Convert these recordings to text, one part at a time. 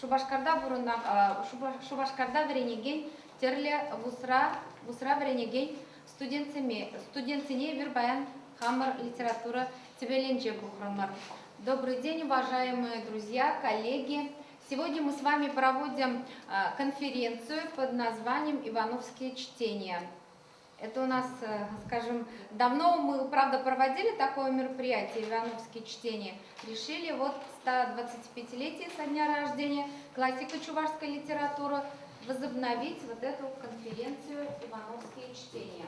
Шупашкарта пурӑна Шупашкарта вӗренекен тӗрлӗ вузра вузра вӗренекен студентсене студентсене эпир паян хамӑр литература тӗпелӗнче пухрӑмӑр. Добрый день, уважаемые друзья, коллеги. Сегодня мы с вами проводим конференцию под названием «Ивановские чтения». Это у нас, э, скажем, давно мы, правда, проводили такое мероприятие «Ивановские чтения». Решили вот 125-летие со дня рождения классика чувашской литературы возобновить вот эту конференцию «Ивановские чтения».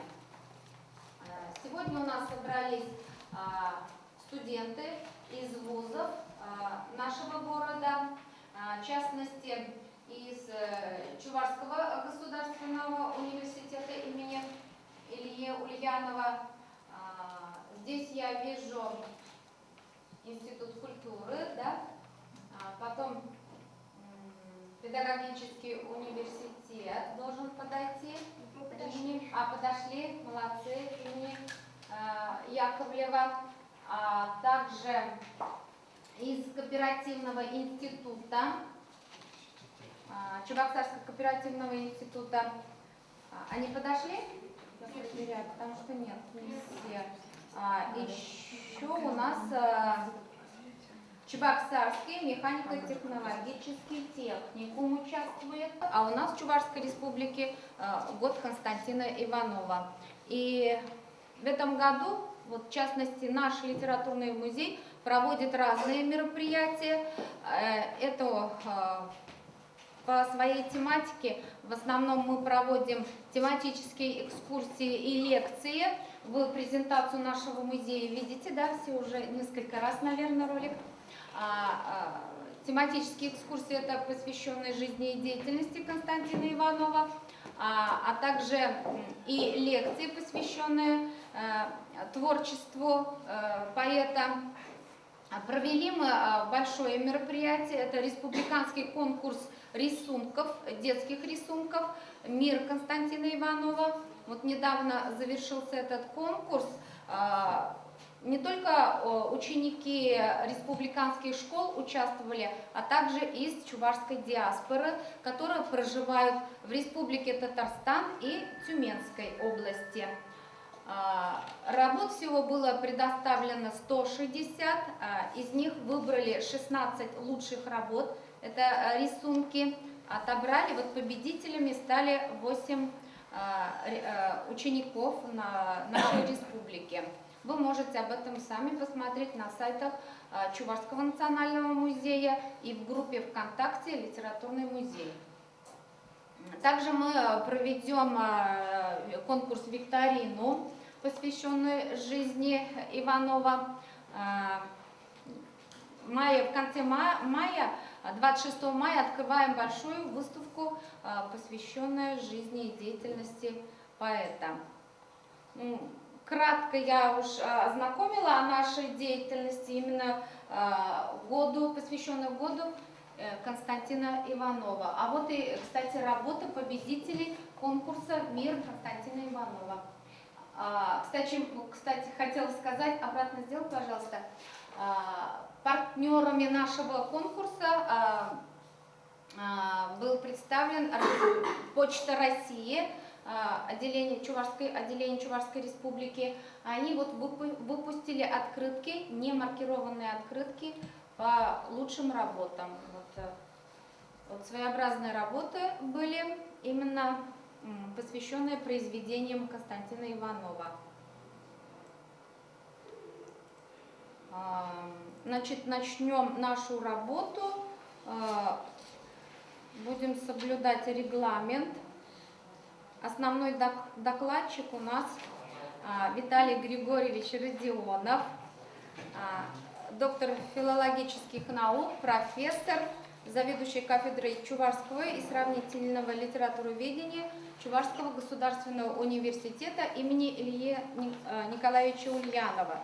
Э, сегодня у нас собрались а, студенты из вузов а, нашего города, а, в частности, из э, Чувашского государственного университета имени Ильи Ульянова. А, здесь я вижу Институт культуры, да? Потом педагогический университет должен подойти. Мы подошли. А, подошли, молодцы, имени Яковлева. А также из кооперативного института, Чебоксарского кооперативного института. Они подошли? Я проверяю, потому что нет, не все. Еще у нас Чебоксарский механико-технологический техникум участвует. А у нас в Чувашской республике год Константина Иванова. И в этом году, вот в частности, наш литературный музей проводит разные мероприятия. Это по своей тематике в основном мы проводим тематические экскурсии и лекции. Вы презентацию нашего музея видите, да, все уже несколько раз, наверное, ролик. Тематические экскурсии – это посвященные жизни и деятельности Константина Иванова, а также и лекции, посвященные творчеству поэта. Провели мы большое мероприятие, это республиканский конкурс рисунков, детских рисунков «Мир Константина Иванова». Вот недавно завершился этот конкурс. Не только ученики республиканских школ участвовали, а также из чувашской диаспоры, которые проживают в Республике Татарстан и Тюменской области. Работ всего было предоставлено 160, из них выбрали 16 лучших работ, это рисунки, отобрали, вот победителями стали 8 учеников на нашей республике. Вы можете об этом сами посмотреть на сайтах Чувашского национального музея и в группе ВКонтакте «Литературный музей». Также мы проведем конкурс «Викторину», посвященный жизни Иванова. В конце мая, 26 мая, открываем большую выставку, посвященную жизни и деятельности поэта. Кратко я уж ознакомила о нашей деятельности, именно году, посвященной году Константина Иванова. А вот и, кстати, работа победителей конкурса «Мир» Константина Иванова. Кстати, хотела сказать, обратно сделай, пожалуйста, партнерами нашего конкурса был представлен Почта России, отделение Чувашской Республики. Они вот выпустили открытки, не маркированные открытки по лучшим работам. Вот своеобразные работы были именно посвященные произведениям Константина Иванова. Значит, начнем нашу работу. Будем соблюдать регламент. Основной докладчик у нас Виталий Григорьевич Родионов, доктор филологических наук, профессор, заведующий кафедрой чувашского и сравнительного литературоведения Чувашского государственного университета имени Ильи Николаевича Ульянова.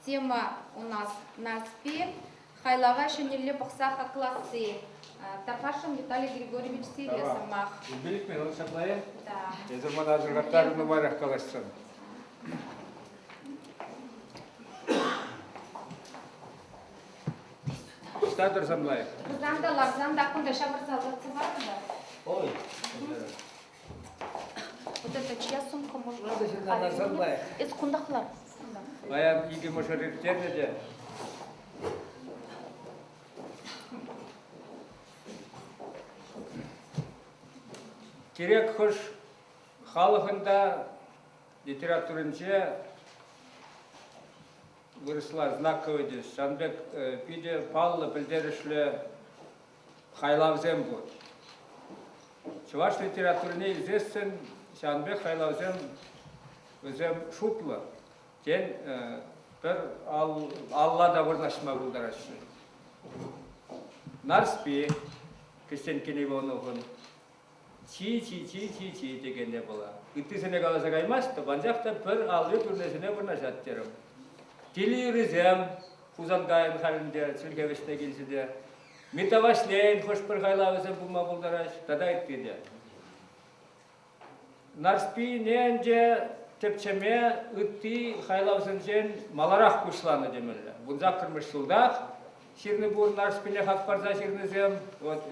Тема у нас «Нарспи», Хайлава ҫӗнӗлле пӑхса хакласси. Тархасшӑн Виталий Григорьевич сире сӑмах. Илбилик мен ҫаплайӑ? Да. Эсӗ мана асӑрхаттарнӑ нумайрах калаҫсан. Ӑҫта тӑрсан лайӑх? Тӑрсан та, ларсан та, кунта ҫавӑрса лартса парӑр та. Ой. Вот это чья сумка может? Надо сюда ларсан лайӑх. Эс кунтах лар. Паян икӗ мӑшӑр ирттернӗ те. Кирек хӑш халӑхӑн та литературинче вырӑсла знаковый теҫ. Ҫавӑн пек питӗ паллӑ пӗлтерӗшлӗ хайлавсем пур. Чӑваш литературине илсессӗн ҫавӑн пек хайлавсем вӗсем шутлӑ. Тен, пӗр алла та вырнаҫма пултараҫҫӗ. Нарспи Кӗҫтенкин Ивановӑн чи-чи-чи-чи-чи текен япала. Ыттисене каласа каймастӑп, анчах та пӗр алли пӳрнесене вырнаҫать терӗм. Тилӗ Хусанкайӑн халӗнче чӗлхе вӗҫне килчӗ те, Митта Ваҫлейӗн хӑш-пӗр хайлавӗсем пулма пултараҫ тата ытти те. Нарспине ӗнтӗ тӗпчеме ытти хайлавсенчен маларах пуҫланӑ темелле. Вунсаккӑрмӗш ҫултах ҫырнӑ пур Нарспине хак парса ҫырнисем. Вот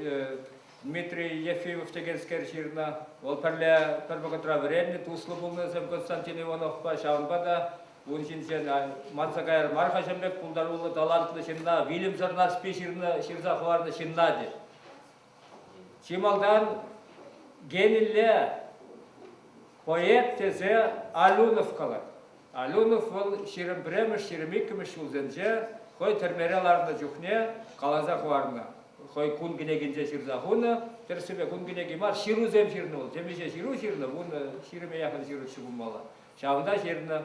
Дмитрий Ефимов текенскер ҫырнӑ. Вӑл пӗрле пӗр вӑхӑтра вӗреннӗ, туслӑ пулнӑ Константин Ивановпа. Ҫавӑнпа та ун ҫинчен манса каяр мар-ха ҫын пек пултаруллӑ, талантлӑ ҫынна, вилӗмсӗр Нарспи ҫырнӑ, ҫырса хӑварнӑ ҫынна тет. Чи малтан генилле поэт тесе Алюнов калать. Алюнов вӑл 21-мӗш, 22-мӗш ҫулсенче хӑй тӗрмере ларнӑ чухне каласа хӑварнӑ. Хӑй кун кӗнекинче ҫырса хунӑ. Тӗрӗссипе кун кӗнеки мар, ҫырусем ҫырнӑ вӑл. Темиҫе ҫыру ҫырнӑ, вунӑ, ҫирӗме яхӑн ҫыруччӗ пулмалла. Ҫавӑнта ҫырнӑ.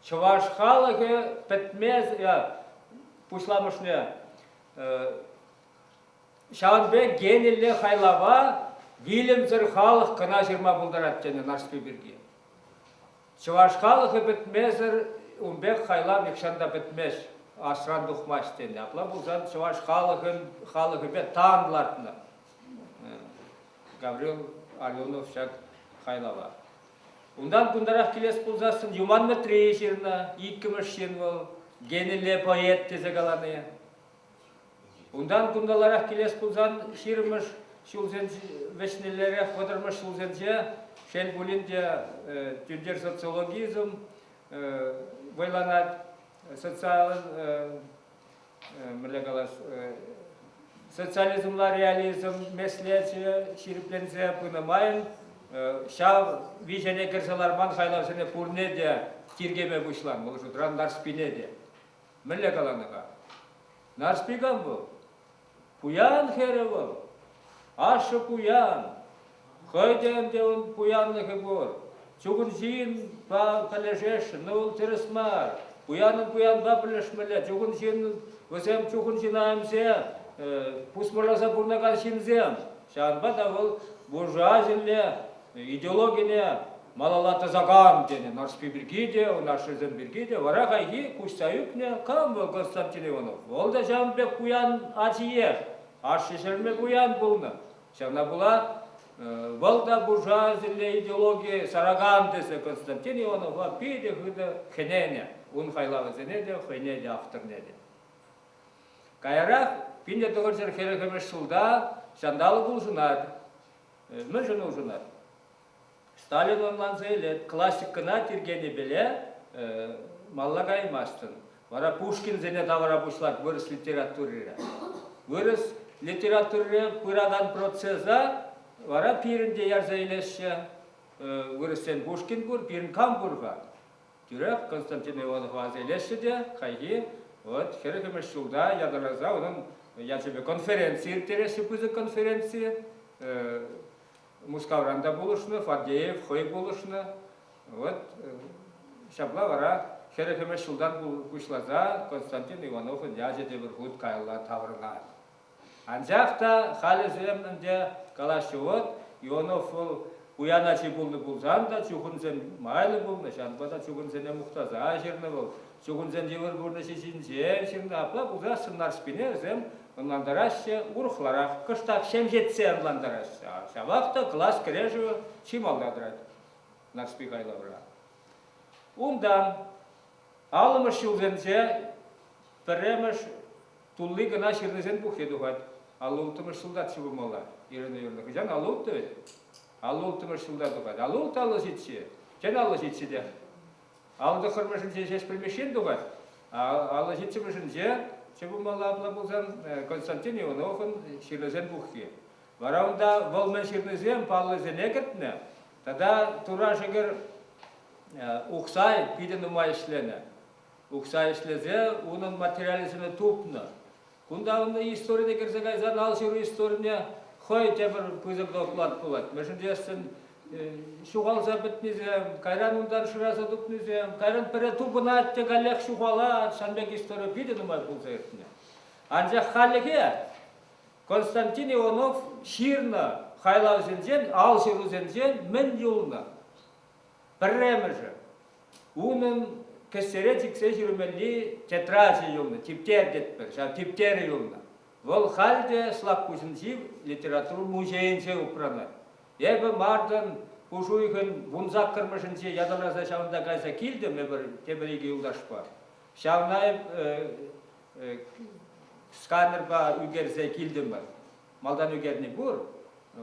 Чӑваш халӑхӗ пӗтмес, пуҫламӑшне Ҫавӑн пек генилле хайлава вилӗмсӗр халӑх кӑна ҫырма пултарать тенӗ Нарспи пирки. Чӑваш халӑхӗ пӗтмесӗр ун пек хайлав нихҫан та пӗтмест, асран тухмасть тенӗ. Апла пулсан чӑваш халӑхӗн халӑхӗпе тан лартнӑ Гаврил Алюнов ҫак хайлава. Унтан кунтарах килес пулсассӑн Юман Мӗтри ҫырнӑ, иккӗмӗш ҫын вӑл, генилле поэт тесе калани. Унтан кунталларах килес пулсан ҫирӗммӗш ҫулсенче вӗҫнеллерех вӑтӑрмӗш ҫулсенче, шел пулин те, тӳнтер социологизм вӑйланать, социалӑн мӗнле калас, социализмла реализм меслечӗ ҫирӗпленсе пынӑ майӑн ҫав виҫене кӗрсе ларман хайлавсене пурне те тиркеме пуҫланӑ, вӑл шутран Нарспине те. Мӗнле каланӑ-ха? Нарспи кам вӑл? Пуян хӗрӗ вӑл. Ашшӗ пуян. Хӑй те ӗнтӗ ун пуянлӑхӗ пур. Чухӑн ҫынпа пӗрлешесшӗн, но вӑл тӗрӗс мар. Пуянӑн пуянпа пӗрлешмелле. Чухӑн ҫын, вӗсем чухӑн ҫына ӗмсе пусмӑрласа пурӑнакан ҫынсем. Ҫавӑнпа та вӑл буржуазилле идеологине малалла тӑсакан тенӗ Нарспи пирки те, ун ашшӗсем пирки те. Вара хайхи куҫса ӳкнӗ кам вӑл Константин Иванов? Вӑл та ҫавӑн пек пуян ачиех. Ашшӗ ҫӗрме пуян пулнӑ. Ҫавна пула вӑл та буржуазилле идеологи саракан тесе Константин Иванова питӗ хытӑ хӗненӗ. Ун хайлавӗсене те, хӑйне те, авторне те. Каярах 1940-мӗш ҫулта ҫанталӑк улшӑнать. Мӗншӗн улшӑнать? Сталин ӑнланса илет, классикӑна тиркенипеле малла каймастӑн. Вара Пушкинсене тавӑра пуҫлать вырӑс литературире. Вырӑс литературире пыракан процеса вара пирӗн те ярса илеҫҫӗ. Вырӑссен Пушкин пур, пирӗн кам пур-ха? Тӳрех Константин Иванова аса илеҫҫӗ те хайхи вот хӗрӗхмӗш ҫулта ятарласа унӑн ячӗпе конференци ирттереҫҫӗ, пысӑк конференци. Мускавран та пулӑшнӑ, Фадеев хӑй пулӑшнӑ. Вот ҫапла вара хӗрӗхмӗш ҫултан пуҫласа Константин Ивановӑн ячӗ тепӗр хут каялла таврӑнать. Анчах та халӗсем ӗнтӗ калаҫҫӗ вот, Ионов вӑл пуян ачи пулнӑ пулсан та чухӑнсем майлӑ пулнӑ, ҫавӑнпа та чухӑнсене мухтаса ҫырнӑ вӑл. Чухӑнсен йывӑр пурнӑҫӗ ҫинчен ҫырнӑ. Апла пулсассӑн Нарспине вӗсем ӑнлантараҫҫӗ, урӑхларах, кӑштах ҫемҫетсе ӑнлантараҫҫӗ. Ҫавах та класс кӗрешӗвӗ чи малта тӑрать Нарспи хайлавра. Унтан аллӑмӗш ҫулсенче пӗрремӗш. Тулли кӑна ҫырнисен пуххи тухать. 56-мӗш ҫулта пулмалла. Ирина Юрьевна, хӑҫан 56 вӗт? 56-мӗш ҫулта тухать. 56 57. Тен 57 те. 59-мӗшӗнче Ҫеҫпӗл Мишшин тухать. 57-мӗшӗнче пулмалла апла пулсан Константин Ивановӑн ҫырнисен пуххи. Вара унта вӑл мӗн ҫырнисем паллисене кӗртнӗ тата Тура шӗкӗр Ухсай питӗ нумай ӗҫленӗ. Ухсай ӗҫлесе унӑн материалӗсене тупнӑ. Кунта унӑн историне кӗрсе кайсан ал ҫыру историне хӑй тепӗр пысӑк доклад пулать. Мӗншӗн тесен ҫухалса пӗтнисем, кайран унтан шыраса тупнисем, кайран пӗрре тупӑнать те каллех ҫухалать. Ҫавӑн пек истори питӗ нумай пулса иртнӗ. Анчах хальлӗхе Константин Иванов ҫырнӑ хайлавсенчен, ал ҫырусенчен мӗн юлнӑ? Пӗрремӗшӗ. Унӑн кӗсьере чиксе ҫӳремелли тетрачӗ юлнӑ, типтер тетпӗр, ҫав типтерӗ юлнӑ. Вӑл халь те Слакпуҫӗнчи литература музейӗнче упранать. Эпӗ мартӑн пуш уйӑхӗн вунсаккӑрмӗшӗнче ятарласа ҫавӑнта кайса килтӗм эпӗр тепӗр икӗ юлташпа. Ҫавна сканерпа ӳкерсе килтӗмӗр. Малтан ӳкерни пур,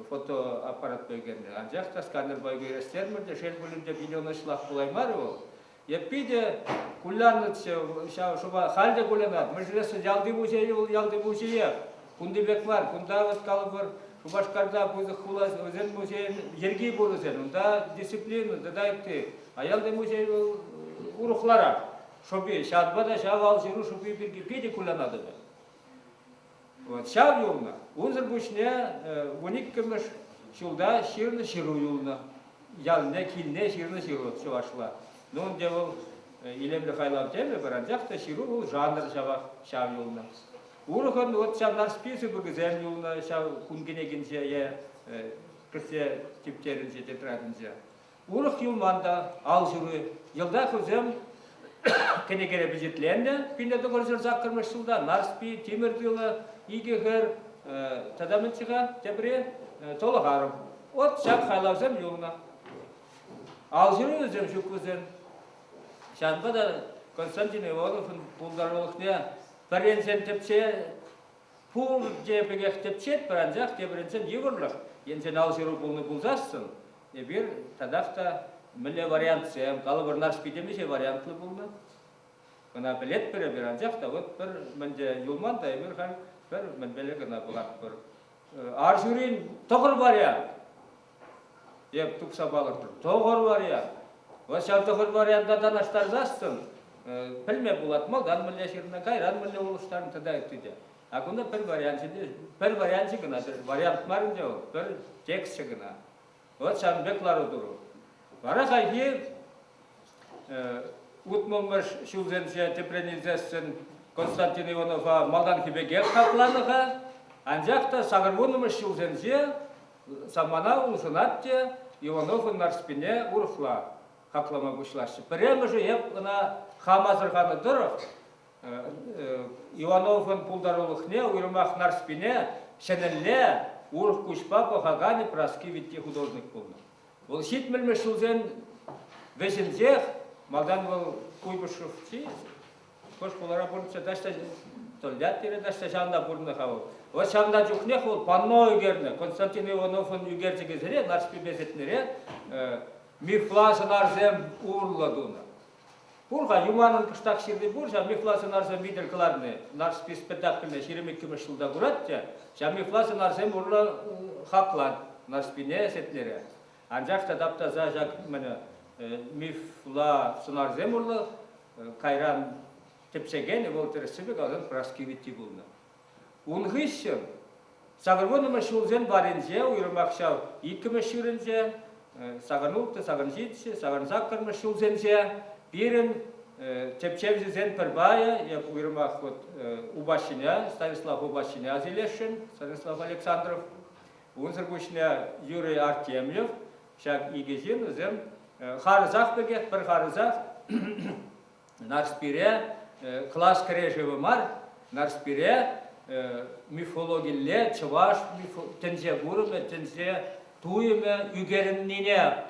фотоаппаратпа ӳкернӗ. Анчах та сканерпа ӳкерестермӗр те, шел пулин те, питӗ ӑнӑҫлах пулаймарӗ вӑл. Эп питӗ куляннӑччӗ ҫав шӑпа, халь те кулянать. Мӗншӗн ялти музей вӑл ялти музеех. Кунти пек мар. Кунта вот калӑпӑр, Шупашкарта пысӑк хула вӗсен музейӗн йӗрки пур вӗсен. Унта дисциплина тата ытти. А ялти музей вӑл урӑхларах. Шӑпи, ҫавӑнпа та ҫав ал ҫыру шӑпи пирки питӗ кулянатӑп. Вот ҫав юлнӑ. Унсӑр пуҫне 12-мӗш ҫулта ҫырнӑ ҫыру юлнӑ. Ялне, килне ҫырнӑ ҫыру чӑвашла. Ну, ӗнтӗ вӑл илемлӗ хайлав темӗпӗр, анчах та ҫыру вӑл жанр ҫавах ҫав юлнӑ. Урӑхӑн вот ҫав Нарспи сыпӑкӗсем юлнӑ ҫав кун кӗнекинче е кӗсье типтерӗнче, тетрадӗнче. Урӑх юлман та ал ҫыру. Йӑлтах вӗсем кӗнекере пичетленнӗ 1908 ҫулта Нарспи, Тимӗр тылӑ, Икӗ хӗр тата мӗнччӗ-ха тепри Тӑлӑх арӑм. Вот ҫак хайлавсем юлнӑ. Ал ҫыру вӗсем ҫук вӗсем. Ҫавӑнпа та Константин Ивановӑн пултарулӑхне пӗр енчен тӗпче пурте пекех тӗпчетпӗр, анчах тепӗр енчен йывӑрлӑх. Енчен ал ҫыру пулнӑ пулсассӑн Эпир татах та мӗнле вариантсем, калӑпӑр, Нарспи темиҫе вариантлӑ пулнӑ. Ӑна пӗлетпӗр эпир, анчах та вот пӗр мӗнте юлман та эпир халь пӗр мӗнпеле кӑна пӑхатпӑр. Арҫурин тӑхӑр вариант. Эп тупса палӑртрӑм. Тӑхӑр вариант. Вот ҫав тӑхӑр варианта танлаштарсассӑн пӗлме пулать, малтан мӗнле ҫырнӑ, кайран мӗнле улӑштарнӑ тата ытти те. А кунта пӗр варианчӗ те, пӗр варианчӗ кӑна, вариант мар ӗнтӗ вӑл, пӗр тексчӗ кӑна. Вот ҫавӑн пек лару-тӑру. Вара хайхи утмӑлмӗш ҫулсенче тӗпрен илсессӗн Константин Иванова малтанхи пекех хакланӑ-ха, анчах та сакӑрвуннӑмӗш ҫулсенче самана улшӑнать те Ивановӑн Нарспине урӑхла хаклама пуҫлаҫҫӗ. Пӗрремӗшӗ эп ӑна хам асӑрханӑ тӑрӑх Ивановӑн пултарулӑхне, уйрӑмах Нарспине, ҫӗнӗлле урӑх куҫпа пӑхаканӗ Праски Витти художник пулнӑ. Вӑл ҫитмӗлмӗш ҫулсен вӗҫӗнчех, малтан вӑл Куйбышевчи, хӑш хулара пурӑнчӗ, таҫта Тольяттире таҫта ҫавӑнта пурӑннӑ-ха вӑл. Вот ҫавӑнта чухнех вӑл панно ӳкернӗ. Константин Ивановӑн ӳкерчӗкӗсене Нарспипе Сетнере мифла сӑнарсем урлӑ тунӑ. Пур-ха, Юманӑн кӑштах ҫырни пур, ҫав мифла сӑнарсем витӗр кӑларни. Нарспи спектакльне 22-мӗш ҫулта курать те, ҫав мифла сӑнарсем урлӑ хаклать Нарспине, Сетнере. Анчах та тап-таса ҫак мӗне мифла сӑнарсем урлӑ кайран тӗпчекенӗ вӑл тӗрӗссипе каласан Праски Витти пулнӑ. Ун хыҫҫӑн сакӑрвуннӑмӗш ҫулсен варринче, уйрӑмах ҫав иккӗмӗш ҫурӗнче, сакӑрнулттӑ, сакӑрҫиччӗ, сакӑрсаккӑрмӗш ҫулсенче пирӗн тӗпчевҫӗсен пӗр пайӗ, эп уйрӑмах вот Упаҫҫине, Станислав Упаҫҫине аса илесшӗн, Станислав Александров, унсӑр пуҫне Юрий Артемьев, ҫак икӗ ҫын вӗсем харӑсах пекех, пӗр харӑсах Нарспире класс кӗрешӗвӗ мар, Нарспире мифологилле чӑваш тӗнче курӑмӗ, тӗнче туйӑмӗ ӳкерӗннине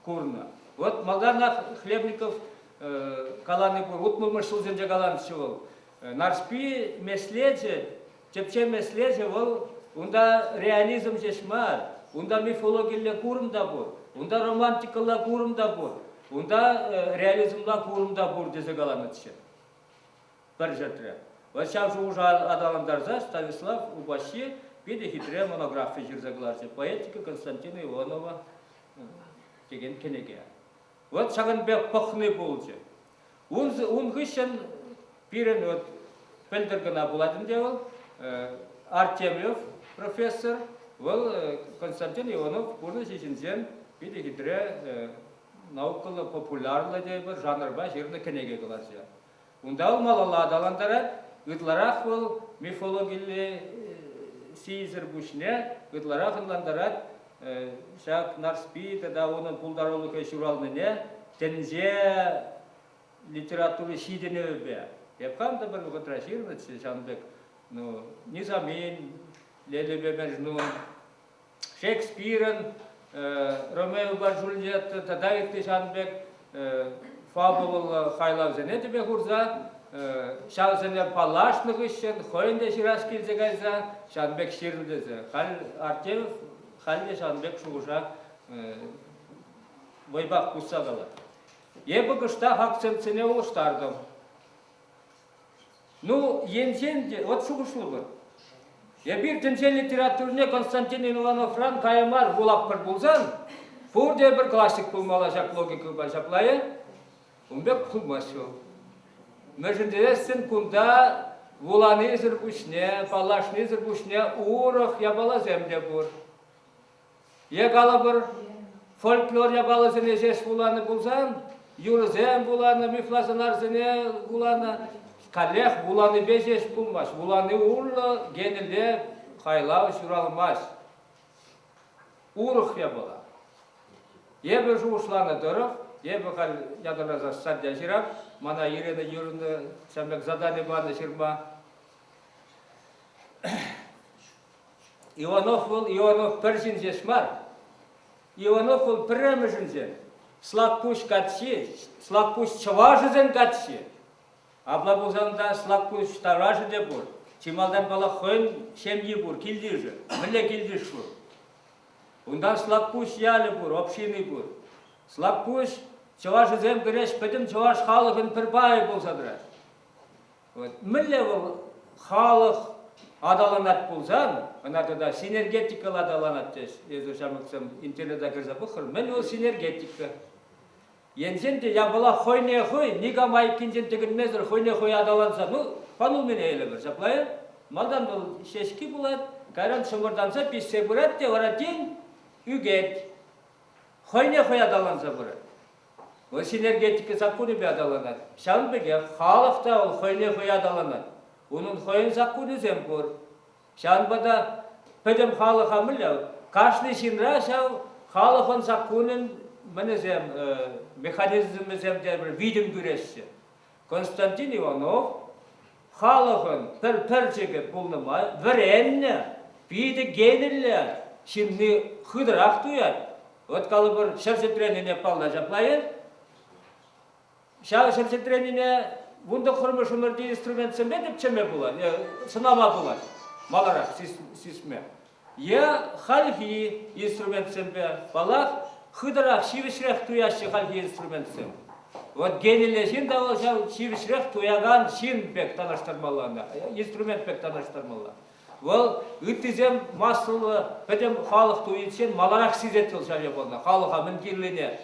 курнӑ. Вот малтанах Хлебников калани пур, утмӑлмӗш ҫулсенче каланӑччӗ вӑл. Нарспи меслечӗ, тӗпчев меслечӗ вӑл унта реализм ҫеҫ мар, унта мифологилле курӑм та пур, унта романтикӑлла курӑм та пур, унта реализмла курӑм та пур тесе каланӑччӗ пӗр ҫӗртре. Вот ҫав шухӑша аталантарса Станислав Упаҫҫи питӗ хитре монографи ҫырса кӑларчӗ «Поэтика Константина Иванова» текен кӗнеке. Вот ҫакӑн пек пӑхни пулчӗ. Ун, ун хыҫҫӑн пирӗн вот пӗлтӗр кӑна пулать ӗнтӗ вӑл, Артемьев профессор, вӑл Константин Иванов пурнӑҫӗ ҫинчен питӗ хитре наукӑллӑ популярлӑ тейӗпӗр жанрпа ҫырнӑ кӗнеке кӑларчӗ. Унта вӑл малалла аталантарать, ытларах вӑл мифологилле сийсӗр пуҫне ытларах ӑнлантарать ҫак Нарспи тата унӑн пултарулӑхӗ ҫуралнине тӗнче литература ҫитӗнӗвӗпе. Эп хам та пӗр вӑхӑтра ҫырнӑччӗ ҫавӑн пек, ну, Низамин, Лелепе Мержнун, Шекспирӑн Ромеопа Джульетта тата ытти ҫавӑн пек фабулӑллӑ хайлавсене тӗпе хурса ҫавсене паллашнӑ хыҫҫӑн хӑйӗн те ҫырас килсе кайса ҫавӑн пек ҫырнӑ тесе. Халь Артемьев халь те ҫавӑн пек шухӑша вӑйпах пусса калать. Эпӗ кӑштах акцентсене улӑштартӑм. Ну, енчен те, вот шухӑшлӑпӑр. Эпир тӗнче литературине Константин Ивановран кая мар вулатпӑр пулсан, пурте пӗр классик пулмалла ҫак логикӑпа ҫапла-и? Ун пек пулмасть вӑл. Мӗншӗн тесессӗн кунта вуланисӗр пуҫне, паллашнисӗр пуҫне урӑх япаласем те пур. Е калӑпӑр, фольклор япаласене ҫеҫ вуланӑ пулсан, юрӑсем вуланӑ, мифла сӑнарсене вуланӑ, каллех вуланипе ҫеҫ пулмасть. Вулани урлӑ генилле хайлав ҫуралмасть. Урӑх япала. Эпӗ шухӑшланӑ тӑрӑх, эпӗ халь ятарласа статья ҫырап, мана Ирина Юрьевна ҫавӑн пек задани панӑ ҫырма. Иванов вӑл Иванов пӗр ҫын ҫеҫ мар. Иванов вӑл пӗрремӗшӗнчен Слакпуҫ каччи, Слакпуҫ чӑвашӗсен каччи. Апла пулсан та Слакпуҫ таврашӗ те пур. Чи малтан паллах хӑйӗн ҫемйи пур, килйышӗ. Мӗнле килйыш пур? Унтан Слакпуҫ ялӗ пур, общини пур. Слакпуҫ чӑвашӗсем кӗреш пӗтӗм чӑваш халӑхӗн пӗр пайӗ пулса тӑрать. Мӗнле вӑл халӑх аталанать пулсан, ӑна тата синергетикӑлла аталанать теҫ, эсир ҫамрӑксем интернета кӗрсе пӑхӑр, мӗн вӑл синергетика? Енчен те япала хӑйне хӑй никам айккинчен тӗкӗнмесӗр хӑйне хӑй аталанса, ну, панулмине илӗпӗр, ҫапла-и? Малтан вӑл ҫеҫки пулать, кайран чӑмӑртанса пиҫсе пырать те вара тин ӳкет. Хӑйне хӑй аталанса пырать. Вӑл синергетика саккунӗпе аталанать. Ҫавӑн пекех халӑх та вӑл хӑйне хӑй аталанать. Унӑн хӑйӗн саккунӗсем пур. Ҫавӑнпа та пӗтӗм халӑха мӗнле кашни ҫынра ҫав халӑхӑн саккунӗн мӗнӗсем, механизмӗсем тепӗр витӗм кӳреҫҫӗ. Константин Иванов халӑхӑн пӗр пӗрчӗкӗ пулнӑ май вӗреннӗ, питӗ гениллӗ ҫынни хытӑрах туять. Вот калӑпӑр, ҫӗр чӗтренине палла ҫапла-и? Ҫав ҫӗр чӗтренине вунтӑххӑрмӗш ӗмӗрти инструментсемпе тӗпчеме пулать, сӑнама пулать, маларах сисме. Е хальхи инструментсемпе, паллах, хытӑрах, ҫивӗчрех туяҫҫӗ хальхи инструментсем. Вот генилле ҫын та вӑл ҫав ҫивӗчрех туякан ҫын пек танлаштармалла ӑна, инструмент пек танлаштармалла. Вӑл ыттисем массӑллӑ пӗтӗм халӑх туйиччен маларах сисет вӑл ҫав япалана, халӑха мӗн кирлине.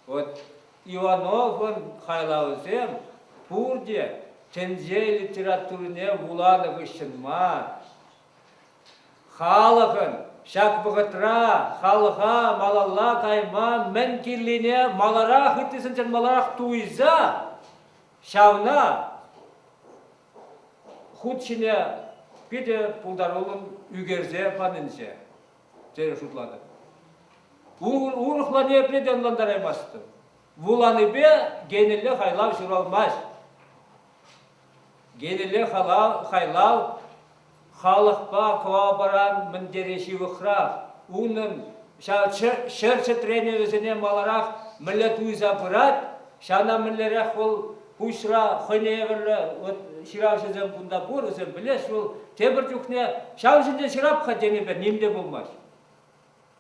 Вот Ивановӑн хайлавӗсем пурте тӗнче литературине вуланӑ хыҫҫӑн мар, Халӑхӑн ҫак вӑхӑтра халӑха малалла кайма мӗн кирлине маларах ыттисенчен маларах туйса ҫавна хут ҫине питӗ пултаруллӑн ӳкерсе панинче терӗ шутлатӑп. Урӑхла ниепле те ӑнлантараймастӑп. Вуланипе генилле хайлав ҫуралмасть. Генилле хайлав халӑхпа кӑвапаран мӗн тери ҫывӑхрах, унӑн ҫав ҫӗр чӗтренӗвӗсене маларах мӗнле туйса пырать, ҫавна мӗнлерех вӑл. пуҫра хӑйне евӗрлӗ вот ҫыравҫӑсем кунта пур, вӗсем пӗлес, вӑл тепӗр чухне ҫав ҫинче ҫырап-ха тенипе ним те пулмасть.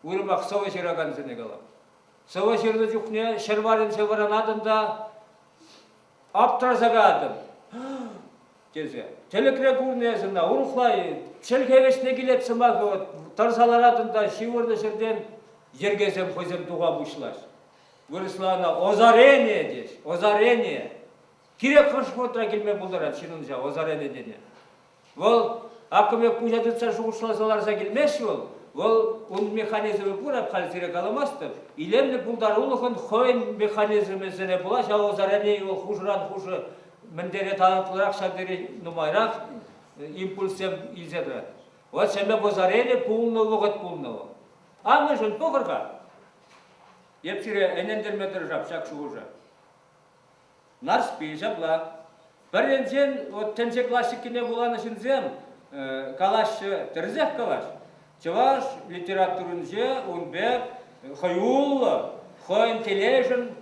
Уйрӑмах сӑвӑ ҫыракансене калап. Сӑвӑ ҫырнӑ чухне ҫӗр варӗнче вӑранатӑн та аптраса каятӑн тесе. Тӗлӗкре курнӑ эс ӑна, урӑхла чӗлхе вӗҫне килет сӑмахӗ, вот тӑрса ларатӑн та ҫывӑрнӑ ҫӗртен йӗркесем хӑйсем туха пуҫлаҫ. Вырӑсла ӑна озарение теҫ, озарение. Кирек хӑш вӑхӑтра килме пултарать ҫыннӑн ҫав озарение тени. Вӑл акӑ пуҫа тытса шухӑшласа ларса килмест вӑл. Вӑл ун механизмӗ пур, эп халь сире каламастӑп. Илемлӗ пултарулӑхӑн хӑйӗн механизмӗсене пула ҫав озарение вӑл хушӑран хушӑ мӗн тери талантлӑрах, ҫав тери нумайрах импульссем илсе тӑрать. Вот ҫемье озарение пулнӑ вӑхӑт пулнӑ вӑл. Амӑшӗн пӑхӑр-ха. Эп сире ӗнентерме тӑрӑшап ҫак шухӑша. Нарспи ҫапла. Пӗр енчен вот тӗнче классикине вуланӑ ҫынсем калаҫҫӗ, тӗрӗсех калаҫ. Чӑваш литературинче ун пек хӑюллӑ, хӑйӗн телейшӗн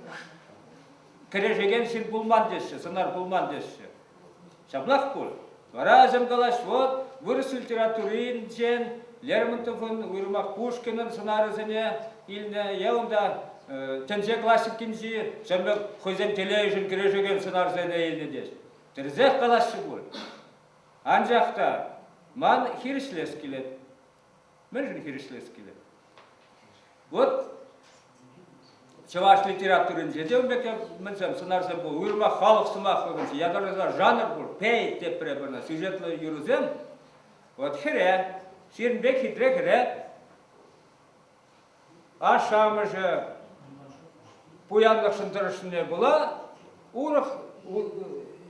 кӗрешекен ҫын пулман теҫҫӗ, сӑнар пулман теҫҫӗ. Ҫаплах пуль. Вара вӗсем калаҫ, вот вырӑс литературинчен Лермонтовӑн, уйрӑмах Пушкинӑн сӑнарӗсене илнӗ е унта тӗнче классикинчи ҫав пек хӑйсен телейӗшӗн кӗрешекен сӑнарсене илнӗ теҫ. Тӗрӗсех калаҫҫӗ пуль. Анчах та ман хирӗҫлес килет. Мӗншӗн хирӗҫлес килет? Вот чӑваш литературинче те ун пек мӗнсем сӑнарсем пур. Уйрӑмах халӑх сӑмахлӑхӗнче ятарласа жанр пур. Пей тепре пынӑ сюжетлӑ юрӑсем. Вот хӗре, сирӗн пек хитре хӗре ашшӗ-амӑшӗ пуянлӑхшӑн тӑрӑшнине пула урӑх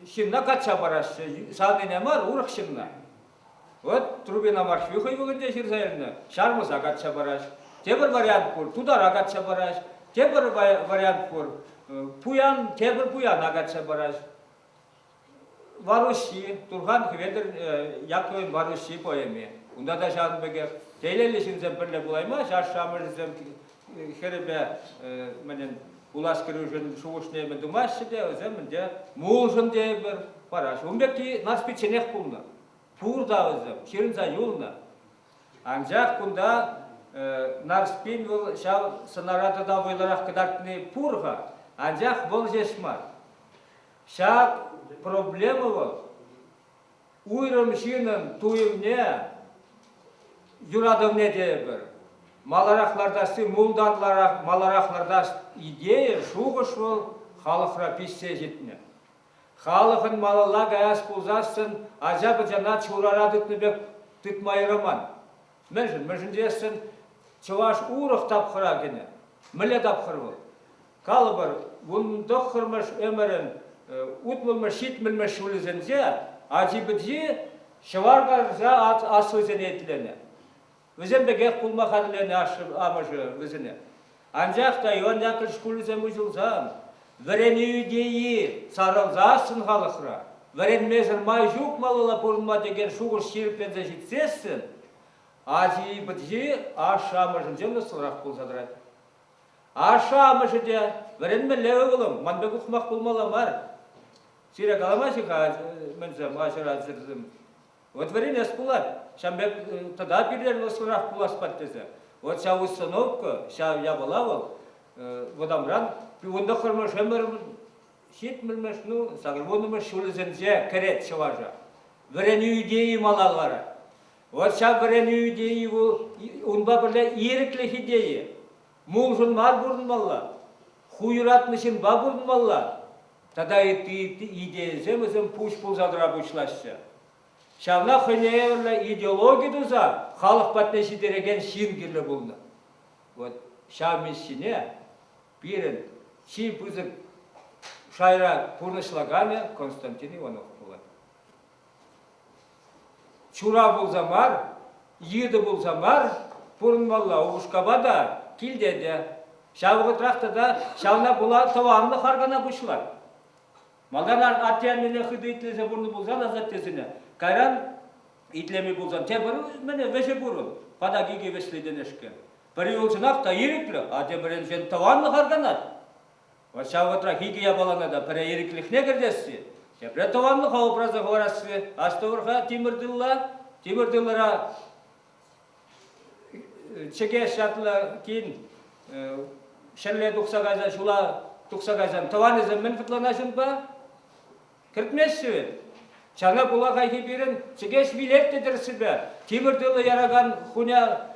ҫынна качча параҫҫӗ. Савнине мар, урӑх ҫынна. Вот Трубина Мархви хӑй вӑхӑтӗнче ҫырса илнӗ, ҫармӑса качча параҫ. Тепӗр вариант пур, тутара качча параҫ. Тепӗр вариант пур, пуян тепӗр пуяна качча параҫ. Варуҫҫи, Турхан Хӗветӗр Яковлевӑн Варуҫҫи поэми. Унта та ҫавӑн пекех телейлӗ ҫынсем пӗрле пулаймасть, ашшӗ-амӑшӗсем хӗрӗпе мӗнӗн пулас кӗрӳшӗн шухӑшне мӗн тумаҫҫӗ те, вӗсем ӗнтӗ мулшӑн тейӗпӗр параҫҫӗ. Ун пекки Нарспичченех пулнӑ. Пур та вӗсем, ҫырӑнса юлнӑ. Анчах кунта Нарспин вӑл ҫав сӑнара тата вӑйлӑрах кӑтартни пур-ха, анчах вӑл ҫеҫ мар. Ҫак проблема вӑл уйрӑм ҫыннӑн туйӑмне, юратӑвне тейӗпӗр. Маларах лартасси мултан маларах лартас идея, шухӑш вӑл халӑхра пиҫсе ҫитнӗ. Халӑхӑн малалла каяс пулсассӑн ача-пӑчана чурара тытнӑ пек тытма юраман. Мӗншӗн? Мӗншӗн тесен чӑваш урӑх тапхӑра кӗнӗ. Мӗнле тапхӑр вӑл? Калӑпӑр, 19-мӗш ӗмӗрӗн утмӑлмӗш, ҫитмӗлмӗш ҫулӗсенче ачи-пӑчи ҫӑвар карса аслисене итленӗ. Вӗсем пекех пулма хатӗрленӗ ашшӗ-амӑшӗ вӗсене. Анчах та Иван Яковлевич шкулӗсем уҫӑлсан, вӗренӳ идейи сарӑлсассӑн халӑхра, вӗренмесӗр май ҫук малалла пурӑнма текен шухӑш ҫирӗпленсе ҫитсессӗн, ачи-пӑчи ашшӗ-амӑшӗнчен ӑслӑрах пулса тӑрать. Ашшӗ-амӑшӗ те вӗренмелле ывӑлӑм, ман пек ухмах пулмалла мар. Сире каламаҫҫӗ-ха, мӗнсем, аҫӑр-асӑрсем. Вот вӗренес пулать. Ҫавӑн пек тата пиртен ӑслӑрах пулас пать тесе. Вот ҫав установка, ҫав япала вӑл вӑтамран 19-мӗш ӗмӗр ҫитмӗлмӗш, ну, сакӑрвуннӑмӗш ҫулӗсенче кӗрет чӑваша. Вӗренӳ идейи мала ларать. Вот ҫав вӗренӳ идейи вӑл унпа пӗрле ирӗклӗх идейи. Мулшӑн мар пурӑнмалла, ху юратнӑ ҫынпа пурӑнмалла. Тата ытти идейӑсем вӗсем пуҫ пулса тӑра пуҫлаҫҫӗ. Ҫавна хӑйне евӗрлӗ идеологи туса халӑх патне ҫитерекен ҫын кирлӗ пулнӑ. Вот ҫав миссине пирӗн чи пысӑк шайра пурнӑҫлаканӗ Константин Иванов пулать. Чура пулса мар, йытӑ пулса мар пурӑнмалла упӑшкапа та, килте те. Ҫав вӑхӑтрах тата ҫавна пула тӑванлӑх аркана пуҫлать. Малтан атте-аннене хытӑ итлесе пурӑннӑ пулсан асаттесене, кайран итлеми пулсан тепӗр мӗне вӗҫӗ пурӑн, патак икӗ вӗҫлӗ тенешкел. Пӗри вӑл чӑнах та ирӗклӗ, а тепӗринчен тӑванлӑх арканать. Вот ҫав вӑхӑтрах икӗ япалана та пӗрре ирӗклӗхне кӗртесси, тепре тӑванлӑха упраса хӑварасси. Астӑвӑр-ха тимӗр тылла, тимӗр тылӑра Чӗкеҫ ятлӑ кин ҫӗрле тухса кайса ҫула тухса кайсан тӑванӗсем мӗн хӑтланаҫ унпа? Кӗртмеҫҫӗ вӗт. Ҫавна пула хайхи пирӗн Чӗкеҫ вилет те тӗрӗссипе. Тимӗр тылӑ яракан хуня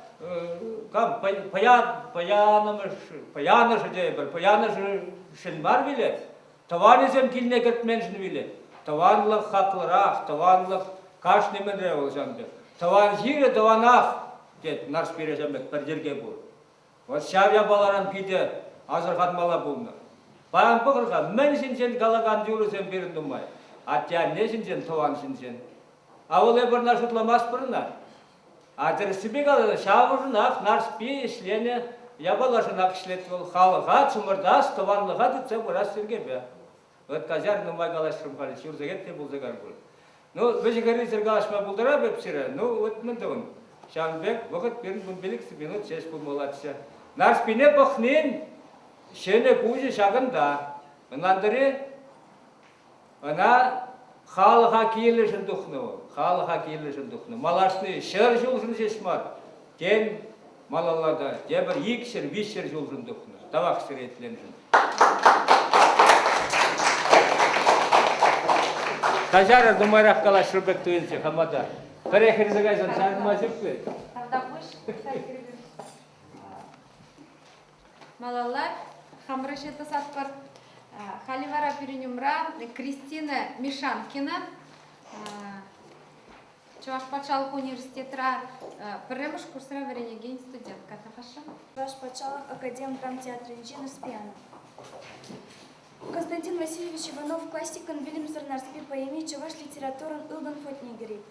кам пӑян пӑянӑмӑш пӑянӑшӗ тейӗпӗр пӑянӑшӗшӗн мар вилет. Тӑванӗсем килне кӗртменшӗн вилет. Тӑванлӑх хаклӑрах, тӑванлӑх кашни мӗнре вӑл ҫавӑн пек. Тӑван ҫирӗ тӑванах, тет Нарспире ҫавӑн пек пӗр йӗрке пур. Вот ҫав япаларан питӗ асӑрханмалла пулнӑ. Паян пӑхӑр-ха, мӗн ҫинчен калакан юрӑсем пирӗн нумай. Атте-анне ҫинчен, тӑван ҫинчен. А вӑл эпир ӑна шутламастпӑр ӑна. А тӗрӗссипе каласан, ҫавӑншӑнах Нарспи ӗҫленӗ япалашӑнах ӗҫлет вӑл. Халӑха чӑмӑртас, тӑванлӑха тытса пырас йӗркепе. Вӑт каҫар, нумай калаҫрӑм халь, ҫур сехет те пулса кайрӗ пуль. Ну, вӗҫӗ-хӗррисӗр калаҫма пултарап эп сире. Ну, вот мӗн тӑвӑн. Ҫавӑн пек вӑхӑт пирӗн 15 минут ҫеҫ пулмаллаччӗ. Нарспине пӑхнин ҫӗнӗ куҫӗ ҫакӑнта. Ӑнлантӑр-и? Ӑна халӑха килӗшӗн тухнӑ вӑл. Халӑха килӗшӗн тухнӑ. Малашне ҫӗр ҫулшӑн ҫеҫ мар, тен, малалла та тепӗр 200, 300 ҫулшӑн тухнӑ. Тавах сире итленшӗн. Каҫарӑр, нумайрах калаҫрӑм пек туйӑнчӗ хама та. Пӗрех хӗрсе кайсан чарӑнма ҫук вӗт. Тавтапуҫ, Малалла хамӑр ӗҫе тӑсатпӑр. Халӗ вара пирӗн умра Кристина Мишанкина, Чӑваш патшалӑх университетра пӗрремӗш курсра вӗренекен студентка тахашшӑн. Чӑваш патшалӑх академ драмтеатрӗнчи Нарспиана. Константин Васильевич Иванов классикӑн вилӗмсӗр Нарспи поэми чӑваш литературин ылтӑн фондне кӗрет.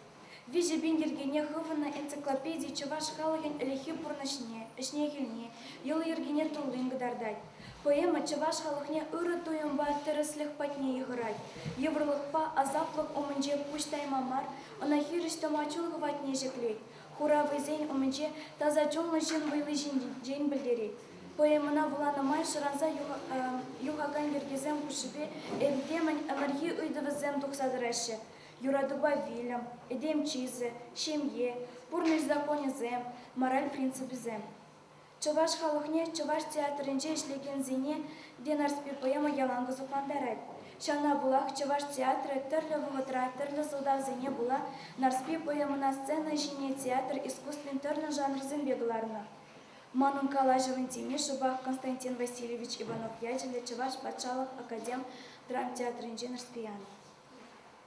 3000 йӗркене хывнӑ энциклопеди чӑваш халӑхӗн ӗлӗкхи пурнӑҫне, ӗҫне-хӗлне, йӑли-йӗркине туллин кӑтартать. Поэма чӑваш халӑхне ырӑ туйӑмпа тӗрӗслӗх патне йыхӑрать, йывӑрлӑхпа асаплӑх умӗнче пуҫ тайма мар, ӑна хирӗҫ тӑма чун хӑватне ҫӗклет, хура вӑйсен умӗнче таса чунлӑ ҫын вӑйли ҫинчен пӗлтерет. Поэмӑна вуланӑ май шӑранса юхакан йӗркесем хушшипе этемӗн ӗмӗрхи ыйтӑвӗсем тухса тӑраҫҫӗ. Юратупа вилӗм, этем чысӗ, ҫемье, пурнӑҫ законӗсем, мораль принципӗсем. Чӑваш халӑхне чӑваш театрӗнче ӗҫлекенсене те Нарспи поэма ялан кӑсӑклантарать. Ҫавна пулах чӑваш театрӗ тӗрлӗ вӑхӑтра тӗрлӗ сӑлтавсене пула Нарспи поэмӑна сцена ҫине театр искусствин тӗрлӗ жанрӗсемпе кӑларнӑ. Манӑн калаҫӑвӑн теми шӑпах Константин Васильевич Иванов ячӗллӗ Чӑваш патшалӑх академ драмтеатрӗнчи Нарспиян.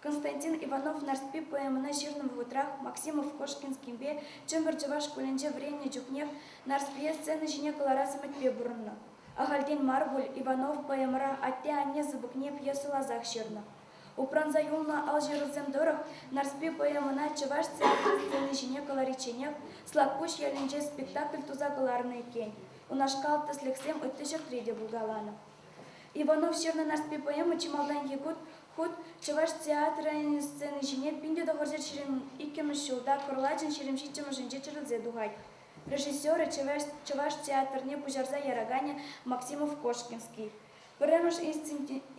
Константин Иванов Нарспи поэмӑна ҫырнӑ вӑхӑтрах Максимов-Кошкинскинпе Чӗмпӗр чӑваш шкулӗнче вӗреннӗ чухнех Нарспие сцена ҫине кӑларас ӗмӗтпе пурӑннӑ. Ахальтен мар пуль Иванов поэмӑра Атте-анне сыпӑкне пьесӑласах ҫырнӑ. Упранса юлнӑ алҫырусем тӑрӑх Нарспи поэмӑна чӑваш театр сцени ҫине кӑларичченех Слакпуҫ ялӗнче спектакль туса кӑларнӑ иккен. Унашкал тӗслӗхсем ытти ҫӗртре те пулкаланӑ. Иванов ҫырнӑ Нарспи поэма чи малтанхи хут Чӑваш театрӗн сцени ҫине 1922 ҫулта кӑрлачӑн 27-мӗшӗнче чӗрӗлсе тухать. Режиссерӗ Чӑваш театрне пуҫарса яраканӗ Максимов-Кошкинский. Пӗрремӗш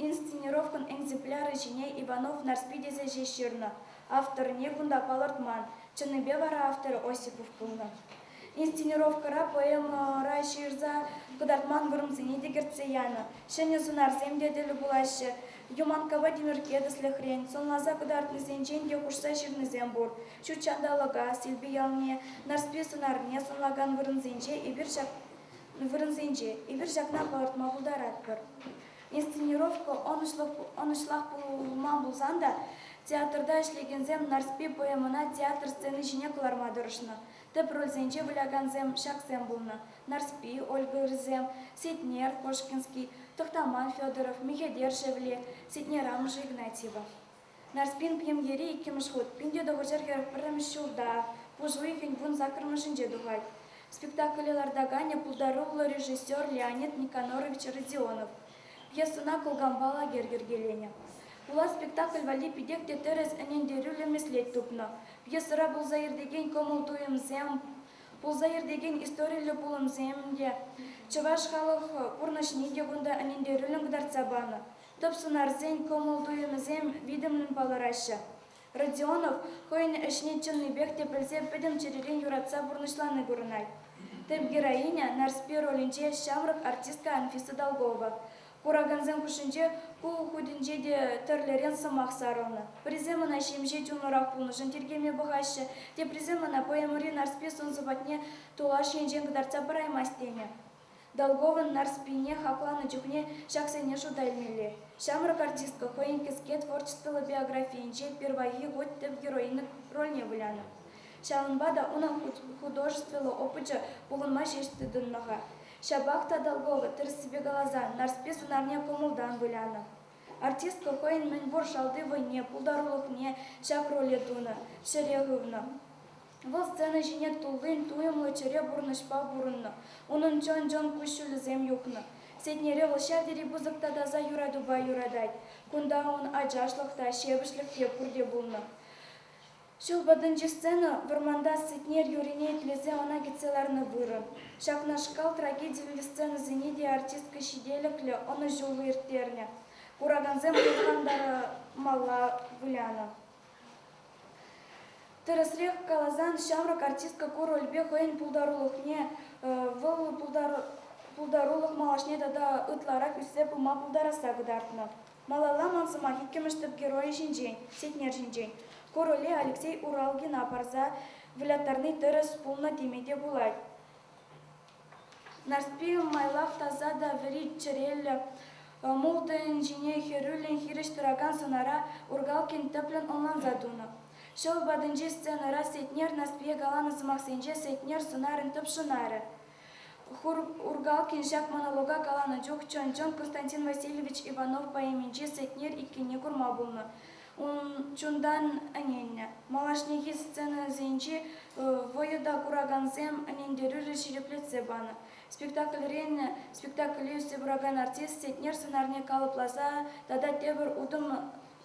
инсценировкӑн экземплярӗ ҫине Иванов Нарспи тесе ҫеҫ ҫырнӑ, авторне кунта палӑртман, чӑннипе вара авторӗ Осипов пулнӑ. Инсценировкӑра поэмӑра ҫырса кӑтартман вырӑнсене те кӗртсе янӑ, ҫӗнӗ сӑнарсем те тӗл пулаҫҫӗ. Юманккапа Тимӗркке тӗслӗхрен, сӑнласа кӑтартнисенчен те хушса ҫырнисем пур. Ҫут ҫанталӑка, Силпи ялне, Нарспи сӑнарне сӑнлакан вырӑнсенче эпир ҫак вырӑнсенче эпир ҫакна палӑртма пултаратпӑр. Инсценировка ӑнӑҫлах пулман пулсан та театрта ӗҫлекенсем Нарспи поэмӑна театр сцени ҫине кӑларма тӑрӑшнӑ. Тӗп рольсенче вылякансем ҫаксем пулнӑ: Нарспи, Ольга Ырсем, Сетнер, Кошкинский, Тӑхтаман Федоров, Михетер Шевле, Сетнер амӑшӗ Игнатьева. Нарспин премьери иккӗмӗш хут 1941 ҫулта пуш уйӑхӗн 18-мӗшӗнче тухать. Спектакле лартаканӗ пултаруллӑ режиссер Леонид Никанорович Родионов. Пьесӑна Кӑлканпа лагерь йӗркеленӗ. Пулас спектакль валли питех те тӗрӗс ӗнентерӳллӗ меслет тупнӑ. Пьесӑра пулса иртекен кӑмӑл-туйӑмсем. Пулса иртекен историллӗ пулӑмсем те, чӑваш халӑх пурнӑҫне те кунта ӗнентерӳллӗн кӑтартса панӑ. Тӗп сӑнарсен кӑмӑл-туйӑмӗсем витӗмлӗн палӑраҫҫӗ. Родионов хӑйӗн ӗҫне чӑннипех те пӗлсе пӗтӗм чӗререн юратса пурнӑҫлани курӑнать. Тӗп героиня Нарспи ролӗнче ҫамрӑк артистка Анфиса Долгова. Куракансем хушшинче ку хутӗнче те тӗрлӗрен сӑмах сарӑлнӑ. Пӗрисем ӑна ҫемҫе чунлӑрах пулнӑшӑн тиркеме пӑхаҫҫӗ, теприсем ӑна поэмӑри Нарспи сӑн-сӑпатне тулаш енчен кӑтартса параймасть тенӗ. Долговӑн Нарспине хакланӑ чухне ҫаксене шута илмелле. Ҫамрӑк артистка хӑйӗн кӗске творчествӑллӑ биографийӗнче пирвайхи хут тӗп героиня рольне вылянӑ. Ҫавӑнпа та унӑн художествӑллӑ опычӗ пухӑнма ҫеҫ тытӑннӑ-ха. Ҫапах та Долгова, тӗрӗссипе каласан, Нарспи сӑнарне кӑмӑлтан вылянӑ. Артистка хӑйӗн мӗнпур шалти вӑйне, пултарулӑхне ҫак роле тунӑ, ҫӗре хывнӑ. Вӑл сцена ҫине туллин туйӑмлӑ чӗре пурнӑҫпа пурӑннӑ, унӑн чӑн-чӑн куҫҫулӗсем юхнӑ. Сетнере вӑл ҫав тери пысӑк та таса юратупа юратать. Кунта ун ачашлӑх та, ҫепӗҫлӗх те пурте пулнӑ. Ҫул патӗнчи сцена вӑрманта Сетнер юррине итлесе ӑна кӗтсе ларнӑ вырӑн. Ҫакнашкал трагедиллӗ сценӑсене те артистка ҫителӗклӗ, ӑнӑҫуллӑ ирттернӗ. Куракансем ылхантармалла вылянӑ. Тӗрӗсрех каласан, ҫамрӑк артистка ку рольпе хӑйӗн пултарулӑхне, вӑл пултарулӑх малашне тата ытларах ӳссе пыма пултарасса кӑтартнӑ. Малалла ман сӑмах иккӗмӗш тӗп геройӗ ҫинчен, Сетнер ҫинчен. Ку роле Алексей Уралкина парса выляттарни тӗрӗс пулнӑ теме те пулать. Нарспи майлах таса та вӗри чӗреллӗ, мул тӗнчине хӗрӳллӗн хирӗҫ тӑракан сӑнара Ургалкин тӗплӗн ӑнланса тунӑ. Ҫӑл патӗнчи сценӑра Сетнер Нарспие каланӑ сӑмахсенче Сетнер сӑнарӗн тӗп шӑнарӗ. Ургалкин ҫак монолога каланӑ чух чӑн-чӑн Константин Васильевич Иванов поэминчи Сетнер иккенне курма пулнӑ. Ун чунтан ӗненнӗ. Малашнехи сценӑсенчи вӑйӑ та куракансем ӗнентерӳллӗ ҫирӗплетсе панӑ. Спектакльрен спектакле ӳссе пыракан артист Сетнер сӑнарне калӑпласа тата тепӗр утӑм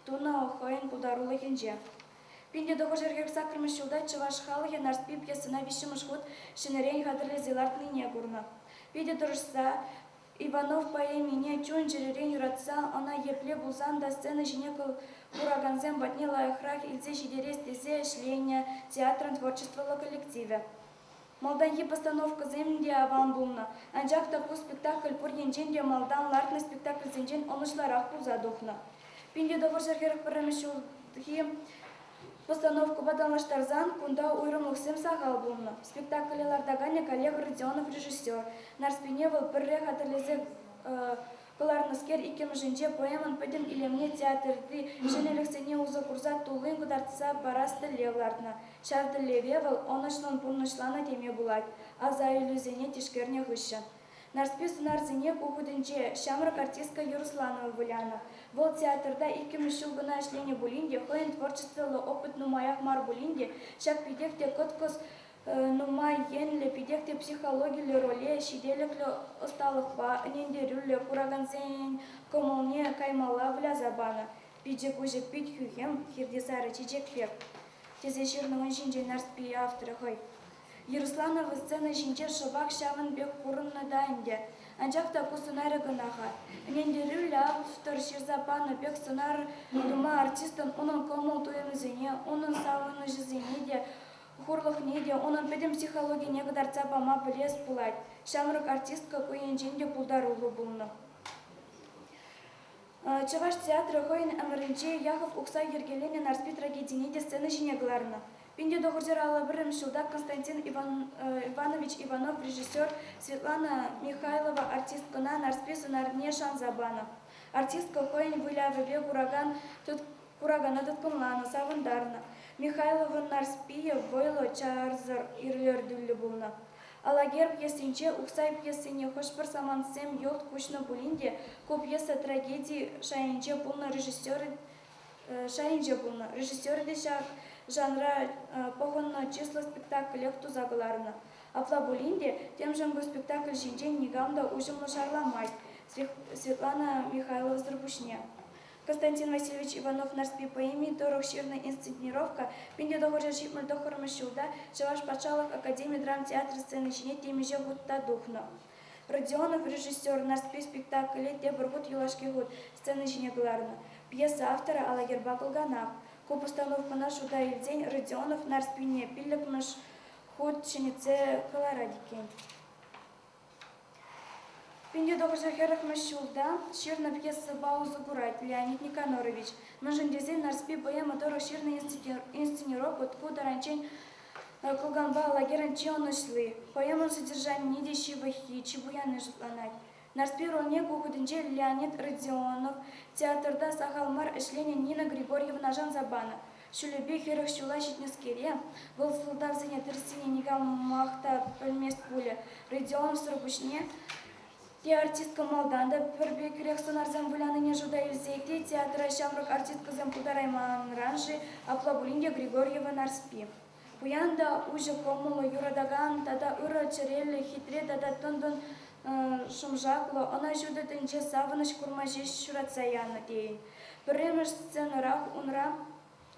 тунӑ хӑйӗн пултарулӑхӗнче. 1948 ҫулта чӑваш халӑхӗ Нарспи пьесӑна виҫҫӗмӗш хут ҫӗнӗрен хатӗрлесе лартнине курнӑ. Питӗ тӑрӑшса Иванов поэмине чун-чӗререн юратса ӑна епле пулсан та сцена ҫине куракансем патне лайӑхрах илсе ҫитерес тесе ӗҫленӗ театрӑн творчествӑллӑ коллективӗ. Малтанхи постановкӑсем те аван пулнӑ, анчах та ку спектакль пур енчен те малтан лартнӑ спектакльсенчен ӑнӑҫлӑрах пулса тухнӑ. 1941 ҫулхи Постановкӑпа танлаштарсан кунта уйрӑмлӑхсем сахал пулнӑ. Спектакле лартаканӗ каллех Родионов режиссер. Нарспине вӑл пӗрре хатӗрлесе кӑларнӑскер иккӗмӗшӗнче поэмӑн пӗтӗм илемне театрти ҫӗнӗлӗхсене усӑ курса туллин кӑтартса парас тӗллев лартнӑ. Ҫав тӗллеве вӑл ӑнӑҫлӑн пурнӑҫланӑ теме пулать, асаилӳсене тишкернӗ хыҫҫӑн. Нарспи сӑнарсене ку хутӗнче ҫамрӑк артистка Яросланова вылянӑ. Вӑл театрта иккӗмӗш ҫул кӑна ӗҫленӗ пулин те, хӑйӗн творчествӑллӑ опыт нумаях мар пулин те, ҫак питех те кӑткӑс, нумай енлӗ, питех те психологиллӗ роле ҫителӗклӗ ӑсталӑхпа, ӗнентерӳллӗ, куракансен кӑмӑлне каймалла выляса панӑ. Пичӗ-куҫӗ пит хӳхӗм, хирти сарӑ чечек пек, тесе ҫырнӑ ун ҫинчен Нарспи авторӗ хӑй. Яросланова сцена ҫинче шӑпах ҫавӑн пек курӑннӑ та ӗнтӗ. Анчах та ку сӑнарӗ кӑна-ха. Ӗнентерӳллӗ автор ҫырса панӑ пек сӑнар тума артистӑн унӑн кӑмӑл-туйӑмӗсене, унӑн савӑнӑҫӗсене те, хурлӑхне те, унӑн пӗтӗм психологине кӑтартса пама пӗлес пулать. Ҫамрӑк артистка ку енчен те пултаруллӑ пулнӑ. Чӑваш театрӗ хӑйӗн ӗмӗрӗнче Яков Ухсай йӗркеленӗ Нарспи трагедине те сцена ҫине кӑларнӑ. 1951 ҫулта Константин Иванович Иванов режиссер Светлана Михайлова артисткӑна Нарспи сӑнарне шанса панӑ. Артистка хӑйӗн вылявӗпе куракан куракана тыткӑнланӑ, савӑнтарнӑ. Михайловӑн Нарспийӗ вӑйлӑ, чарсӑр, илӗртӳллӗ пулнӑ. Алагер пьесинче Ухсай пьесине хӑш-пӗр самантсем йӑлт куҫнӑ пулин те, ку пьеса трагеди шайӗнче пулнӑ режиссерӗ шайӗнче пулнӑ. Режиссерӗ те ҫак жанра пӑхӑннӑ чыслӑ спектаклех туса кӑларнӑ. Апла пулин те, темшӗн ку спектакль ҫинчен никам та уҫӑмлӑ шарламасть Светлана Михайловӑсӑр пуҫне. Константин Васильевич Иванов Нарспи поэми тӑрӑх ҫырнӑ инсценировка 1979 ҫулта Чӑваш патшалӑх академи драмтеатрӗ сцени ҫине темиҫе хут та тухнӑ. Родионов режиссер Нарспи спектакле тепӗр хут юлашки хут сцена ҫине кӑларнӑ. Пьеса авторӗ Алагерпа Кӑлканах. Ку постановкӑна шута илсен Родионов Нарспине пиллӗкмӗш хут ҫӗнетсе кӑларать иккен. 1940 ҫулта ҫырнӑ пьесӑпа усӑ курать Леонид Никанорович, мӗншӗн тесен Нарспи поэма тӑрӑх ҫырнӑ инсценировка ку таранччен Кӑлканпа Алагерӑн чи ӑнӑҫли, поэмӑн содержанине те ҫывӑххи, чи пуянни шутланать. Нарспи рольне ку хутӗнче Леонид Родионов театрта сахал мар ӗҫленӗ Нина Григорьевна шанса панӑ. Ҫулӗпе 40 ҫула ҫитнӗскере, вӑл сӑлтавсене тӗрӗссине никамах та пӗлмест пулӗ, Родионовсӑр пуҫне те артистка малтан та пӗр пекрех сӑнарсем вылянине шута илсе те театра ҫамрӑк артисткӑсем пултарайманран-ши, апла пулин те Григорьева Нарспи. Пуян та уҫӑ кӑмӑллӑ, юратакан тата ырӑ чӗреллӗ, хитре тата тӑн-тӑн шӑмшаклӑ, ӑна ҫутӑ тӗнче савӑнӑҫ курма ҫеҫ ҫуратса янӑ тейӗн. Пӗрремӗш сценӑрах унра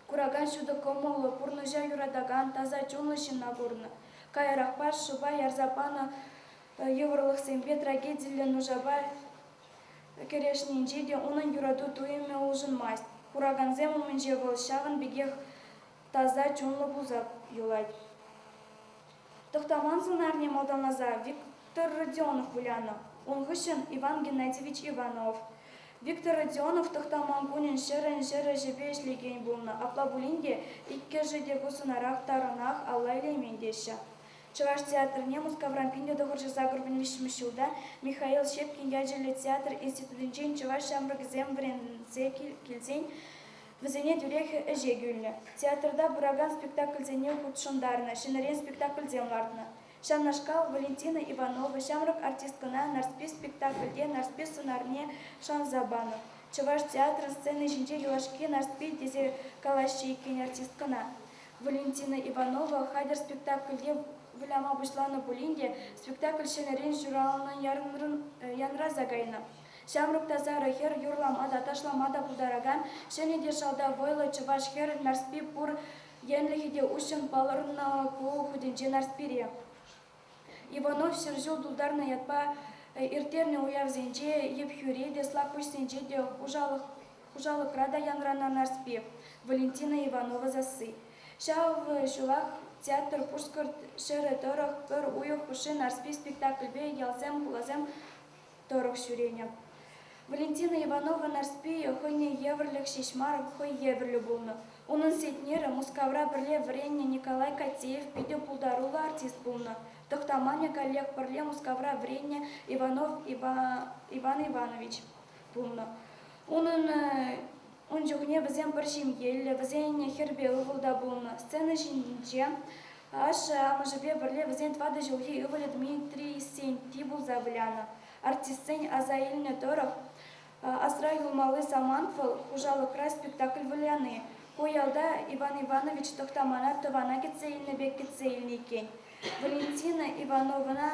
куракан ҫутӑ кӑмӑллӑ, пурнӑҫа юратакан, таса чунлӑ ҫынна курнӑ. Каярахпа шӑпа ярса панӑ йывӑрлӑхсемпе трагедиллӗ нушапа кӗрешнинче те унӑн юрату туйӑмӗ улшӑнмасть. Куракансем умӗнче вӑл ҫавӑн пекех таса чунлӑ пулса юлать. Тӑхтаман сӑнарне малтанласа Виктор Родионов вылянӑ, ун хыҫҫӑн Иван Геннадьевич Иванов. Виктор Родионов Тӑхтаман кунӗн ҫӗрӗн-ҫӗр ӗҫӗпе ӗҫлекен пулнӑ, апла пулин те иккӗшӗ те ку сӑнарах тарӑнах алла илеймен теҫҫӗ. Чӑваш театрне Мускавран 1983 ҫулта Михаил Щепкин ячӗллӗ театр институтӗнчен чӑваш ҫамрӑкӗсем вӗренсе килсен Вӗсене тӳрех ӗҫе кӳлнӗ. Театрта пыракан спектакльсене хутшӑнтарнӑ, ҫӗнӗрен спектакльсем лартнӑ. Ҫавнашкал Валентина Иванова ҫамрӑк артисткӑна Нарспи спектакльте Нарспи сӑнарне шанса панӑ. Чӑваш театрӗн сцени ҫинче юлашки Нарспи тесе калаҫҫӗ иккен артисткӑна. Валентина Иванова хатӗр спектакльте выляма пуҫланӑ пулин те спектакль ҫӗнӗрен ҫуралнӑн янраса кайнӑ. Ҫамрӑк та сарӑ хӗр юрлама та, ташлама та пултаракан, ҫӗнӗ те шалта вӑйлӑ чӑваш хӗрӗн Нарспи пур енлӗхӗ те уҫҫӑн палӑрнӑ ку хутӗнче Нарспире. Иванов ҫӗр ҫул тултарнӑ ятпа ирттернӗ уявсенче Ӗпхӳре те, Слакпуҫсенче те, хуҫалӑхра та янранӑ Нарспи, Валентина Иванова сасси. Ҫав ҫулах театр Пушкӑрт ҫӗрӗ тӑрӑх пӗр уйӑх хушши Нарспи спектакльпе ялсем, хуласем тӑрӑх ҫӳренӗ. Валентина Иванова Нарспи хӑйне евӗрлӗх ҫеҫ мар, хӑй евӗрлӗ пулнӑ. Унӑн Сетнерӗ Мускавра пӗрле вӗреннӗ Николай Котеев питӗ пултаруллӑ артист пулнӑ. Тӑхтаманӗ каллех пӗрле Мускавра вӗреннӗ Иванов Иван Иванович пулнӑ. Унӑн ун чухне вӗсем пӗр ҫемьеллӗ, вӗсен хӗрпе ывӑл та пулнӑ. Сцена ҫинче ашшӗ-амӑшӗпе пӗрле вӗсен тӑватӑ ҫулхи ывӑлӗ Дмитрий Сентти пулса вылянӑ. Артистсен аса илнӗ тӑрӑх, асра юлмалли самант вӑл хуҫалӑхра спектакль выляни. Ку ялта Иван Иванович Тӑхтамана тӑвана кӗтсе илнӗ пек кӗтсе илнӗ иккен. Валентина Ивановӑна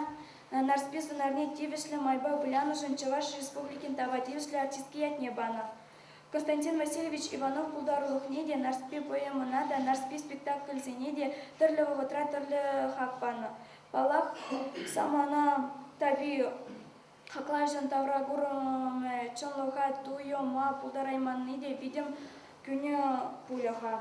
Нарспи сӑнарне тивӗҫлӗ майпа вылянӑшӑн Чӑваш Республикин тава тивӗҫлӗ артистки ятне панӑ. Константин Васильевич Иванов пултарулӑхне те, Нарспи поэмӑна та, Нарспи спектакльсене те тӗрлӗ вӑхӑтра тӗрлӗ хак панӑ. Паллах, самана тапи хаклаҫӑн тавракурӑмӗ чӑнлӑха туйӑма пултарайманни те витӗм кӳнӗ пулӗ-ха.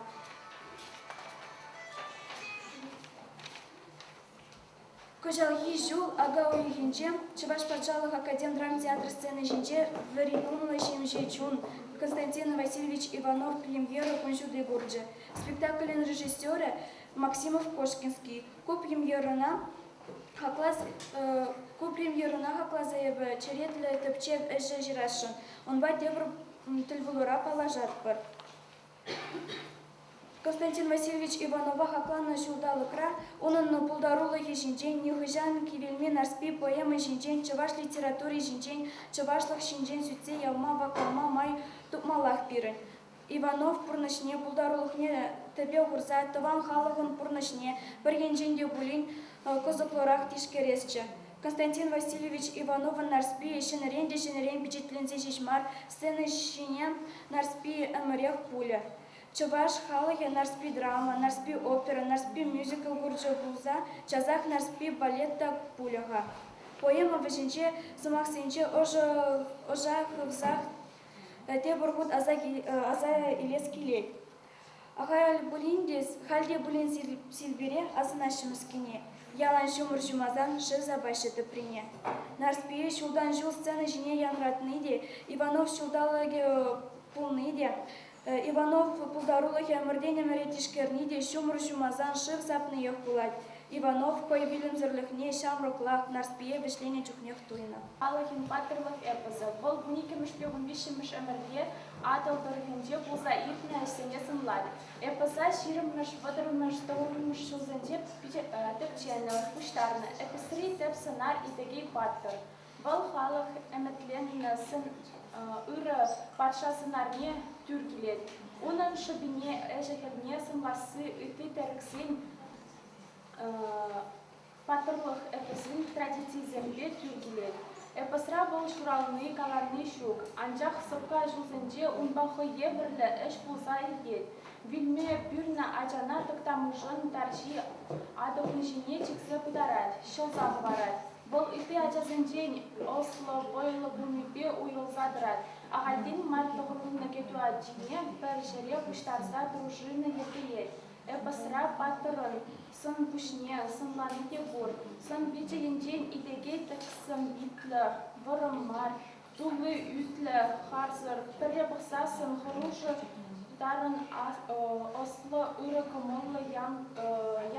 Кӑҫалхи ҫул ака уйӑхӗнче Чӑваш патшалӑх академдрамтеатр сцени ҫинче вӗри юнлӑ ҫемҫе чун Константин Васильевич Иванов премьера кун ҫути курчӗ. Спектаклӗн режиссерӗ Максимов-Кошкинский. Ку премьерӑна хаклас ку премьерӑна хакласа эпӗ черетлӗ тӗпчев ӗҫӗ ҫырасшӑн. Унпа тепӗр тӗлпулура паллашатпӑр. Константин Васильевич Иванова хакланӑ ҫулталӑкра унӑн пултарулӑхӗ ҫинчен, нихӑҫан кивелми Нарспи поэма ҫинчен, чӑваш литератури ҫинчен, чӑвашлӑх ҫинчен сӳтсе явма, ваклама май тупмаллах пирӗн. Иванов пурнӑҫне, пултарулӑхне тӗпе хурса тӑван халӑхӑн пурнӑҫне пӗр енчен те пулин кӑсӑклӑрах тишкересчӗ. Константин Васильевич Ивановӑн Нарспи ҫӗнӗрен те ҫӗнӗрен пичетленсе ҫеҫ мар, сцена ҫине Нарспи ӗмӗрех пулӗ. Чӑваш халӑхӗ Нарспи драма, Нарспи опера, Нарспи мюзикл курчӗ пулса часах Нарспи балет та пулӗ-ха. Поэма вӗҫӗнче сӑмахсенче ӑша хывсах тепӗр хут аса илес килет. Ахаль пулин те, халь те пулин Силпире асӑнаҫҫӗ мӗскӗне. Ялан ҫумӑр ҫумасан шыв сапаҫҫӗ тӑприне. Нарспие ҫултан-ҫул сцена ҫине янратни те, Иванов ҫулталӑкӗ пулни те, Иванов пултарулӑхӗ ӗмӗртен ӗмӗре тишкерни те ҫумӑр ҫумасан шыв сапниех пулать. Иванов хӑй вилӗмсӗрлӗхне ҫамрӑклах Нарспие вӗҫленӗ чухнех туйнӑ. Халӑхӗн паттӑрлӑх эпосӗ. Вӑл вуниккӗмӗшпе вунвиҫҫӗмӗш ӗмӗрте Атӑл тӑрӑхӗнче пулса иртнӗ ӗҫсене сӑнлать. Эпоса ҫирӗммӗш, вӑтӑрмӗш, тӑхӑрмӗш ҫулсенче тӗпченӗ, пуҫтарнӑ. Эпосри тӗп сӑнар Итекей паттӑр. Вӑл халӑх ӗмӗтленнӗ ырӑ патша сӑнарне тӳр килет. Унӑн шӑпине, ӗҫӗ-хӗлне сӑнласси ытти тӗрӗксен паттӑрлӑх эпосӗн традицийӗсемпе тӳр килет. Эпосра вӑл ҫурални, калани ҫук, анчах сӑпка ҫулсенче унпа хӑй евӗрлӗ ӗҫ пулса иртет. Вилме пӳрнӗ ачана Тӑктамӑшӑн тарҫи атӑ хуҫине чиксе пытарать, ҫӑлса хӑварать. Вӑл ытти ачасенчен ӑслӑ, вӑйлӑ пулнипе уйрӑлса тӑрать. Ахальтен мар тӑхӑннӑ кӗтӳ ачине пӗр ҫӗре пуҫтарса дружина йӗркелет. Эпосра паттӑрӑн сӑн-пуҫне сӑнлани те пур. Сӑн-пичӗ енчен итеке тӗксӗм питлӗ, вӑрӑм мар, тулли ӳтлӗ, харсӑр, пӗрре пӑхсассӑн хӑрушӑ тарӑн ӑслӑ, ырӑ кӑмӑллӑ,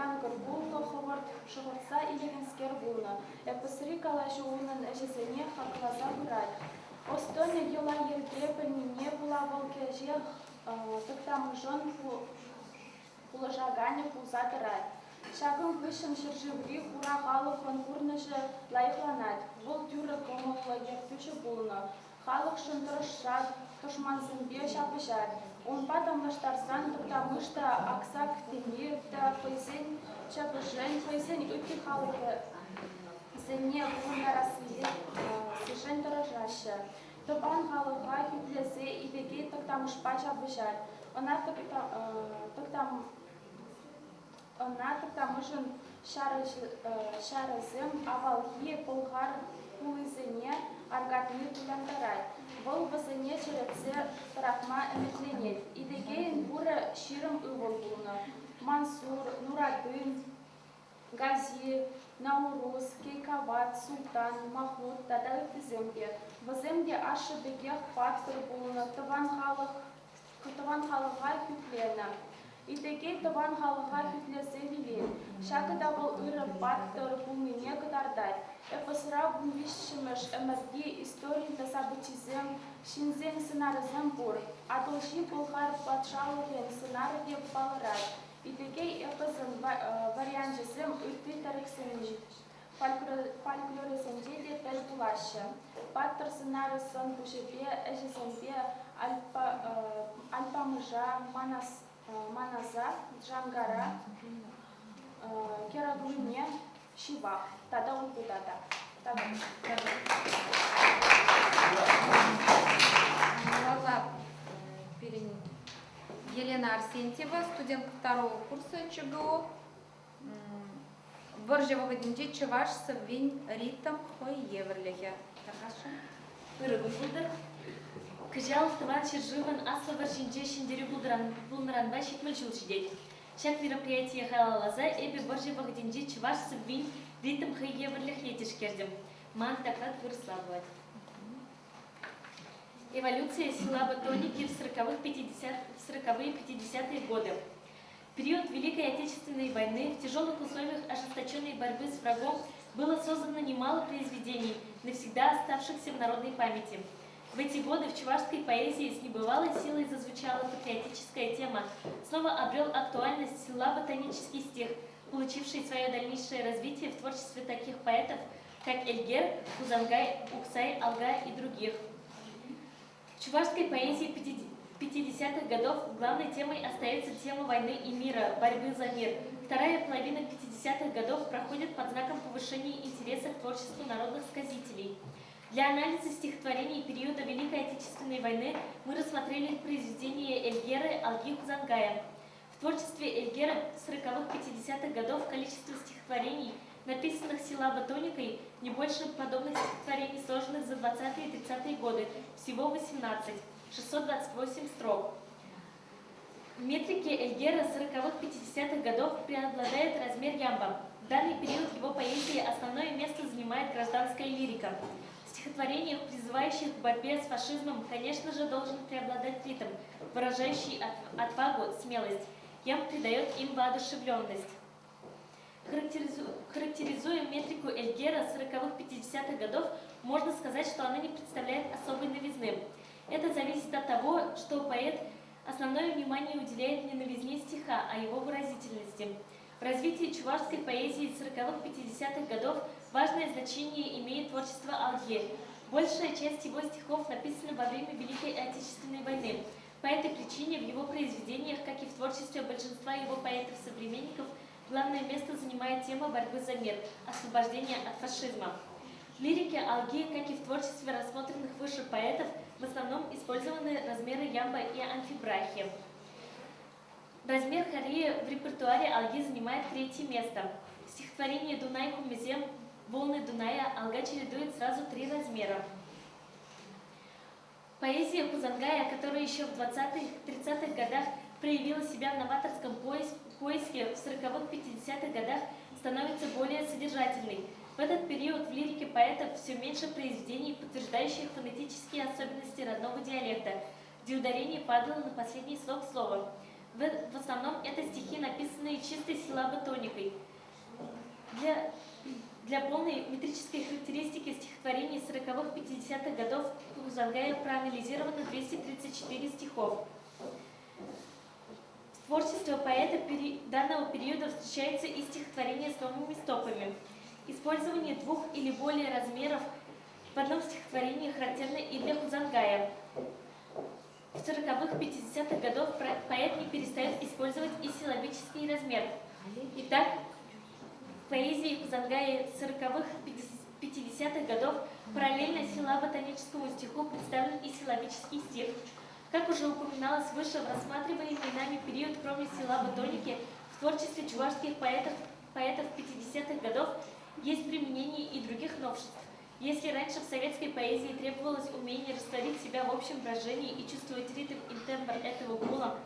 янкӑр куллӑ, хӑвӑрт шӑхӑртса илекенскер пулнӑ. Эпосри калаҫу унӑн ӗҫӗсене хакласа пырать. Ӑс-тӑнӗ йӑла-йӗрке пӗлнине пула вӑл кӗҫех Тӑктамӑшӑн пулӑшаканӗ пулса тӑрать. Ҫакӑн хыҫҫӑн ҫӗршыври хура халӑхӑн пурнӑҫӗ лайӑхланать. Вӑл тӳрӗ кӑмӑллӑ ертӳҫӗ пулнӑ, халӑхшӑн тӑрӑшса тӑшмансемпе ҫапӑҫать. Унпа танлаштарсан Тӑктамӑш та, Аксак Тимир та хӑйсен чапӗшӗн, хӑйсен ытти халӑхӗсене пурӑнтарассишӗн тӑрӑшаҫҫӗ. Тӑван халӑха хӳтӗлесе илекен Тӑктамӑшпа ҫапӑҫать. Ӑна Ӑна Тӑктамӑшӑн ҫарӗсем авалхи пӑлхар хулисене аркатни кулянтарать. Вӑл вӗсене чӗрӗлсе тӑратма ӗмӗтленет. Идегейӗн пурӗ 20 ывӑл пулнӑ: Мансур, Нуратдин, Гази, Наурус, Кейкават, Султан, Махмуд тата ыттисем те. Вӗсем те ашшӗ пекех паттӑр пулнӑ, тӑван халӑха хӳтленӗ. Итлекен тӑван халӑха хӳтлесе вилет. Ҫакӑ та вӑл ырӑ, паттӑр пулнине кӑтартать. Эпосра вунвиҫҫӗмӗш ӗмӗрти историн событисем, ҫынсен сӑнарӗсем пур. Атӑлҫи Пӑлхар патшалӑхӗн сӑнарӗ те палӑрать. Итлекей эпосӑн варианчӗсем ытти тӗрӗксенчи фольклорӗсенче те тӗл пулаҫҫӗ. Паттӑр сӑнарӗ сӑн-пуҫӗпе, ӗҫӗсемпе Альпамыша, Манаса, Джангара, Кераглине ҫывах тата Улпута та. Малалла пирӗн Елена Арсентьева, студентка второго курса ЧГУ, Вӑрҫӑ вӑхӑтӗнче чӑваш сӑввин ритм хӑй евӗрлӗхӗ. Тархасшӑн. Ырӑ кун пултӑр. Кӑҫал Тӑван ҫӗршывӑн Аслӑ вӑрҫинче ҫӗнтерӳ пулнӑранпа 70 ҫул ҫитет. Ҫак мероприятие халалласа эпӗ вӑрҫӑ вӑхӑтӗнчи чӑваш сӑввин ритм хӑй евӗрлӗхне тишкертӗм. Ман доклад вырӑсла пулать. Эволюция силлаботоники в сороковые 50-е годы. В период Великой Отечественной войны в тяжелых условиях ожесточенной борьбы с врагом было создано немало произведений, навсегда оставшихся в народной памяти. В эти годы в чувашской поэзии с небывалой силой зазвучала патриотическая тема. Снова обрел актуальность силлабо-тонический стих, получивший свое дальнейшее развитие в творчестве таких поэтов, как Эльгер, Хузангай, Ухсай, Алга и других. В чувашской поэзии 50-х годов главной темой остается тема войны и мира, борьбы за мир. Вторая половина 50-х годов проходит под знаком повышения интереса к творчеству народных сказителей. Для анализа стихотворений периода Великой Отечественной войны мы рассмотрели произведения Эльгеры Алги Хузангая. В творчестве Эльгера 40-х-50-х годов количество стихотворений, написанных силаботоникой, не больше подобных стихотворений, сложенных за 20-е и 30-е годы, всего 18, 628 строк. В метрике Эльгера 40-х-50-х годов преобладает размер ямба. В данный период его поэзии основное место занимает гражданская лирика. В стихотворениях, призывающих к борьбе с фашизмом, конечно же, должен преобладать ритм, выражающий отвагу, смелость. Ямб придает им воодушевленность. Характеризуя метрику Эльгера 40-х-50-х годов, можно сказать, что она не представляет особой новизны. Это зависит от того, что поэт основное внимание уделяет не новизне стиха, а его выразительности. В развитии чувашской поэзии 40-х-50-х годов важное значение имеет творчество Алги. Большая часть его стихов написана во время Великой Отечественной войны. По этой причине в его произведениях, как и в творчестве большинства его поэтов-современников, главное место занимает тема борьбы за мир, освобождения от фашизма. В лирике Алги, как и в творчестве рассмотренных выше поэтов, в основном использованы размеры ямба и амфибрахи. Размер хореи в репертуаре Алги занимает третье место. В стихотворении «Дунай хумезем» «Волны Дуная» Алга чередует сразу три размера. Поэзия Хузангая, которая еще в 20-х-30-х годах проявила себя в новаторском поиске, в 40-х-50-х годах становится более содержательной. В этот период в лирике поэтов все меньше произведений, подтверждающих фонетические особенности родного диалекта, где ударение падало на последний слог слова. В основном это стихи, написанные чистой силлаботоникой. Для полной метрической характеристики стихотворений 40-х-50-х годов Хузангая проанализировано 234 стихов. В творчестве поэта данного периода встречаются и стихотворения с новыми стопами. Использование двух или более размеров в одном стихотворении характерно и для Хузангая. В 40-х, 50-х годов поэт не перестает использовать и силлабический размер. Итак, в поэзии Хузангая 40-х, 50-х годов параллельно силлаботоническому стиху представлен и силлабический стих. Как уже упоминалось выше, в рассматриваемый нами период, кроме силлаботоники, в творчестве чувашских поэтов 50-х годов есть применение и других новшеств. Если раньше в советской поэзии требовалось умение растворить себя в общем брожении и чувствовать ритм и тембр этого гула,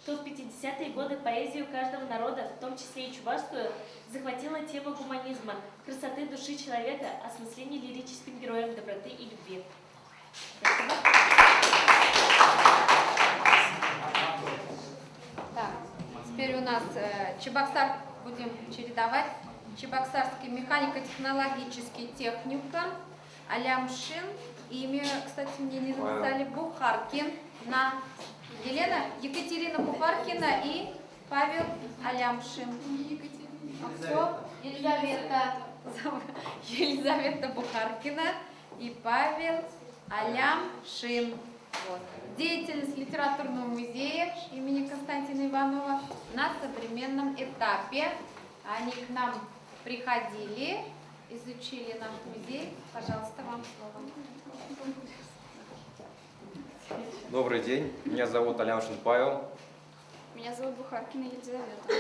то в 50-е годы поэзию каждого народа, в том числе и чувашскую, захватила тема гуманизма, красоты души человека, осмысления лирическим героем доброты и любви. Спасибо. Так, теперь у нас Чебоксар будем чередовать. Чебоксарский механико-технологический техникум. Алямшин. Имя, кстати, мне не написали. Бухаркин. На Елена, Екатерина Бухаркина и Павел Алямшин. А кто? Елизавета. Елизавета Бухаркина и Павел Алямшин. Вот. Деятельность литературного музея имени Константина Иванова на современном этапе. Они к нам приходили, изучили наш музей. Пожалуйста, вам слово. Добрый день, меня зовут Алямшин Павел. Меня зовут Бухаркина Елизавета.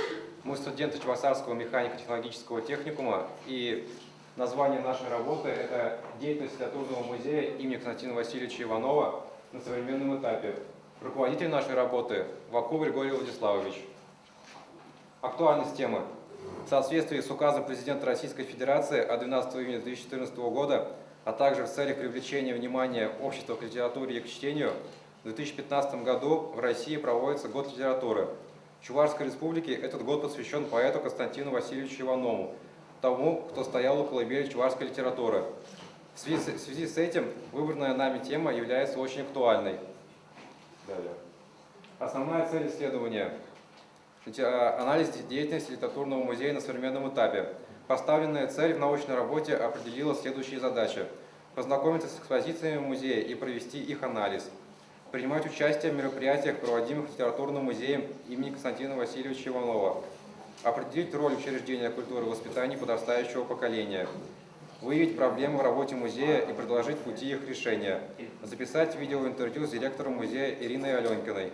Мы студенты Чебоксарского механико-технологического техникума, и название нашей работы – это «Деятельность литературного музея имени Константина Васильевича Иванова на современном этапе». Руководитель нашей работы – Вакул Григорий Владиславович. Актуальность темы. В соответствии с указом президента Российской Федерации от 12 июня 2014 года, а также в целях привлечения внимания общества к литературе и к чтению, в 2015 году в России проводится Год литературы. В Чувашской республике этот год посвящен поэту Константину Васильевичу Иванову, тому, кто стоял у колыбели чувашской литературы. В связи с этим выбранная нами тема является очень актуальной. Далее. Основная цель исследования – анализ деятельности литературного музея на современном этапе. Поставленная цель в научной работе определила следующие задачи. Познакомиться с экспозициями музея и провести их анализ. Принимать участие в мероприятиях, проводимых литературным музеем имени Константина Васильевича Иванова. Определить роль учреждения культуры в воспитании подрастающего поколения. Выявить проблемы в работе музея и предложить пути их решения. Записать видеоинтервью с директором музея Ириной Аленкиной.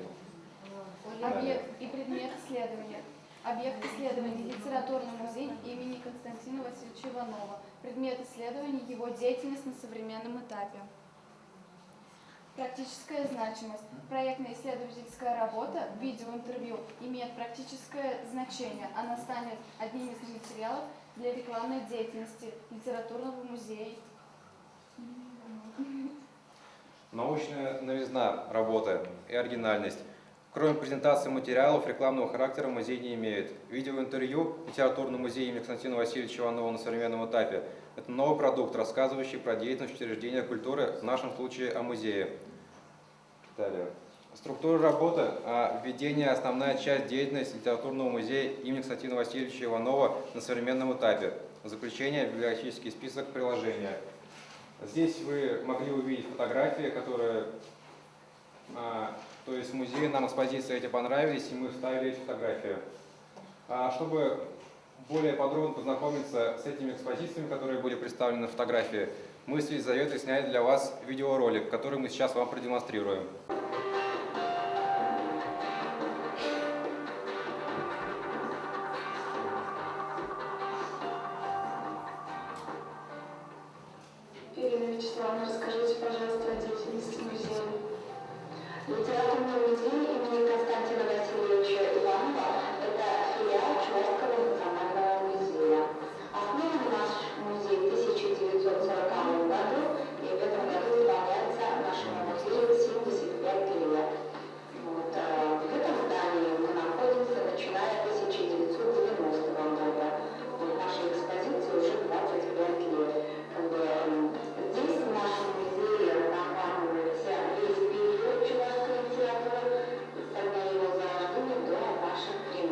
Объект и предмет исследования. Объект исследования – литературный музей имени Константина Васильевича Иванова. Предмет исследования – его деятельность на современном этапе. Практическая значимость. Проектно-исследовательская работа, видеоинтервью имеет практическое значение. Она станет одним из материалов для рекламной деятельности литературного музея. Научная новизна работы и оригинальность. Кроме презентации материалов, рекламного характера музей не имеет. Видеоинтервью «Литературный музей имени Константина Васильевича Иванова на современном этапе» – это новый продукт, рассказывающий про деятельность учреждения культуры, в нашем случае о музее. Далее. Структура работы, введение, основная часть деятельности литературного музея имени Константина Васильевича Иванова на современном этапе. Заключение, библиографический список, приложения. Здесь вы могли увидеть фотографии, которые, то есть в музее нам экспозиции эти понравились, и мы вставили эти фотографии. Чтобы более подробно познакомиться с этими экспозициями, которые были представлены на фотографии, мы с Елизаветой сняли для вас видеоролик, который мы сейчас вам продемонстрируем. Ирина Вячеславовна, расскажите, пожалуйста, о деятельности музея. Литературный музей имени Константина Васильевича Иванова – это филиал Чувашского национального музея. Основан наш музей в 1940 году, и в этом году исполняется нашему музею 75 лет. Вот, в этом здании мы находимся, начиная с 1990 года. Вот нашей экспозиции уже 25 лет. Как бы, здесь в нашем музее охватывается весь период чувашской литературы, со дня его зарождения до наших времен.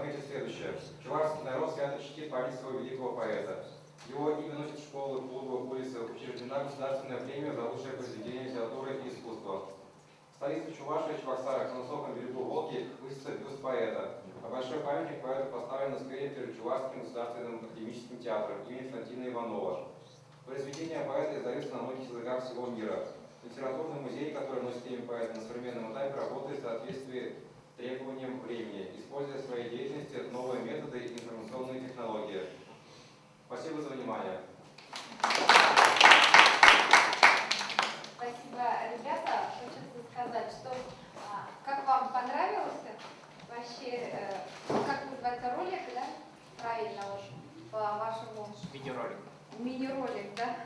ответить следующее. Чувашский народ свято чтит память своего великого поэта. Его имя носит школы, клубы, улицы, учреждена государственная премия за лучшее произведение литературы и искусства. В столице Чувашии, Чебоксарах, на высоком берегу Волги высится бюст поэта, а большой памятник поэту поставлен на сквере перед Чувашским государственным академическим театром имени Константина Иванова. Произведения поэта издаются на многих языках всего мира. Литературный музей, который носит имя поэта на современном этапе, работает в соответствии требованиям времени, используя в своей деятельности новые методы и информационные технологии. Спасибо за внимание. Спасибо, ребята. Хочется сказать, что а, как вам понравился вообще, э, как называется ролик, да? Правильно вот по вашему... Видеоролик. Мини-ролик, да?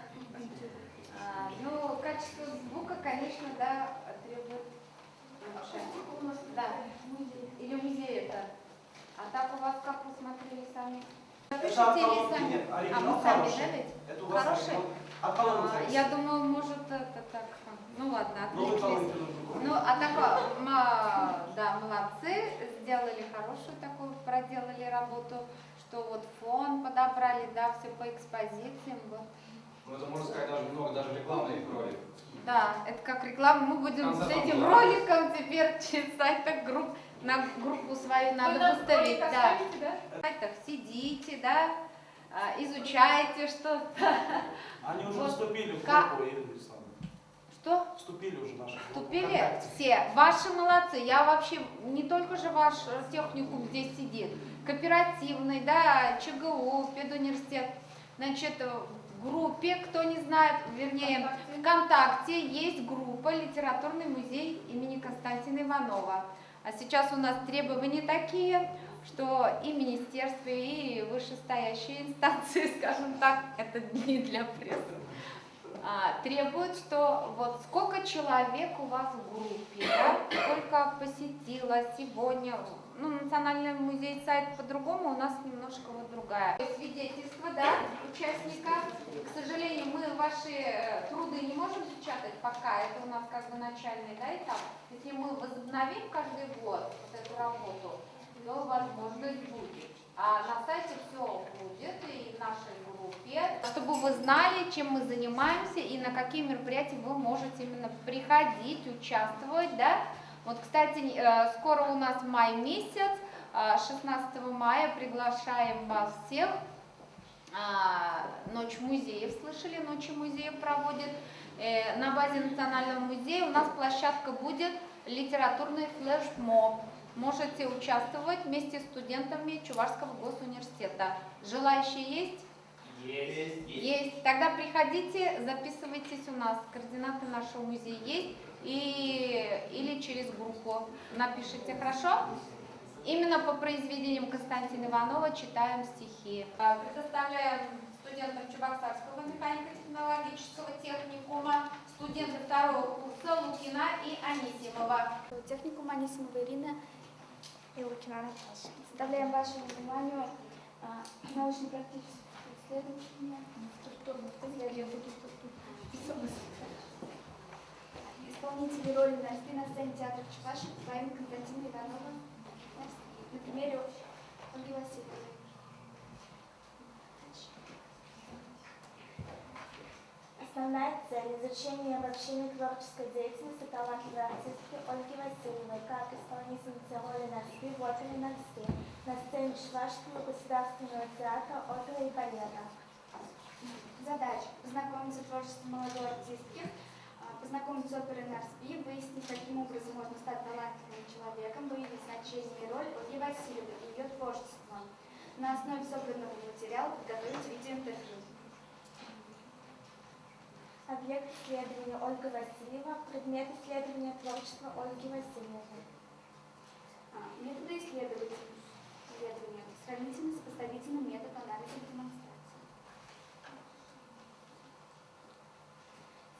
А, ну, качество звука, конечно, да, требует улучшения. Да. Или музей это. А так у вас как вы смотрели сами? Это Пишите или сами? Нет, а оригинал мы сами, хороший. да, ведь? Это у вас Хороший? оригинал. От колонок А, зависит. я думаю, может, это так. Ну ладно, Новый отвлеклись. колонки нужно купить. Ну, а так, а, да, молодцы, сделали хорошую такую, проделали работу, что вот фон подобрали, да, все по экспозициям. Вот. Ну, это, можно сказать, даже немного даже рекламный ролик. Да, это как реклама. Мы будем Конце с этим там, да. роликом теперь чесать так групп, на группу свою Вы надо нам выставить. ролик Да. оставите, да? Сайтах сидите, да, а, изучайте что-то. Они уже Вот. вступили в Ка- группу, Ирина Вячеславовна. Что? Вступили уже в нашу группу Вступили ВКонтакте. все. Ваши молодцы. Я вообще, не только же ваш техникум здесь сидит, кооперативный, да, ЧГУ, педуниверситет. Значит, в группе, кто не знает, вернее, ВКонтакте есть группа «Литературный музей имени Константина Иванова». А сейчас у нас требования такие, что и министерство, и вышестоящие инстанции, скажем так, это не для прессы, а, требуют, что вот сколько человек у вас в группе, да, сколько посетило сегодня, ну, Национальный музей сайт по-другому, у нас немножко вот другая. Свидетельство, да, участника. К сожалению, мы ваши э, труды не можем печатать пока, это у нас как бы начальный, да, этап. Если мы возобновим каждый год вот эту работу, то возможность будет. А на сайте все будет и в нашей группе, чтобы вы знали, чем мы занимаемся и на какие мероприятия вы можете именно приходить, участвовать, да. Вот, кстати, э, скоро у нас май месяц, 16 мая приглашаем вас всех. А, Ночь музеев, слышали, Ночи музеев проводит. Э, На базе Национального музея у нас площадка будет литературный флешмоб. Можете участвовать вместе с студентами Чувашского госуниверситета. Желающие есть? Есть. Есть. Тогда приходите, записывайтесь у нас. Координаты нашего музея есть. И, или через группу напишите, хорошо? Именно по произведениям Константина Иванова читаем стихи. А, Предоставляем студентам Чебоксарского механико-технологического техникума, студенты второго курса Лукина и Анисимова. Техникум Анисимова Ирина И Лукина Наташа. Представляем вашему вниманию а, научно-практическое исследование. Исполнители роли Нарспи на сцене театра Чуваши во имя Константина Иванова. На примере Ольги Васильевой. Основная цель – изучение и обобщение творческой деятельности талантливой артистки Ольги Васильевой как исполнительницы роли Нарспи в опере «Нарспи» на сцене Чувашского государственного театра оперы и балета. Задача – познакомиться с творчеством молодой артистки, а, познакомиться с оперой Нарспи, выяснить, каким образом можно стать талантливым человеком, выявить значение и роль Ольги Васильевой и ее творчества. На основе собранного материала подготовить видеоинтервью. Объект исследования Ольга Васильева, предмет исследования творчества Ольги Васильевой. А, Методы исследования. Исследования. Сравнительно-сопоставительный метод анализа и демонстрации.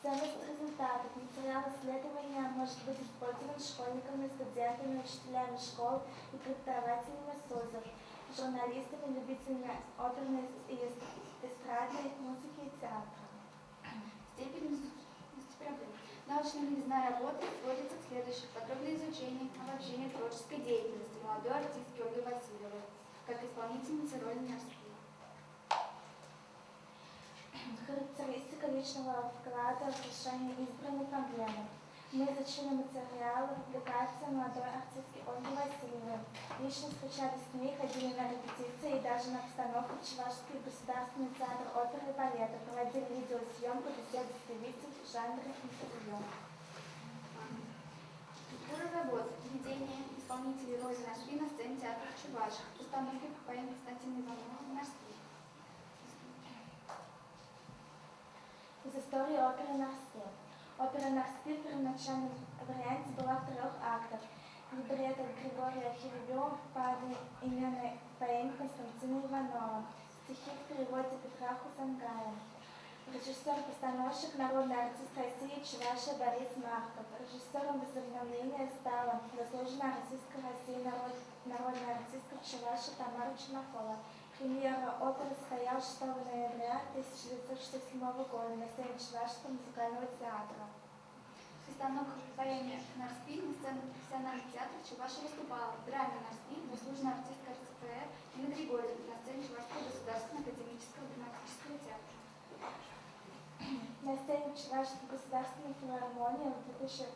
Ценность результатов материал исследования может быть использован школьниками, студентами, учителями школ и преподавателями СУЗов, журналистами, любителями оперной и эстрадной музыки и театра. Степень изучения проблем. Научная новизна работы сводится к следующему. Подробное изучение, обобщение творческой деятельности молодой артистки Ольги Васильевой, как исполнительницы роли Нарспи. Характеристика личного вклада в решение избранной проблемы. Мы изучили материалы публикации молодой артистки Ольги Васильевой. Лично встречались с ней, ходили на репетиции и даже на постановку в Чувашский государственный театр оперы и балета, проводили видеосъемку беседы с певицей в жанре интервью. Структура работ. Введение исполнителей роли Нарспи на сцене театра Чуваших. Постановки по поэме Константина Иванова «Нарспи». Из истории оперы «Нарспи». Опера «Нарспи» в первоначальном варианте была в трех актах. Либретто Григория Херибева по одноименной поэме Константина Иванова. Стихи в переводе Петра Хусангая. Режиссер-постановщик, народный артист России Чувашия Борис Марков. Режиссером возобновления стала заслуженная артистка России, народ, народная артистка Чувашия Тамара Чумакова. Премьера оперы состоялась 6 ноября 1967 года на сцене Чувашского музыкального театра. В постановках поэме «Нарспи» на сцену профессиональных театров Чувашия выступала в драме «Нарспи» заслуженная артистка РСФР Нина Григорьевна на сцене Чувашского государственного академического драматического театра. На сцене Чувашской государственной филармонии в 2010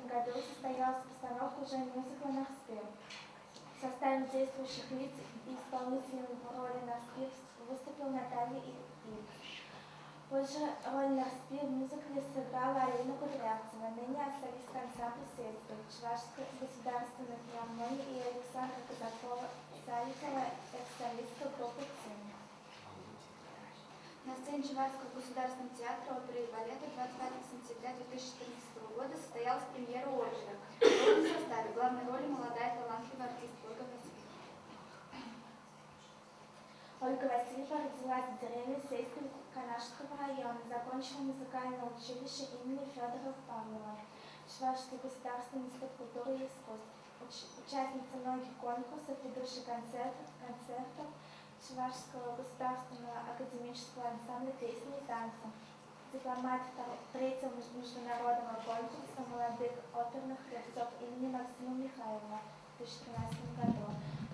году состоялась постановка уже мюзикла «Нарспи». В составе действующих лиц и исполнителем в роли Нарспи выступила Наталья Ильич. Позже роль Нарспи в мюзикле сыграла Алина Кудрявцева, ныне солистка ансамбля «Сельская», Чувашской государственной филармонии и Александра Казакова-Саликова, экс-солистка группы «Цин». На сцене Чувашского государственного театра оперы и балета 25 сентября 2014 года состоялась премьера оперы. В полном составе главной роли молодая талантливая артистка Ольга Васильева. Ольга Васильева родилась в деревне Сейской Канашского района, закончила музыкальное училище имени Федора Павлова, Чувашский государственный институт культуры и искусств, уч участница многих конкурсов, ведущая концерт, концертов Чувашского государственного академического ансамбля песни и танца, дипломат третьего международного конкурса молодых оперных певцов имени Максима Михайлова в 2013 году,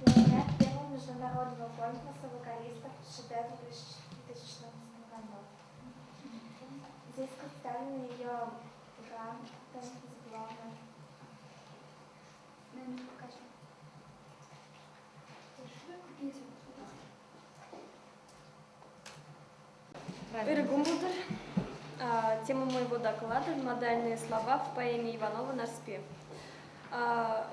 лауреат первого международного конкурса вокалистов «Шедевр» в 2014 году. Здесь представлены ее грамоты, дипломы. Наверное, покажу. Ырӑ кун пултӑр. Тема моего доклада – модальные слова в поэме Иванова «Нарспи».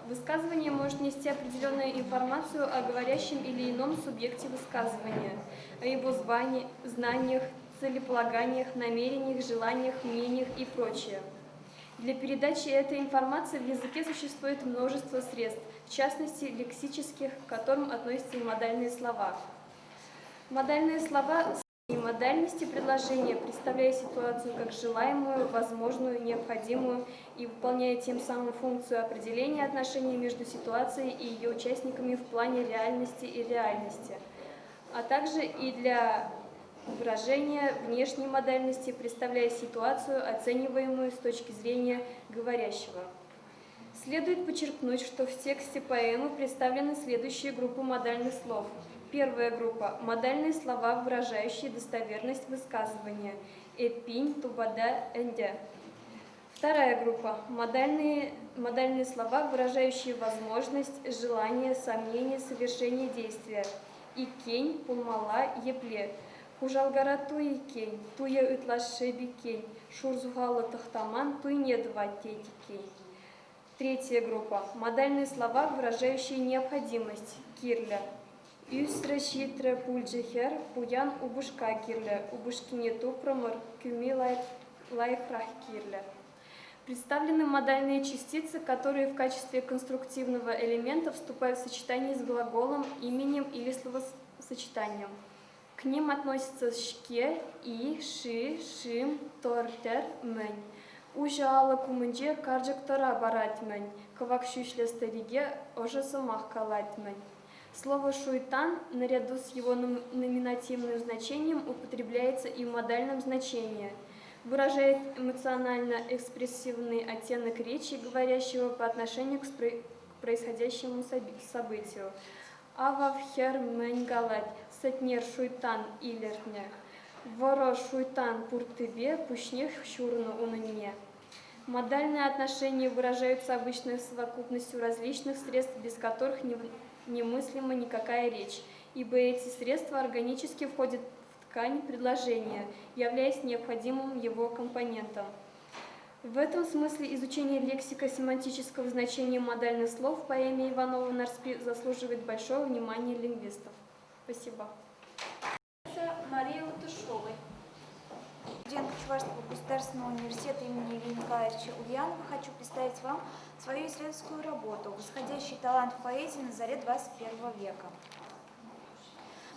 Высказывание может нести определенную информацию о говорящем или ином субъекте высказывания, о его звании, знаниях, целеполаганиях, намерениях, желаниях, мнениях и прочее. Для передачи этой информации в языке существует множество средств, в частности лексических, к которым относятся и модальные слова. Модальные слова и модальности предложения, представляя ситуацию как желаемую, возможную, необходимую и выполняя тем самым функцию определения отношений между ситуацией и ее участниками в плане реальности и реальности, а также и для выражения внешней модальности, представляя ситуацию, оцениваемую с точки зрения говорящего. Следует подчеркнуть, что в тексте поэмы представлены следующие группы модальных слов. Первая группа – модальные слова, выражающие достоверность высказывания. Эппин, тупата, ӗнтӗ. Вторая группа – модальные, модальные слова, выражающие возможность, желание, сомнение, совершение действия. Иккен, пулмалла, епле. Хуҫалӑхра туй иккен, туйӗ ытлашши иккен, шур сухаллӑ Тӑхтаман туйне тӑвать тет иккен. Третья группа. Модальные слова, выражающие необходимость. Кирлӗ. Ӳсрӗ ҫитрӗ пулчӗ хӗр, пуян упӑшка кирлӗ, упӑшкине тупрӑмӑр, кӳми лайӑхрах кирлӗ. Представлены модальные частицы, которые в качестве конструктивного элемента вступают в сочетание с глаголом, именем или словосочетанием. К ним относятся ҫке, и, ши, шим, тӑр, тӗр, мӗн. Уҫӑ алӑк умӗнче карчӑк тӑра парать-мӗн, кӑвак ҫӳҫлӗ старике ӑшӑ сӑмах калать-мӗн. Слово «шуйттан» наряду с его номинативным значением употребляется и в модальном значении. Выражает эмоционально-экспрессивный оттенок речи говорящего по отношению к происходящему событию. Авав хӗр мӗн калать, сӗтнер шуйттан илӗртнӗ. Вӑрӑ шуйттан пурттипе пуҫнех ҫурнӑ унӑнне. Модальные отношения выражаются обычно совокупностью различных средств, без которых немыслима никакая речь, ибо эти средства органически входят в ткань предложения, являясь необходимым его компонентом. В этом смысле изучение лексико-семантического значения модальных слов в поэме Иванова «Нарспи» заслуживает большого внимания лингвистов. Спасибо. Мария Латышовой. Студентка Чувашского государственного университета имени Ильи Николаевича Ульянова хочу представить вам свою исследовательскую работу «Восходящий талант в поэзии на заре 21 века».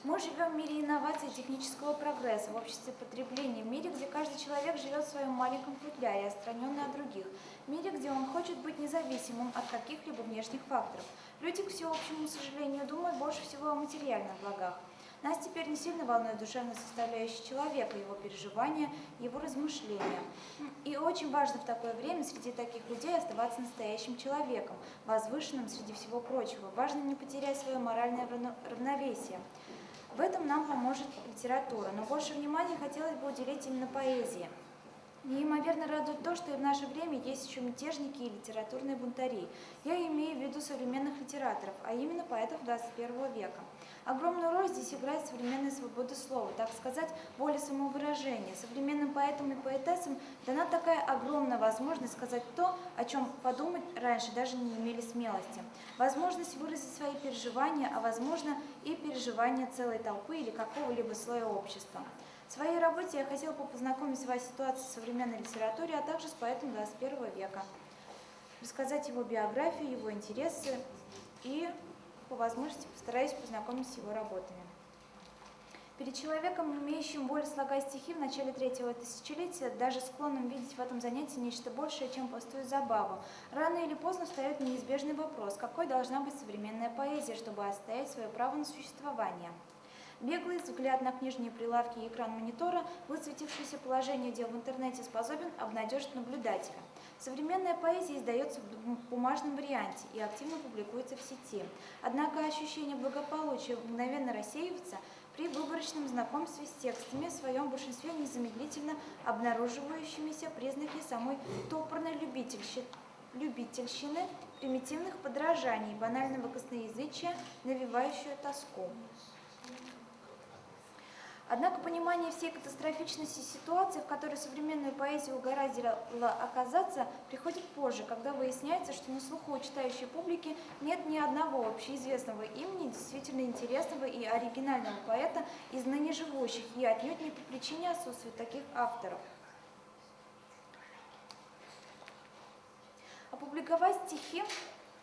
Мы живем в мире инноваций и технического прогресса, в обществе потребления, в мире, где каждый человек живет в своем маленьком футляре, отстраненный от других, в мире, где он хочет быть независимым от каких-либо внешних факторов. Люди, к всеобщему сожалению, думают больше всего о материальных благах. Нас теперь не сильно волнует душевная составляющая человека, его переживания, его размышления. И очень важно в такое время среди таких людей оставаться настоящим человеком, возвышенным среди всего прочего. Важно не потерять свое моральное равновесие. В этом нам поможет литература, но больше внимания хотелось бы уделить именно поэзии. Неимоверно радует то, что и в наше время есть еще мятежники и литературные бунтари. Я имею в виду современных литераторов, а именно поэтов 21 века. Огромную роль здесь играет современная свобода слова, так сказать, воля самовыражения. Современным поэтам и поэтессам дана такая огромная возможность сказать то, о чем подумать раньше даже не имели смелости. Возможность выразить свои переживания, а возможно и переживания целой толпы или какого-либо слоя общества. В своей работе я хотела бы познакомить вас с ситуацией в современной литературе, а также с поэтом 21 века, рассказать его биографию, его интересы и, по возможности, постараюсь познакомить с его работами. Перед человеком, имеющим волю слагать стихи в начале третьего тысячелетия, даже склонным видеть в этом занятии нечто большее, чем пустую забаву, рано или поздно встает неизбежный вопрос, какой должна быть современная поэзия, чтобы отстоять свое право на существование. Беглый взгляд на книжные прилавки и экран монитора, высветившееся положение дел в интернете, способен обнадежить наблюдателя. Современная поэзия издается в бумажном варианте и активно публикуется в сети. Однако ощущение благополучия мгновенно рассеивается при выборочном знакомстве с текстами, в своем большинстве незамедлительно обнаруживающимися признаки самой топорной любительщины, примитивных подражаний, банального косноязычия, навевающую тоску. Однако понимание всей катастрофичности ситуации, в которой современную поэзию угораздило оказаться, приходит позже, когда выясняется, что на слуху у читающей публики нет ни одного общеизвестного имени действительно интересного и оригинального поэта из ныне живущих, и отнюдь не по причине отсутствия таких авторов. Опубликовать стихи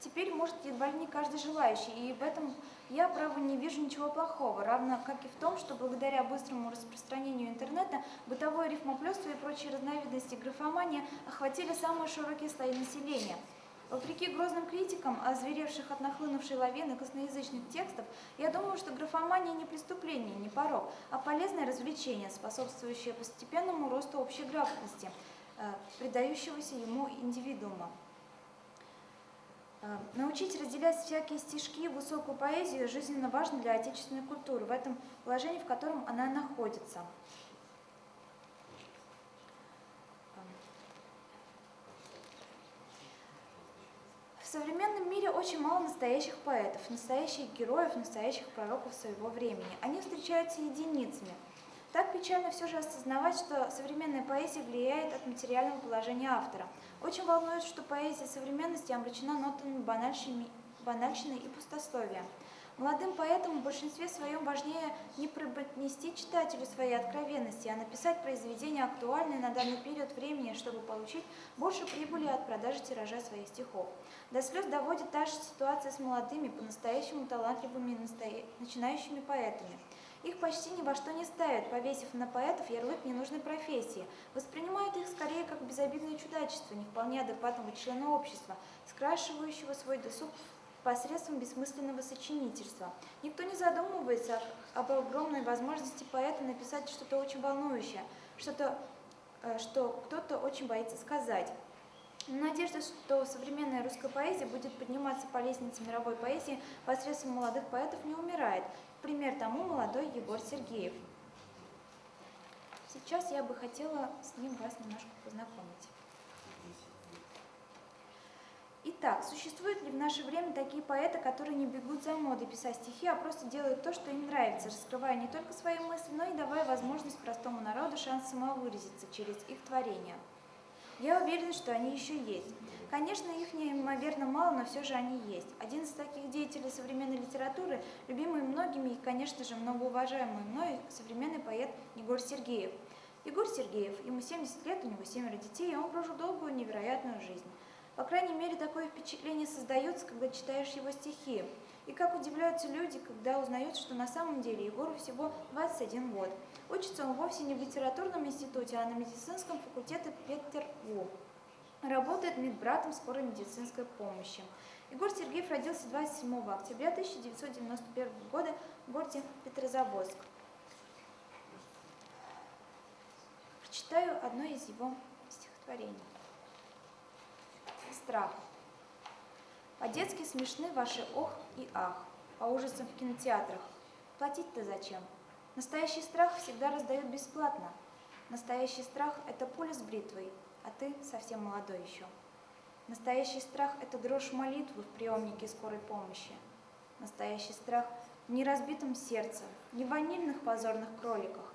теперь может едва ли не каждый желающий, и в этом я, право, не вижу ничего плохого, равно как и в том, что благодаря быстрому распространению интернета бытовое рифмоплёство и прочие разновидности графомании охватили самые широкие слои населения. Вопреки грозным критикам, озверевших от нахлынувшей лавины косноязычных текстов, я думаю, что графомания не преступление, не порок, а полезное развлечение, способствующее постепенному росту общей грамотности, придающегося ему индивидуума. Научить разделять всякие стишки и высокую поэзию жизненно важно для отечественной культуры, в этом положении, в котором она находится. В современном мире очень мало настоящих поэтов, настоящих героев, настоящих пророков своего времени. Они встречаются единицами. Так печально все же осознавать, что современная поэзия влияет от материального положения автора. Очень волнует, что поэзия современности омрачена нотами банальщины и пустословия. Молодым поэтам в большинстве своем важнее не преподнести читателю своей откровенности, а написать произведение, актуальное на данный период времени, чтобы получить больше прибыли от продажи тиража своих стихов. До слез доводит та же ситуация с молодыми, по-настоящему талантливыми начинающими поэтами. Их почти ни во что не ставят, повесив на поэтов ярлык ненужной профессии. Воспринимают их скорее как безобидное чудачество, не вполне адекватного члена общества, скрашивающего свой досуг посредством бессмысленного сочинительства. Никто не задумывается об огромной возможности поэта написать что-то очень волнующее, что-то что кто-то очень боится сказать. Но надежда, что современная русская поэзия будет подниматься по лестнице мировой поэзии посредством молодых поэтов, не умирает. Пример тому молодой Егор Сергеев. Сейчас я бы хотела с ним вас немножко познакомить. Итак, существуют ли в наше время такие поэты, которые не бегут за модой писать стихи, а просто делают то, что им нравится, раскрывая не только свои мысли, но и давая возможность простому народу шанс самовыразиться через их творение? Я уверена, что они еще есть. Конечно, их неимоверно мало, но все же они есть. Один из таких деятелей современной литературы, любимый многими и, конечно же, многоуважаемый мной, современный поэт Егор Сергеев. Егор Сергеев, ему 70 лет, у него семеро детей, и он прожил долгую, невероятную жизнь. По крайней мере, такое впечатление создается, когда читаешь его стихи. И как удивляются люди, когда узнают, что на самом деле Егору всего 21 год. Учится он вовсе не в литературном институте, а на медицинском факультете Петер-У. Работает медбратом скорой медицинской помощи. Егор Сергеев родился 27 октября 1991 года в городе Петрозаводск. Прочитаю одно из его стихотворений. Страх. По-детски смешны ваши ох и ах, по ужасам в кинотеатрах. Платить-то зачем? Настоящий страх всегда раздают бесплатно. Настоящий страх – это пуля с бритвой, а ты совсем молодой еще. Настоящий страх – это дрожь молитвы в приемнике скорой помощи. Настоящий страх в неразбитом сердце, не в ванильных позорных кроликах.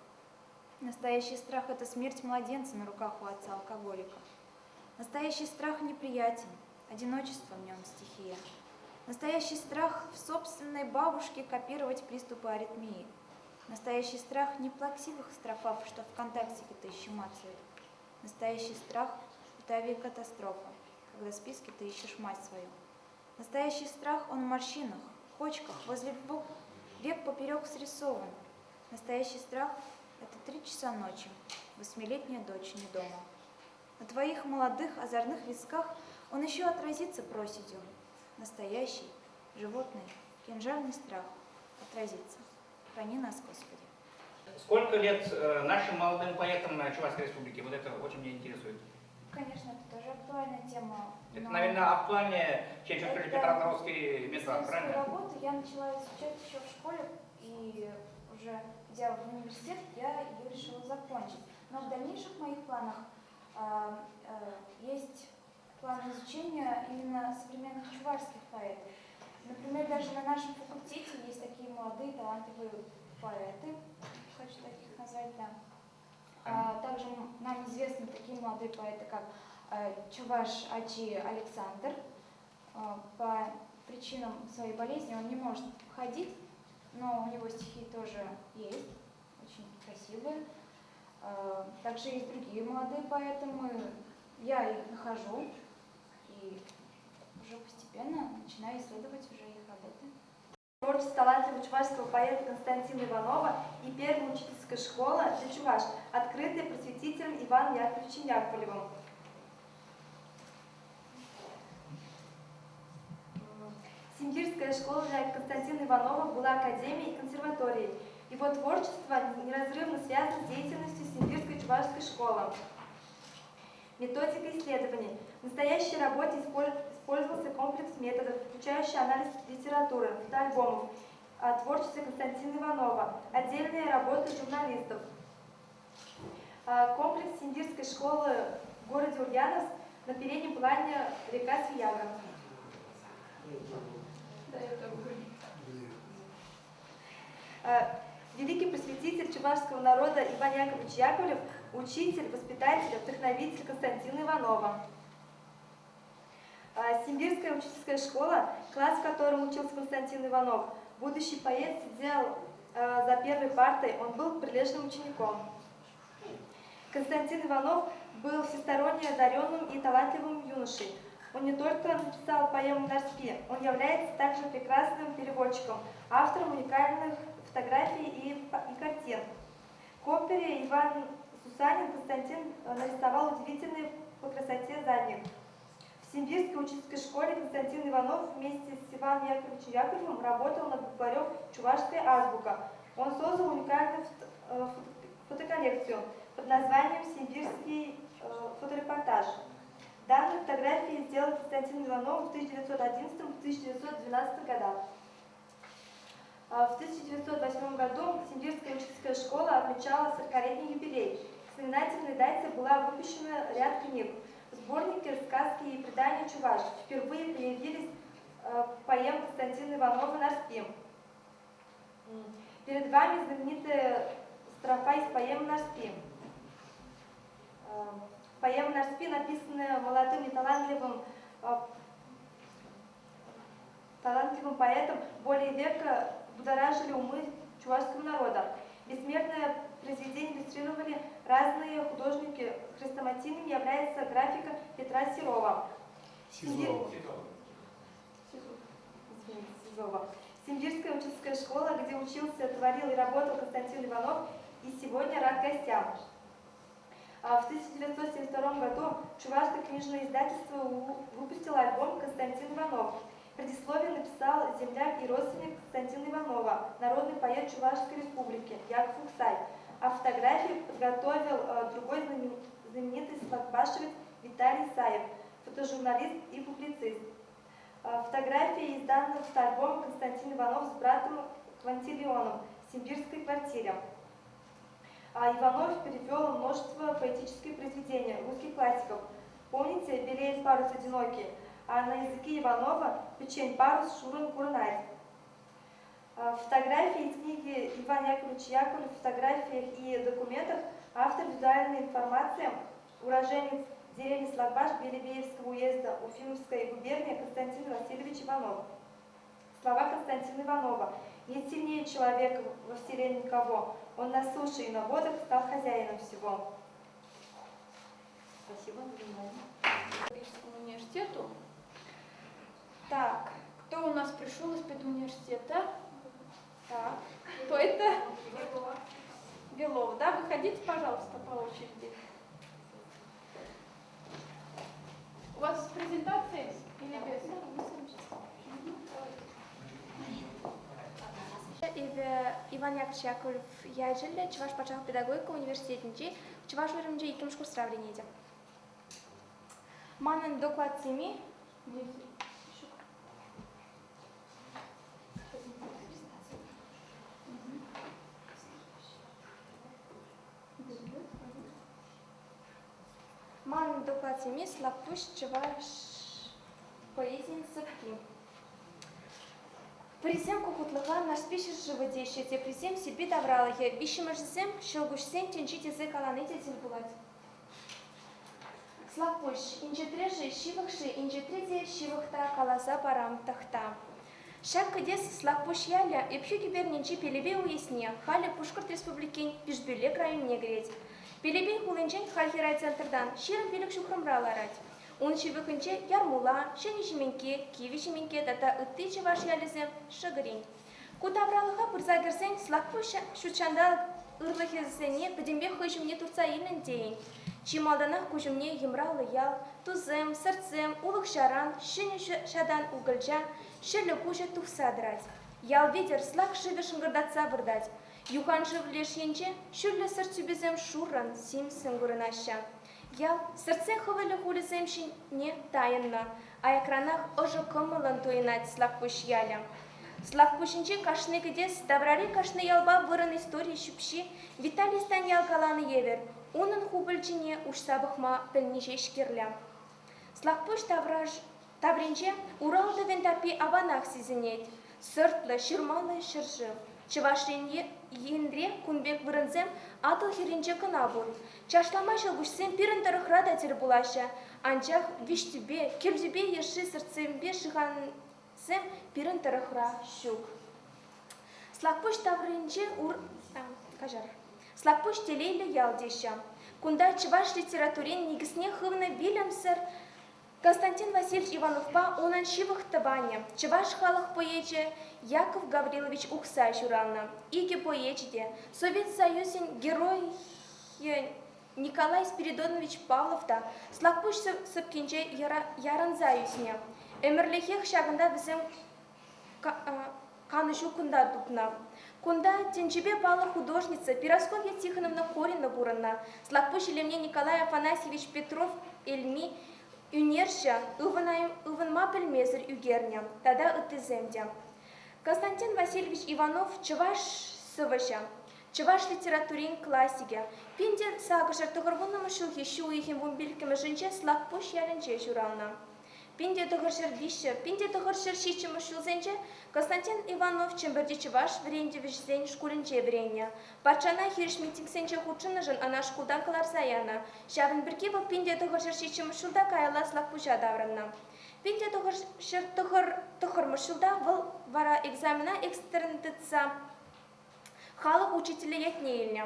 Настоящий страх – это смерть младенца на руках у отца-алкоголика. Настоящий страх неприятен, одиночество в нем стихия. Настоящий страх в собственной бабушке копировать приступы аритмии. Настоящий страх не плаксивых строфав, что ВКонтактике ты мацают. Настоящий страх – это авиакатастрофа, когда в списке ты ищешь мать свою. Настоящий страх – он в морщинах, кочках, возле век поперек срисован. Настоящий страх – это 3 часа ночи, восьмилетняя дочь не дома. На твоих молодых озорных висках он еще отразится проседью. Настоящий, животный, кинжальный страх отразится. Храни нас, Господи. Сколько лет нашим молодым поэтам Чувашской Республики? Вот это очень меня интересует. Конечно, это тоже актуальная тема. Это, наверное, актуальнее, чем это Петроградский метро, правильно? работу я начала изучать еще в школе, и уже идя в университет, я ее решила закончить. Но в дальнейших моих планах есть план изучения именно современных чувашских поэтов. Например, даже на нашем факультете есть такие молодые талантливые поэты, хочу таких назвать, да. А также нам известны такие молодые поэты, как Чуваш Ачи Александр. По причинам своей болезни он не может ходить, но у него стихи тоже есть, очень красивые. Также есть другие молодые поэты, я их нахожу и уже постепенно начинаю исследовать уже их работы. Творчество талантливого чувашского поэта Константина Иванова и первая учительская школа для чуваш, открытая просветителем Иваном Яковлевичем Яковлевым. Симбирская школа для Константина Иванова была академией и консерваторией. Его творчество неразрывно связано с деятельностью Симбирской чувашской школы. Методика исследований. В настоящей работе использовался комплекс методов, включающий анализ литературы, фотоальбомов, о творчестве Константина Иванова, отдельные работы журналистов. Комплекс Симбирской школы в городе Ульяновск на переднем плане река Свияга. Великий просветитель чувашского народа Иван Яковлевич Яковлев, учитель, воспитатель, вдохновитель Константина Иванова. Симбирская учительская школа, класс, в котором учился Константин Иванов, будущий поэт сидел за первой партой, он был прилежным учеником. Константин Иванов был всесторонне одаренным и талантливым юношей. Он не только написал поэму «Нарспи», он является также прекрасным переводчиком, автором уникальных фотографий и картин. К опере Иван Сусанин Константин нарисовал удивительный по красоте задник. В Симбирской учительской школе Константин Иванов вместе с Иваном Яковлевичем Яковлевым работал над букварем «Чувашская азбука». Он создал уникальную фотоколлекцию. под названием «Симбирский фоторепортаж». Данные фотографии сделал Константин Иванов в 1911-1912 годах. В 1908 году Симбирская учительская школа отмечала 40-летний юбилей. К знаменательной дате была выпущена ряд книг. В сборнике «Сказки и предания чуваш» впервые появились поэмы Константина Иванова «Нарспи». Перед вами знаменитая строфа из поэмы «Нарспи». Поэма «Нарспи», написанная молодым и талантливым талантливым поэтом, более века будоражили умы чувашского народа. Бессмертное произведение иллюстрировали разные художники. Хрестоматийным является графика Петра Серова. Сизова. Извините, Сизова. Симбирская учительская школа, где учился, творил и работал Константин Иванов, и сегодня рад гостям. В 1972 году Чувашское книжное издательство выпустило альбом «Константин Иванов». Предисловие написал земляк и родственник Константина Иванова, народный поэт Чувашской республики Яков Ухсай. А фотографии подготовил другой знаменитый слакбашевец Виталий Саев, фотожурналист и публицист. Фотографии из данного фотоальбома Константин Иванов с братом Квантилионом в симбирской квартире. Иванов перевел множество поэтических произведений русских классиков. Помните «Белеет парус одинокий», а на языке Иванова «Печень парус шуран курнать». Фотографии из книги Иван Яковлевич Яковлев в фотографиях и документах автор визуальной информации, уроженец деревни Слакбаш Белебеевского уезда Уфимской губернии Константин Васильевич Иванов. Слова Константина Иванова. «Нет сильнее человека во вселенной никого. Он на суше и на водах стал хозяином всего». Спасибо за внимание. Педагогическому университету. Так, кто у нас пришел из педуниверситета? Так, кто это? Белова. Белова, да? Выходите, пожалуйста, по очереди. У вас с презентацией или без? Эпӗ Иван Яковлевич Яковлев ячӗллӗ Чӑваш патшалӑх педагогика университетӗнчи чӑваш уйрӑмӗнче иккӗмӗш курсра вӗренетӗп. Манӑн доклад теми Манӑн доклад теми Слакпуҫ чӑваш поэзийӗн сӑпки. Пӗрисем ку хутлӑха Нарспи ҫӗршывӗ теҫҫӗ, теприсем Силпи тавралӑхӗ, виҫҫӗмӗшӗсем ҫӑлкуҫсен тӗнчи тесе калани те тӗл пулать. Слакпуҫ, инҫетре-ши, ҫывӑх-ши, инҫетре те ҫывӑх та каласа парам, тӑхта. Ҫак кӗтес Слакпуҫ ялӗ Ӗпхӳ кӗпернинчи Пелепей уесне, халӗ Пушкӑрт Республикин Пишпӳлек районне кӗрет. Пелепей хулинчен хальхи райцентртан 25 ҫухрӑмра ларать. Ун ҫывӑхӗнче Ярмула, Ҫӗнӗ Ҫименкке, Кивӗ Ҫименкке тата ытти чӑваш ялӗсем шӑкӑрин. Ку тавралӑха пырса кӗрсен Слакпуҫ ҫутҫанталӑк ырлӑхӗсене пӗтӗмпех хӑй ҫумне туртса илнӗн тейӗн. Чи малтанах куҫ умне йӑмраллӑ ял, тусем, сӑртсем, улӑх-ҫаран, ҫӗнӗ ҫатан укӑлча, ҫӗлӗ куҫӗ тухса тӑрать. Ял витӗр Слак шывӗ шӑнкӑртатса выртать. Юханшыв леш енче ҫӳллӗ сӑрт тӳписем шуррӑн, симӗссӗн курӑнаҫҫӗ. Ял сӑртсен хӑвӑлӗ хулӗсем ҫине тайӑннӑ. Аякранах ӑшӑ кӑмӑллӑн туйӑнать Слакпуҫ ялӗ. Слакпуҫӗнчи кашни кӗтес таврари кашни ялпа вырӑн истори ҫӳпҫи Виталий Станьял каланӑ евӗр, унӑн хупӑлчине уҫса пӑхма пӗлни ҫеҫ кирлӗ. Слакпуҫ тавраш тавринче Урал тӑвӗн таппи аванах сисӗнет. Сӑртлӑ, ҫырмаллӑ ҫӗршыв. Чӑваш Енре кун пек вырӑнсем Атӑл хӗрринче кӑна пур. Чашлама ҫӑлкуҫсем пирӗн тӑрӑхра та тӗл пулаҫҫӗ, анчах Виҫтӳпе, Кӗлтӳпе йышши сӑртсемпе шихансем пирӗн тӑрӑхра ҫук. Слакпуҫ тавринче ур... каҫар. Слакпуҫ телейлӗ ял теҫҫӗ. Кунта чӑваш литературин никӗсне хывнӑ вилӗмсӗр Константин Васильевич Ивановпа унӑн ҫывӑх тӑванӗ, чӑваш халӑх поэчӗ Яков Гаврилович Ухсай ҫуралнӑ. Икӗ поэчӗ те Совет Союзӗн Геройӗ Николай Спиридонович Павлов та Слакпуҫ сӑпкинче ярӑнса ӳснӗ. Ӗмӗрлӗхех ҫакӑнта вӗсем канӑҫу кунта тупнӑ. Кунта тӗнчипе паллӑ художница Перасковья Тихоновна Корина пурӑннӑ. Слакпуҫ илемне Николай Афанасьевич Петров Эльми ӳнерҫӗ ывӑнма пӗлмесӗр ӳкернӗ тата ыттисем те. Константин Васильевич Иванов чӑваш сӑвӑҫӗ, чӑваш литературин классикӗ. 1890 ҫулхи ҫу уйӑхӗн вунпиллӗкмӗшӗнче Слакпуҫ ялӗнче ҫуралнӑ. 1903, 1907 ҫулсенче Константин Иванов Чӗмпӗрти чӑваш вӗрентӗвӗҫсен шкулӗнче вӗреннӗ. Патшана хирӗҫ митингсенче хутшӑннӑшӑн ӑна шкултан кӑларса янӑ. Ҫавӑн пирки вӑл 1907 ҫулта каялла Слакпуҫа таврӑннӑ. 1909 ҫулта вӑл вара экзамена экстерн тытса халӑх учителӗ ятне илнӗ.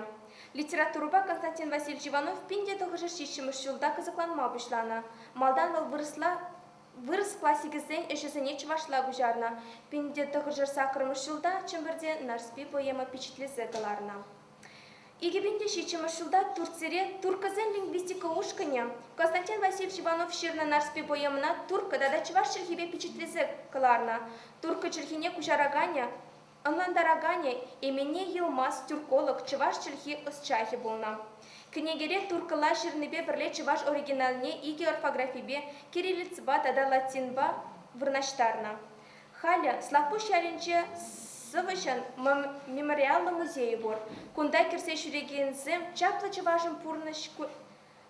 Литературӑпа Константин Васильевич Иванов 1907 ҫулта кӑсӑкланма пуҫланӑ. Малтан вӑл вырӑсла вырӑс классикӗсен ӗҫӗсене чӑвашла куҫарнӑ. 1908 ҫулта Чӗмпӗрте «Нарспи» поэма пичетлесе кӑларнӑ. 2007 ҫулта Турцире турккӑсен лингвистика ушкӑнӗ Константин Васильевич Иванов ҫырнӑ «Нарспи» поэмӑна турккӑ тата чӑваш чӗлхипе пичетлесе кӑларнӑ. Турккӑ чӗлхине куҫараканӗ Ӑнлантараканӗ Эмине Йылмаз тюрколог чӑваш чӗлхи ӑсчахӗ пулнӑ. Кӗнекере турккӑла ҫырнипе пӗрле чӑваш оригиналне икӗ орфографипе кириллицӑпа тата латинпа вырнаҫтарнӑ. Халӗ Слакпуҫ ялӗнче сӑвӑҫӑн мемориаллӑ музейӗ пур. Кунта кӗрсе ҫӳрекенсем чаплӑ чӑвашӑн пурнӑҫ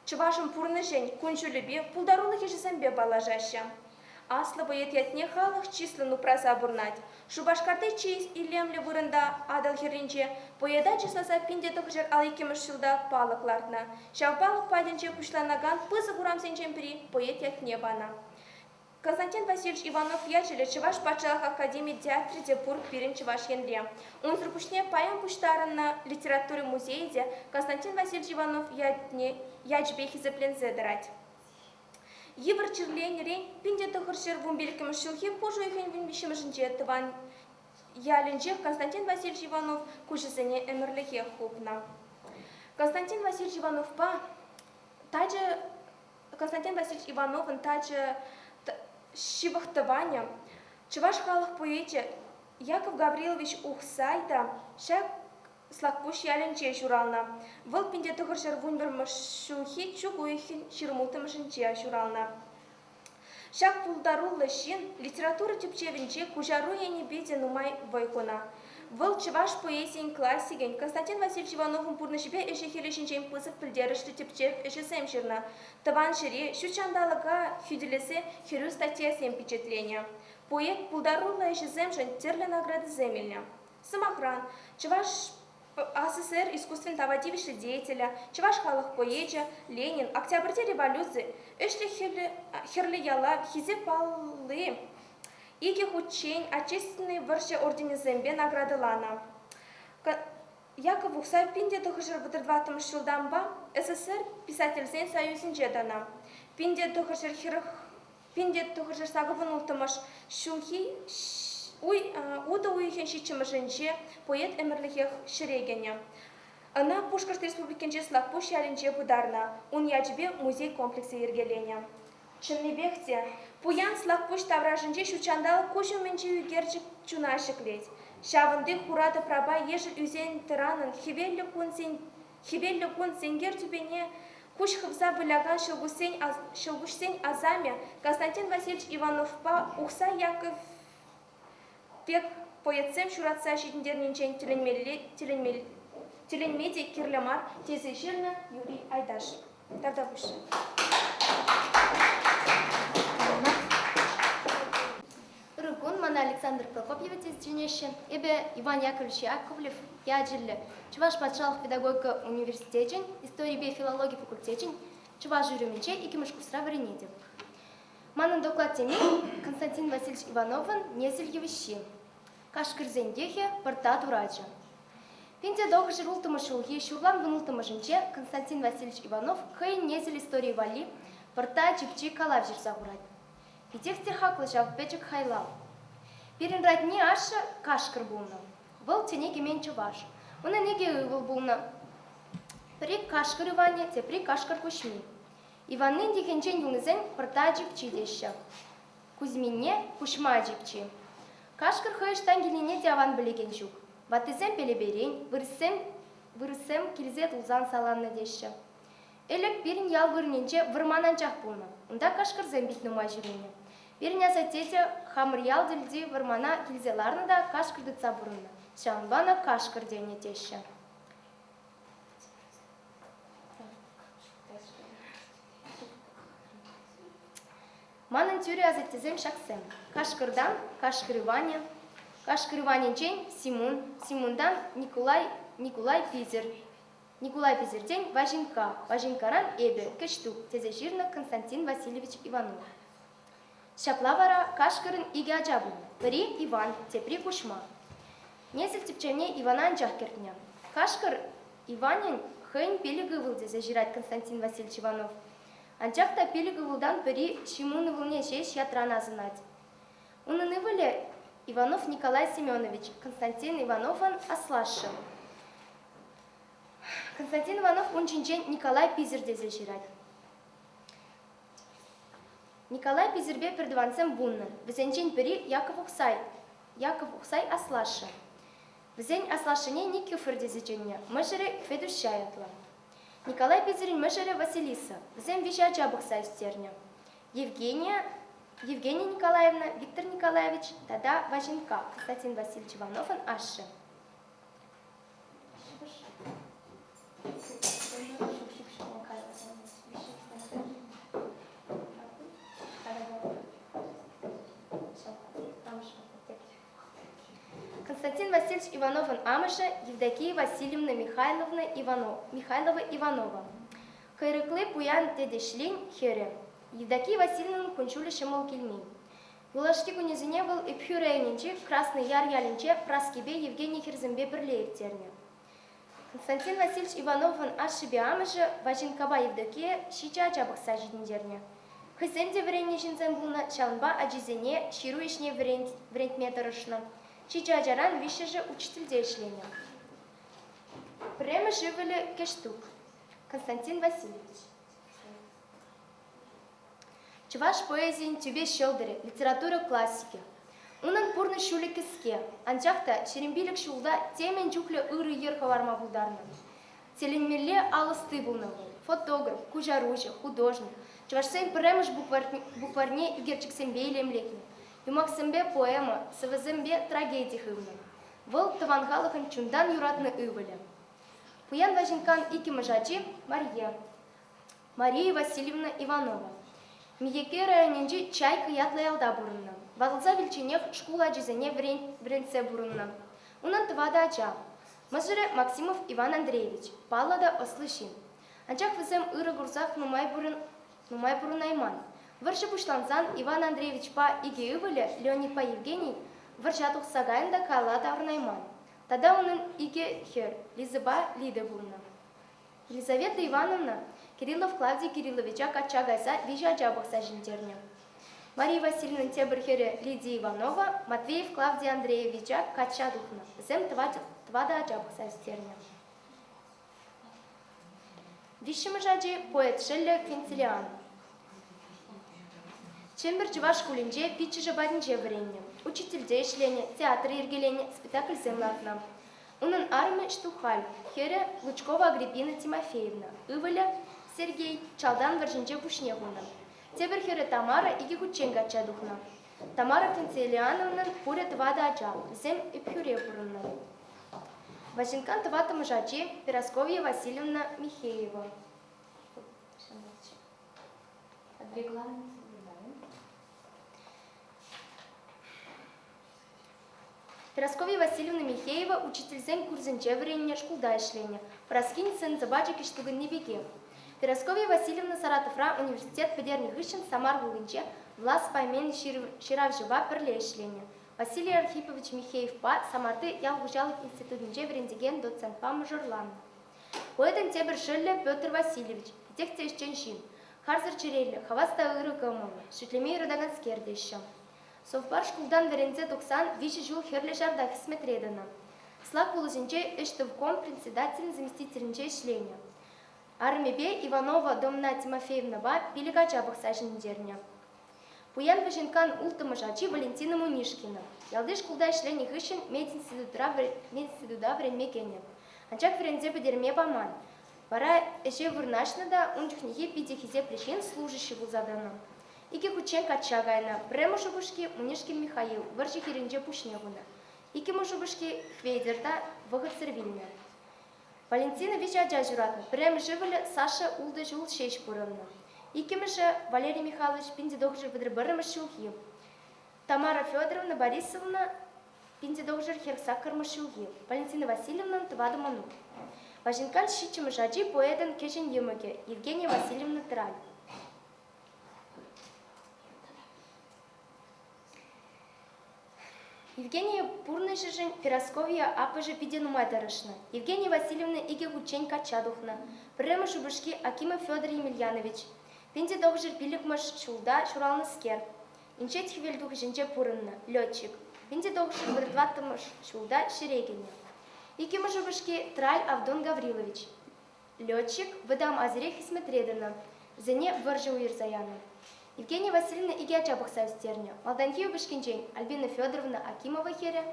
Чӑвашӑн пурнӑҫӗн кун-ҫулӗпе, пултарулӑх ӗҫӗсемпе паллашаҫҫӗ. Аслӑ поэт ятне халӑх чыслӑн упраса пурӑнать. Шупашкарти чи илемлӗ вырӑнта, Атӑл хӗрринче, поэта чысласа 1952 ҫулта палӑк лартнӑ. Ҫав палӑк патӗнче пуҫланакан пысӑк урамсенчен пӗри поэт ятне панӑ. Константин Васильевич Иванов ячӗллӗ Чӑваш патшалӑх академи театрӗ те пур пирӗн Чӑваш Енре. Унсӑр пуҫне паян пуҫтарӑннӑ литература музейӗ те Константин Васильевич Иванов ятне ячӗпе хисепленсе тӑрать. Йывӑр чирленӗрен 1915 ҫулхи пуш уйӑхӗн вунвиҫҫӗмӗшӗнче тӑван ялӗнчех Константин Васильевич Иванов куҫӗсене ӗмӗрлӗхех хупнӑ. Константин Васильевич Ивановпа тачӑ Константин Васильевич Ивановӑн тачӑ ҫывӑх тӑванӗ, чӑваш халӑх поэчӗ Яков Гаврилович Ухсай та ҫак Слакпуҫ ялӗнче ҫуралнӑ. Вӑл 1911 ҫулхи чӳк уйӑхӗн ҫирӗм улттӑмӗшӗнче ҫуралнӑ. Ҫак пултаруллӑ ҫын литература тӗпчевӗнче куҫару енӗпе те нумай вӑй хунӑ. Вӑл чӑваш поэзийӗн классикӗн Константин Васильевич Ивановӑн пурнӑҫӗпе ӗҫӗ-хӗлӗ ҫинчен пысӑк пӗлтерӗшлӗ тӗпчев ӗҫӗсем ҫырнӑ, тӑван ҫӗре, ҫут ҫанталӑка хӳтӗлесе хӗрӳ статьясем пичетленӗ. Поэт пултаруллӑ ӗҫӗсемшӗн тӗрлӗ наградӑсем илнӗ. Сӑмахран, Чӑваш АССР искусствин тава тивӗҫлӗ деятелӗ, чӑваш халӑх поэчӗ Ленин, Октябрьти революци, Ӗҫлӗх Хӗрлӗ Ялав, Хисеп палли икӗ хутчен Отечественнӑй вӑрҫӑ орденӗсемпе наградӑланӑ. Яков Ухсай 1934 ҫултанпа СССР Писательсен союзӗнче тӑнӑ. 1940 1986 ҫулхи утӑ уйӑхӗн ҫиччӗмӗшӗнче поэт ӗмӗрлӗхех ҫӗре кӗнӗ. Ӑна Пушкӑрт Республикинчи Слакпуҫ ялӗнче пытарнӑ, ун ячӗпе музей комплексӗ йӗркеленӗ. Чӑннипех те, пуян Слакпуҫ таврашӗнче ҫутҫанталӑк куҫ умӗнчи ӳкерчӗк чуна ҫӗклет. Ҫавӑнти хура тӑпрапа ешӗл ӳсен-тӑранӑн хӗвеллӗ кунсен Хӗвеллӗ кун сенкер тӳпене куҫ хывса вылякан ҫӑлкуҫсен, ҫӑлкуҫсен асамӗ Константин Васильевич Ивановпа Ухсай Яков пек поэтсем ҫуратса ҫитӗнтернинчен тӗлӗнмелле, тӗлӗнмелле, тӗлӗнме те кирлӗ мар, тесе ҫырнӑ Юрий Айдаш. Тавтапуҫ. Ырӑ кун, мана Александр Прокопьева тесе чӗнеҫҫӗ. Эпӗ Иван Яковлевич Яковлев ячӗллӗ Чӑваш патшалӑх педагогика университечӗн историпе филологи факультечӗн чӑваш уйрӑмӗнче иккӗмӗш курсра вӗренетӗп. Манӑн доклад теми Константин Васильевич Ивановӑн «Несӗл йывӑҫҫи. Кашкӑрсен йӑхӗ, пӑртта турачӗ». 1906 ҫулхи ҫурлан вунулттӑмӗшӗнче Константин Васильевич Иванов хӑйӗн несӗл историйӗ валли «Пӑртта чипчи» калав ҫырса хурать. Питех те хаклӑ ҫав пӗчӗк хайлав. Пирӗн ратне ашшӗ кашкӑр пулнӑ. Вӑл тӗне кӗмен чӑваш. Унӑн икӗ ывӑл пулнӑ. Пӗри Кашкӑр Иванӗ, тепри Кашкӑр Куҫми. Иваннин йӑхӗнчен юлнисен Пӑрта чипчи теҫҫӗ. Кузьминне Куҫма чипчи. Кашкӑр хӑй ӑҫтан килнине те аван пӗлекен ҫук. Ваттисем Пелепейрен, вырӑссем вырӑссем килсе тулсан саланнӑ теҫҫӗ. Ӗлӗк пирӗн ял вырӑнӗнче вӑрман анчах пулнӑ. Унта кашкӑрсем пит нумай ҫӳренӗ. Пирӗн асатте те хамӑр ял тӗлти вӑрмана килсе ларнӑ та кашкӑр тытса пурӑннӑ. Ҫавӑнпа ӑна кашкӑр тенӗ теҫҫӗ. Манӑн тӳрӗ асаттесем ҫаксем: Кашкӑртан Кашкӑр Иванӗ, Кашкӑр Иванӗнчен Симун, Симунтан Николай, Николай Писер, Николай Писертен Ваҫинкка, Ваҫинккаран эпӗ, Кӗҫтук, тесе ҫырнӑ Константин Васильевич Иванов. Ҫапла вара Кашкӑрӑн икӗ ача пулнӑ: пӗри Иван, тепри Куҫма. Несӗл тӗпчевне Ивана анчах кӗртнӗ. Кашкӑр Иванӗн хӑйӗн пилӗк ывӑл тесе ҫырать Константин Васильевич Иванов. Анчах та пилӗк ывӑлтан пӗри Ҫимун ывӑлне ҫеҫ ятран асӑнать. Унӑн ывӑлӗ Иванов Николай Семенович, Константин Ивановӑн аслашшӗ. Константин Иванов ун ҫинчен Николай Писер тесе ҫырать. Николай Писерпе пӗртӑвансем вуннӑн, вӗсенчен пӗри Яков Ухсай, Яков Ухсай аслашшӗ. Вӗсен аслашшӗне Никифор тесе чӗннӗ, мӑшӑрӗ Хветуҫҫа ятлӑ. Николай Писерӗн мӑшӑрӗ Василиса. Вӗсем виҫӗ ача пӑхса ӳстернӗ. Евгения, Евгения Николаевна, Виктор Николаевич тата Ваҫинкка, Константин Васильевич Ивановӑн ашшӗ. Константин Васильевич Ивановӑн амӑшӗ Евдокия Васильевна Михайловна Михайлова Иванова. Хӑйрӑкли пуян тетӗшлин хӗрӗ. Евдокия Васильевнӑн кун-ҫулӗ ҫӑмӑл килмен. Юлашки кунӗсене вӑл Ӗпхӳ районӗнчи Красный Яр ялӗнче Праскипе Евгений хӗрсемпе пӗрле ирттернӗ. Константин Васильевич Ивановӑн ашшӗпе амӑшӗ Ваҫинккапа Евдокия ҫичӗ ача пӑхса ҫитӗнтернӗ. Хӑйсем те вӗреннӗ ҫынсем пулнӑ, ҫавӑнпа ачисене ҫыру ӗҫне вӗрентме тӑрӑшнӑ. Ҫичӗ ачаран виҫҫӗшӗ учительте ӗҫленӗ. Пӗрремӗш ывӑлӗ Кӗҫтук, Константин Васильевич. Чӑваш поэзийӗн тӳпе ҫӑлтӑрӗ, литература классикӗ. Унӑн пурнӑҫ ҫулӗ кӗске, анчах та 25 ҫулта темӗн чухлӗ ырӑ йӗр хӑварма пултарнӑ. Тӗлӗнмелле ал ӑсти пулнӑ вӑл. Фотограф, куҫаруҫӑ, художник. Чӑвашсен пӗрремӗш букварьне ӳкерчӗксемпе илемлетнӗ, юмахсемпе поэма, сӑвӑсемпе трагеди хывнӑ. Вӑл тӑван халӑхӑн чунтан юратнӑ ывӑлӗ. Пуян Ваҫинккан иккӗмӗш ачи, Марье. Мария Васильевна Иванова. Миеке районӗнчи Чайка ятлӑ ялта пурӑннӑ. Ватӑлса вилчченех шкул ачисене вӗрентсе пурӑннӑ. Унӑн тӑватӑ ача. Мӑшӑрӗ Максимов Иван Андреевич, паллӑ та ӑслӑ ҫын. Анчах вӗсем ырӑ курсах нумай, пурӑн, нумай пурӑнайман. Вӑрҫӑ пуҫлансан Иван Андреевичпа икӗ ывӑлӗ Леонидпа Евгений вӑрҫа тухса кайнӑ та каялла таврӑнайман. Тата унӑн икӗ хӗр, Лизӑпа Лида пулнӑ. Елизавета Ивановна Кириллов Клавдий Кирилловича качча кайса виҫӗ ача пӑхса ҫитернӗ. Мария Васильевнӑн тепӗр хӗрӗ Лидия Иванова Матвеев Клавдий Андреевича качча тухнӑ. Вӗсем тӑватӑ ача пӑхса ӳстернӗ. Виҫҫӗмӗш ачи поэт шӑллӗ Квинтилиан. Чӗмпӗр чӑваш шкулӗнче пиччӗшӗ патӗнче вӗреннӗ, учительте ӗҫленӗ, театр йӗркеленӗ, спектакльсем лартнӑ. Унӑн арӑмӗ Ҫтухаль, хӗрӗ Лучкова Агриппина Тимофеевна, ывӑлӗ Сергей Чалтан вӑрҫинче пуҫне хунӑ. Тепӗр хӗрӗ Тамара икӗ хутчен качча тухнӑ. Тамара Кентелиановнӑн пурӗ тӑватӑ ача, вӗсем Ӗпхӳре пурӑннӑ. Ваҫинккан тӑваттӑмӗш ачи Перасковья Васильевна Михеева. Прасковья Васильевна Михеева учительсен курсӗнче вӗреннӗ, шкулта ӗҫленӗ. Праскин сӑн-сӑпачӗ кӗҫтукӑнни пекех. Прасковья Васильевна Саратовра университет пӗтернӗ хыҫҫӑн Самар хулинче Влас Паймен ҫыравҫӑпа пӗрле ӗҫленӗ. Василий Архипович Михеевпа Самарти ял хуҫалӑх институтӗнче вӗрентекен доцентпа мӑшӑрланнӑ. Поэтӑн тепӗр шӑллӗ Петр Васильевич, питех те ӗҫчен ҫын. Харсӑр чӗреллӗ, хавас та ырӑ кӑмӑллӑ, шӳтлеме юратаканскер теҫҫӗ. Совпар шкултан вӗренсе тухсан виҫӗ ҫул Хӗрлӗ Ҫарта хӗсметре тӑнӑ. Слак вулӑсӗнче ӗҫтӑвком председателӗн заместителӗнче ӗҫленӗ. Арӑмӗпе Иванова Домна Тимофеевнӑпа пилӗк ача пӑхса ҫитӗнтернӗ. Пуян Ваҫинккан улттӑмӗш ачи Валентина Мунишкина. Ялти шкулта ӗҫленӗ хыҫҫӑн мединститутра мединститута вӗренме кӗнӗ. Анчах вӗренсе пӗтерме паман. Вара ӗҫе вырнаҫнӑ та ун чухнехи питӗ хисеплӗ ҫын служащи пулса тӑнӑ. Икӗ хутчен качча кайнӑ. Пӗрремӗш упӑшки Мунишкин Михаил вӑрҫӑ хирӗнче пуҫне хунӑ. Иккӗмӗш упӑшки Хветӗр та вӑхӑтсӑр вилнӗ. Валентина виҫӗ ача ҫуратнӑ. Пӗрремӗш ывӑлӗ Саша ултӑ ҫул ҫеҫ пурӑннӑ. Иккӗмӗшӗ Валерий Михайлович 1931 ҫулхи. Тамара Федоровна Борисовна 1948 ҫулхи. Валентина Васильевнӑн тӑватӑ мӑнук. Ваҫинккан ҫиччӗмӗш ачи поэтӑн кӗҫӗн йӑмӑкӗ Евгения Васильевна Траль. Евгения пурнӑҫӗшӗн Перасковья аппӑшӗ питӗ нумай тӑрӑшнӑ. Евгения Васильевна икӗ хутчен качча тухнӑ. Пӗрремӗш упӑшки Акимов Федор Емельянович, 1905 ҫулта ҫуралнӑскер, Инҫет Хӗвелтухӑҫӗнче пурӑннӑ, летчик. 1934 ҫулта ҫӗре кӗнӗ. Иккӗмӗш упӑшки Траль Авдон Гаврилович, Летчик Вӑтам Азире хӗсметре тӑнӑ, вӗсене вӑрҫӑ уйӑрса янӑ. Евгения Васильевна икӗ ача пӑхса ӳстернӗ. Малтанхи упӑшкинчен Альбина Федоровна Акимова хӗрӗ,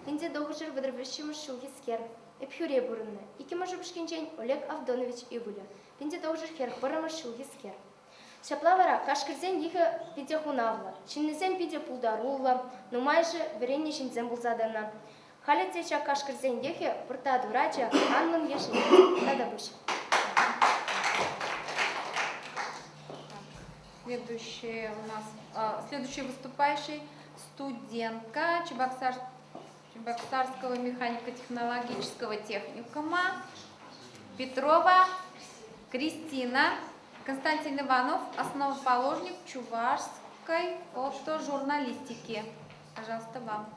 1933 ҫулхискер, Ӗпхӳре пурӑннӑ. Иккӗмӗш упӑшкинчен Олег Авдонович ывӑлӗ, 1941 ҫулхискер. Ҫапла вара кашкӑрсен йӑхӗ питӗ хунавлӑ, ҫыннисем питӗ пултаруллӑ, нумайӑшӗ вӗреннӗ ҫынсем пулса тӑнӑ. Халӗ те ҫак кашкӑрсен йӑхӗ вырта турачӗ анлӑн ешерет тата пуҫ. Следующий у нас, следующий выступающий студентка Чебоксар, Чебоксарского механико-технологического техникума Петрова Кристина. Константин Иванов, основоположник чувашской фотожурналистики. Пожалуйста, вам.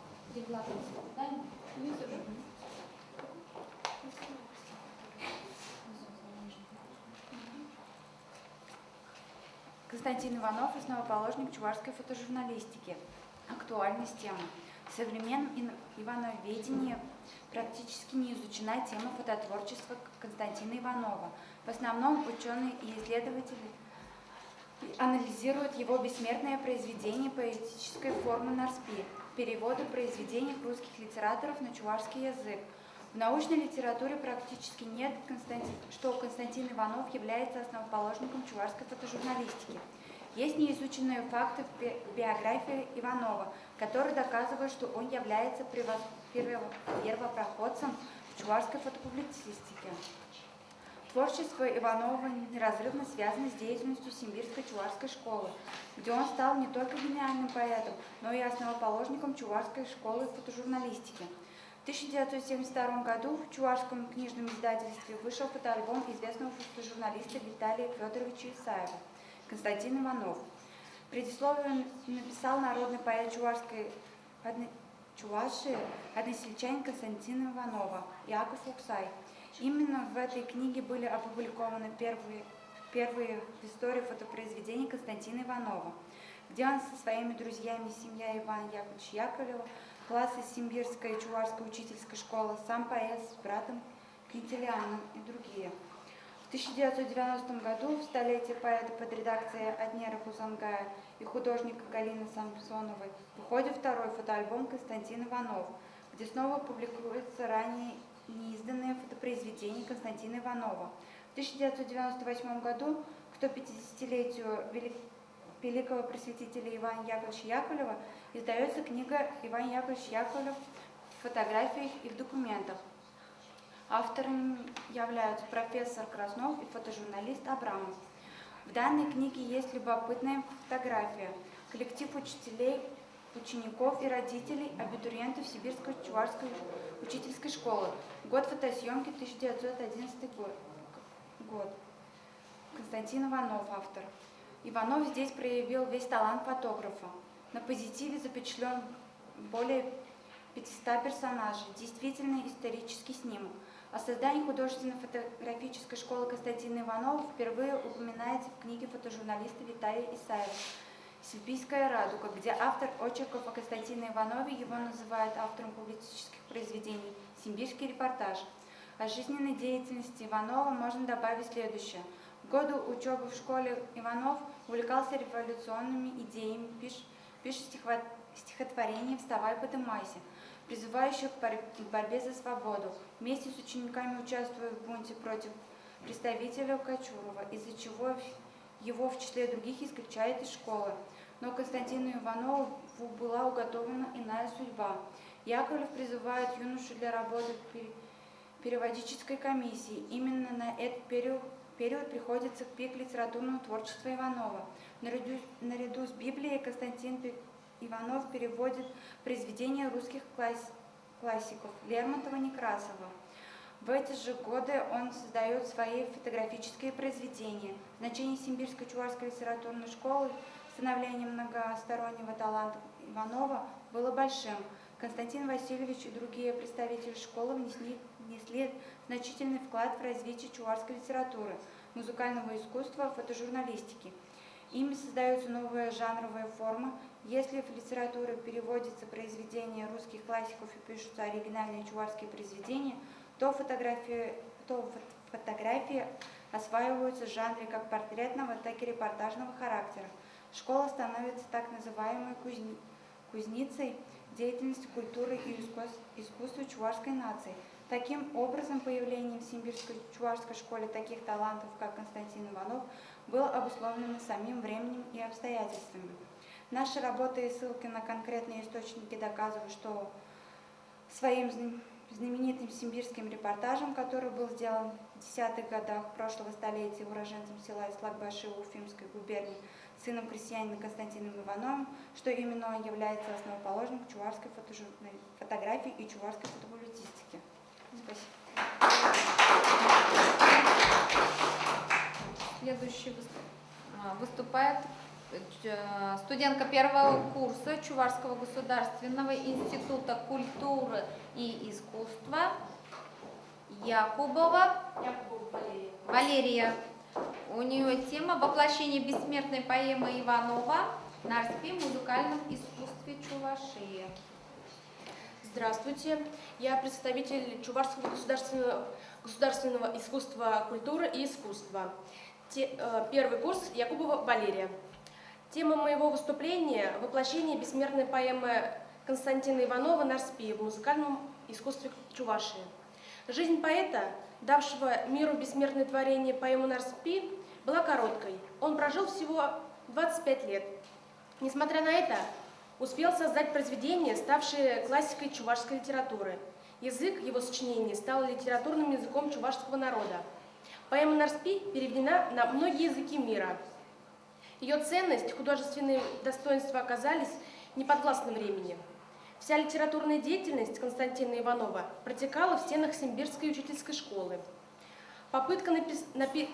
Константин Иванов – основоположник чувашской фотожурналистики. Актуальность темы. В современном ивановедении практически не изучена тема фототворчества Константина Иванова. В основном ученые и исследователи анализируют его бессмертное произведение поэтической формы «Нарспи», переводы произведений русских литераторов на чувашский язык. В научной литературе практически нет, что Константин Иванов является основоположником чувашской фотожурналистики. Есть неизученные факты в биографии Иванова, которые доказывают, что он является первопроходцем в чувашской фотопублицистике. Творчество Иванова неразрывно связано с деятельностью Симбирской чувашской школы, где он стал не только гениальным поэтом, но и основоположником чувашской школы фотожурналистики. В 1972 году в Чувашском книжном издательстве вышел фотоальбом известного фотожурналиста Виталия Федоровича Исаева «Константин Иванов». Предисловие написал народный поэт чувашской Чувашии, односельчанин Константина Иванова, Яков Уксай. Именно в этой книге были опубликованы первые, первые в истории фотопроизведения Константина Иванова, где он со своими друзьями семья Ивана Яковлевича Яковлева, классы Симбирской и Чувашской учительской школы, сам поэт с братом Квинтилианом и другие. В 1990 году в столетие поэта под редакцией Аднера Хузангая и художника Галины Самсоновой выходит второй фотоальбом Константин Иванов, где снова публикуются ранее неизданные фотопроизведения Константина Иванова. В 1998 году к 150-летию великого просветителя Ивана Яковлевича Яковлева издается книга «Иван Яковлевич Яковлев в фотографиях и в документах». Авторами являются профессор Краснов и фотожурналист Абрамов. В данной книге есть любопытная фотография. Коллектив учителей, учеников и родителей абитуриентов Сибирской чувашской учительской школы. Год фотосъемки 1911 год. Константин Иванов, автор. Иванов здесь проявил весь талант фотографа. На позитиве запечатлен более 500 персонажей, действительный исторический снимок. О создании художественно-фотографической школы Константина Иванова впервые упоминается в книге фотожурналиста Виталия Исаева «Сибирская радуга», где автор очерков о Константине Иванове его называет автором публицистических произведений «Симбирский репортаж». О жизненной деятельности Иванова можно добавить следующее. В годы учебы в школе Иванов увлекался революционными идеями, пишет, пишет стихотворение «Вставай, подымайся», призывающее к борьбе за свободу. Вместе с учениками участвует в бунте против представителя Кочурова, из-за чего его в числе других исключают из школы. Но Константину Иванову была уготована иная судьба. Яковлев призывает юношу для работы в переводической комиссии. Именно на этот период, период приходится пик литературного творчества Иванова. Наряду, наряду с Библией Константин Иванов переводит произведения русских класс, классиков Лермонтова, Некрасова. В эти же годы он создает свои фотографические произведения. Значение Симбирской чувашской литературной школы в становлении многостороннего таланта Иванова было большим. Константин Васильевич и другие представители школы внесли, внесли значительный вклад в развитие чувашской литературы, музыкального искусства, фотожурналистики. Ими создаются новые жанровые формы. Если в литературу переводятся произведения русских классиков и пишутся оригинальные чувашские произведения, то фотографии, то фотографии осваиваются в жанре как портретного, так и репортажного характера. Школа становится так называемой кузни, кузницей деятельности культуры и искусства чувашской нации. Таким образом, появление в Симбирской чувашской школе таких талантов, как Константин Иванов, было обусловлено самим временем и обстоятельствами. Наши работы и ссылки на конкретные источники доказывают, что своим знаменитым симбирским репортажем, который был сделан в десятых годах прошлого столетия уроженцем села Ислакбаши Уфимской губернии, сыном крестьянина Константином Ивановым, что именно он является основоположником чувашской фотографии и чувашской фотопублицистики. Спасибо. Следующий выступает студентка первого курса Чувашского государственного института культуры и искусства Якубова Валерия. Валерия. У нее тема «Воплощение бессмертной поэмы Иванова Нарспи в музыкальном искусстве Чувашии». Здравствуйте, я представитель Чувашского государственного, государственного искусства, культуры и искусства. Те, первый курс Якубова Валерия. Тема моего выступления – воплощение бессмертной поэмы Константина Иванова «Нарспи» в музыкальном искусстве Чувашии. Жизнь поэта, давшего миру бессмертное творение поэму «Нарспи», была короткой. Он прожил всего 25 лет. Несмотря на это, успел создать произведение, ставшее классикой чувашской литературы. Язык его сочинений стал литературным языком чувашского народа. Поэма «Нарспи» переведена на многие языки мира. Ее ценность, художественные достоинства оказались неподвластны времени. Вся литературная деятельность Константина Иванова протекала в стенах Симбирской учительской школы. Попытка, напис... напи...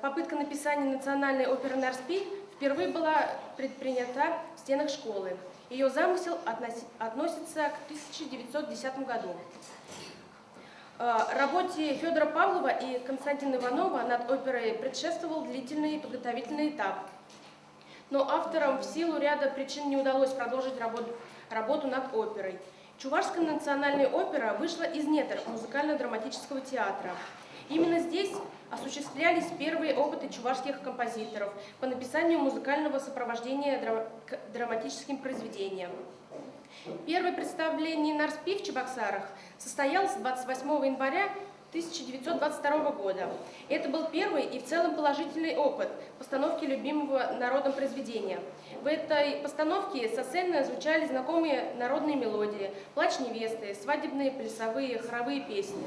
Попытка написания национальной оперы «Нарспи» впервые была предпринята в стенах школы. Ее замысел относи... относится к 1910 году. Работе Федора Павлова и Константина Иванова над оперой предшествовал длительный подготовительный этап. Но авторам в силу ряда причин не удалось продолжить работу, работу над оперой. Чувашская национальная опера вышла из недр музыкально-драматического театра. Именно здесь осуществлялись первые опыты чувашских композиторов по написанию музыкального сопровождения к драматическим произведениям. Первое представление Нарспи в Чебоксарах состоялось 28 января 1922 года. Это был первый и в целом положительный опыт постановки любимого народом произведения. В этой постановке со сцены звучали знакомые народные мелодии, плач невесты, свадебные, плясовые, хоровые песни.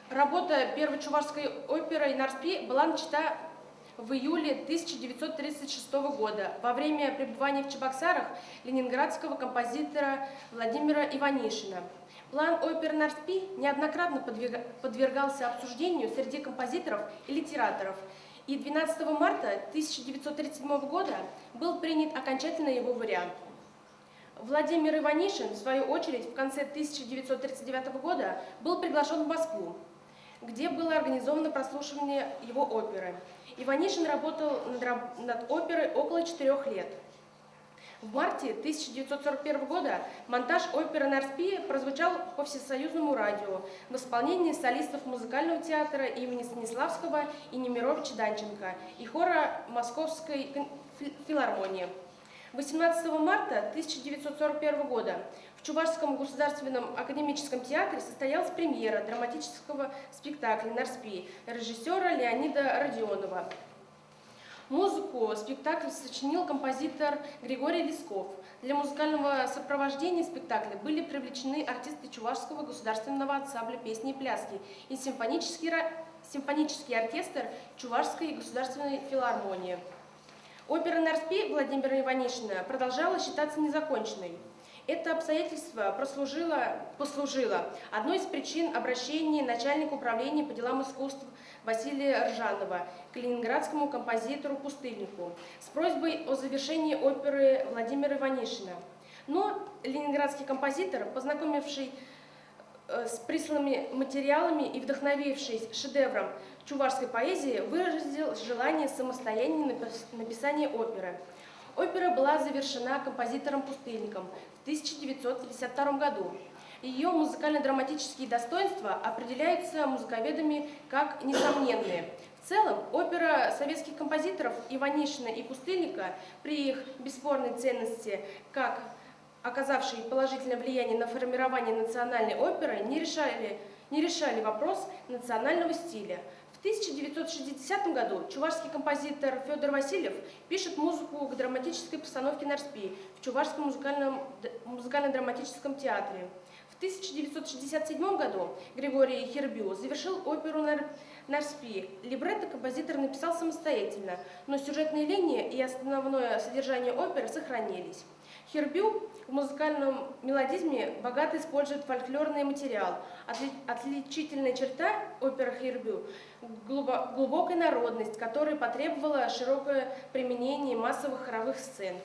Работа первой чувашской оперы «Нарспи» была начата в июле 1936 года во время пребывания в Чебоксарах ленинградского композитора Владимира Иванишина. План оперы «Нарспи» неоднократно подвергался обсуждению среди композиторов и литераторов, и 12 марта 1937 года был принят окончательно его вариант. Владимир Иванишин, в свою очередь, в конце 1939 года был приглашен в Москву, где было организовано прослушивание его оперы. Иванишин работал над, над оперой около 4 лет. В марте 1941 года монтаж оперы «Нарспи» прозвучал по всесоюзному радио в исполнении солистов музыкального театра имени Станиславского и Немировича Данченко и хора Московской филармонии. 18 марта 1941 года в Чувашском государственном академическом театре состоялась премьера драматического спектакля «Нарспи» режиссера Леонида Родионова. Музыку спектакль сочинил композитор Григорий Лесков. Для музыкального сопровождения спектакля были привлечены артисты Чувашского государственного ансамбля песни и пляски и симфонический, симфонический оркестр Чувашской государственной филармонии. Опера «Нарспи» Владимира Иванишина продолжала считаться незаконченной. Это обстоятельство прослужило, послужило одной из причин обращения начальника управления по делам искусств Василия Ржанова к ленинградскому композитору Пустыннику с просьбой о завершении оперы Владимира Иванишина. Но ленинградский композитор, познакомивший э, с присланными материалами и вдохновившись шедевром чувашской поэзии, выразил желание самостоятельно написания оперы. Опера была завершена композитором-пустынником в 1952 году. Ее музыкально-драматические достоинства определяются музыковедами как несомненные. В целом, опера советских композиторов Иванишина и Пустынника при их бесспорной ценности как оказавшей положительное влияние на формирование национальной оперы, не решали, не решали вопрос национального стиля. В 1960 году чувашский композитор Федор Васильев пишет музыку к драматической постановке «Нарспи» в Чувашском музыкальном, музыкально-драматическом театре. В 1967 году Григорий Хербю завершил оперу «Нарспи». Либретто композитор написал самостоятельно, но сюжетные линии и основное содержание оперы сохранились. Хербю в музыкальном мелодизме богато использует фольклорный материал. Отличительная черта оперы Хербю – глубокая народность, которая потребовала широкое применение массовых хоровых сцен.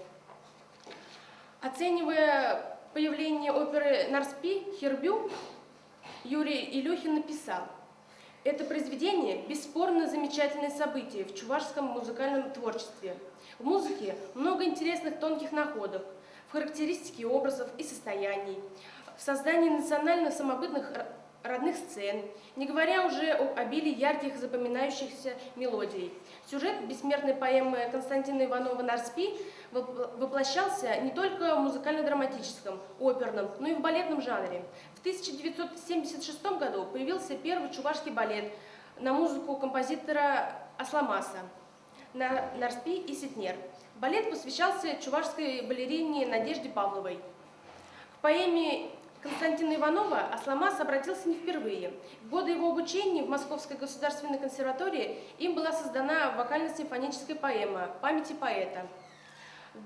Оценивая появление оперы «Нарспи» Хербю, Юрий Илюхин написал «Это произведение – бесспорно замечательное событие в чувашском музыкальном творчестве. В музыке много интересных тонких находок, в характеристике образов и состояний, в создании национально самобытных родных сцен, не говоря уже об обилии ярких запоминающихся мелодий. Сюжет бессмертной поэмы Константина Иванова «Нарспи» воплощался не только в музыкально-драматическом, оперном, но и в балетном жанре. В 1976 году появился первый чувашский балет на музыку композитора Асламаса на «Нарспи и Сетнер». Балет посвящался чувашской балерине Надежде Павловой. К поэме Константина Иванова Асламас обратился не впервые. В годы его обучения в Московской государственной консерватории им была создана вокально-симфоническая поэма «Памяти поэта».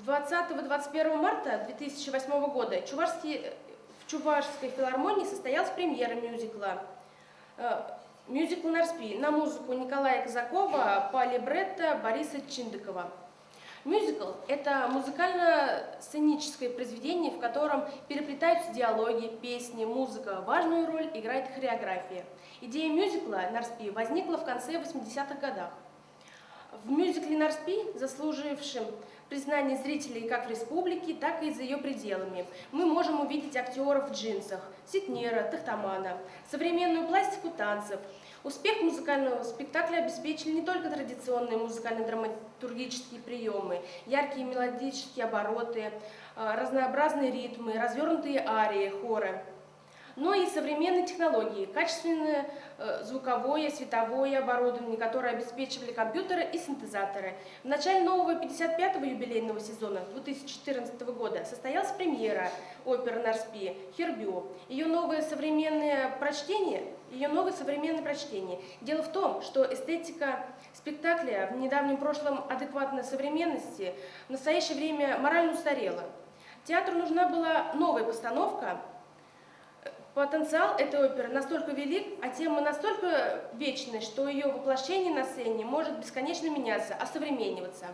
20-21 марта 2008 года Чувашский, в Чувашской филармонии состоялась премьера мюзикла э, «Мюзикл Нарспи» на музыку Николая Казакова по либретто Бориса Чиндыкова. Мюзикл – это музыкально-сценическое произведение, в котором переплетаются диалоги, песни, музыка. Важную роль играет хореография. Идея мюзикла «Нарспи» возникла в конце 80-х годах. В мюзикле «Нарспи», заслужившем признание зрителей как в республике, так и за ее пределами, мы можем увидеть актеров в джинсах, Ситнера, Тахтамана, современную пластику танцев – Успех музыкального спектакля обеспечили не только традиционные музыкально-драматургические приемы, яркие мелодические обороты, э, разнообразные ритмы, развернутые арии, хоры, но и современные технологии, качественное э, звуковое, световое оборудование, которое обеспечивали компьютеры и синтезаторы. В начале нового 55-го юбилейного сезона 2014 года состоялась премьера оперы «Нарспи» «Хербю». Ее новое современное прочтение ее новое современное прочтение. Дело в том, что эстетика спектакля в недавнем прошлом адекватна современности, в настоящее время морально устарела. Театру нужна была новая постановка. Потенциал этой оперы настолько велик, а тема настолько вечная, что ее воплощение на сцене может бесконечно меняться, осовремениваться.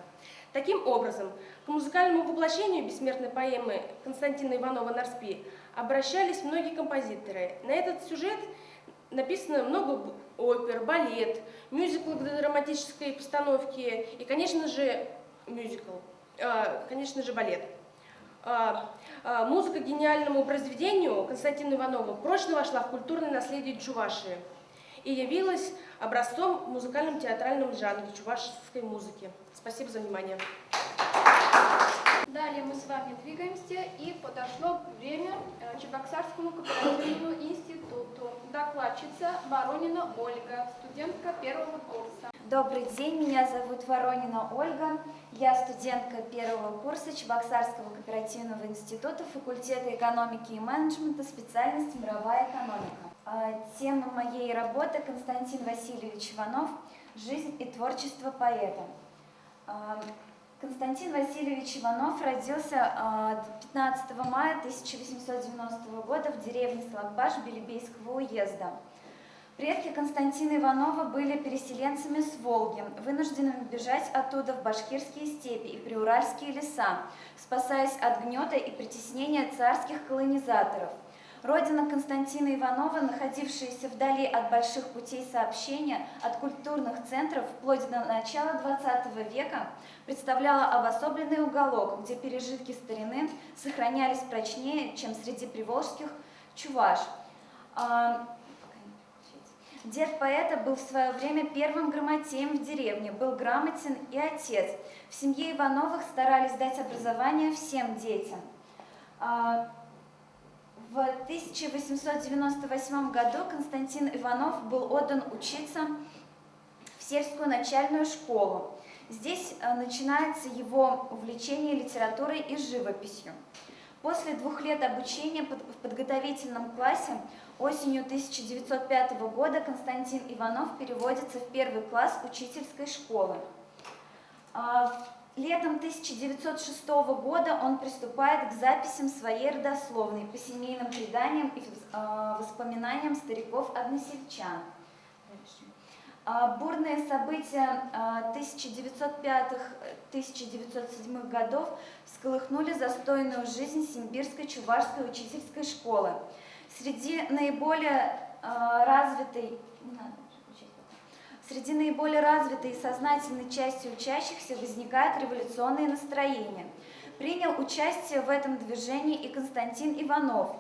Таким образом, к музыкальному воплощению бессмертной поэмы Константина Иванова «Нарспи» обращались многие композиторы. На этот сюжет написано много опер, балет, мюзикл к драматической постановке и, конечно же, мюзикл, а, конечно же, балет. А, а, музыка к гениальному произведению Константина Иванова прочно вошла в культурное наследие Чувашии и явилась образцом в музыкальном театральном жанре чувашской музыки. Спасибо за внимание. Далее мы с вами двигаемся, и подошло время Чебоксарскому кооперативному институту. Докладчица Воронина Ольга, студентка первого курса. Добрый день, меня зовут Воронина Ольга. Я студентка первого курса Чебоксарского кооперативного института факультета экономики и менеджмента, специальность мировая экономика. Тема моей работы Константин Васильевич Иванов «Жизнь и творчество поэта». Константин Васильевич Иванов родился 15 мая 1890 года в деревне Слакбаш Белебейского уезда. Предки Константина Иванова были переселенцами с Волги, вынужденными бежать оттуда в башкирские степи и приуральские леса, спасаясь от гнета и притеснения царских колонизаторов. Родина Константина Иванова, находившаяся вдали от больших путей сообщения, от культурных центров вплоть до начала XX века, представляла обособленный уголок, где пережитки старины сохранялись прочнее, чем среди приволжских чуваш. Дед поэта был в свое время первым грамотеем в деревне, был грамотен и отец. В семье Ивановых старались дать образование всем детям. В 1898 году Константин Иванов был отдан учиться в сельскую начальную школу. Здесь начинается его увлечение литературой и живописью. После 2 лет обучения в подготовительном классе осенью 1905 года Константин Иванов переводится в первый класс учительской школы. Летом 1906 года он приступает к записям своей родословной по семейным преданиям и воспоминаниям стариков-односельчан. Бурные события 1905-1907 годов всколыхнули застойную жизнь Симбирской чувашской учительской школы. Среди наиболее развитой, не надо включать пока. Среди наиболее развитой и сознательной части учащихся возникают революционные настроения. Принял участие в этом движении и Константин Иванов.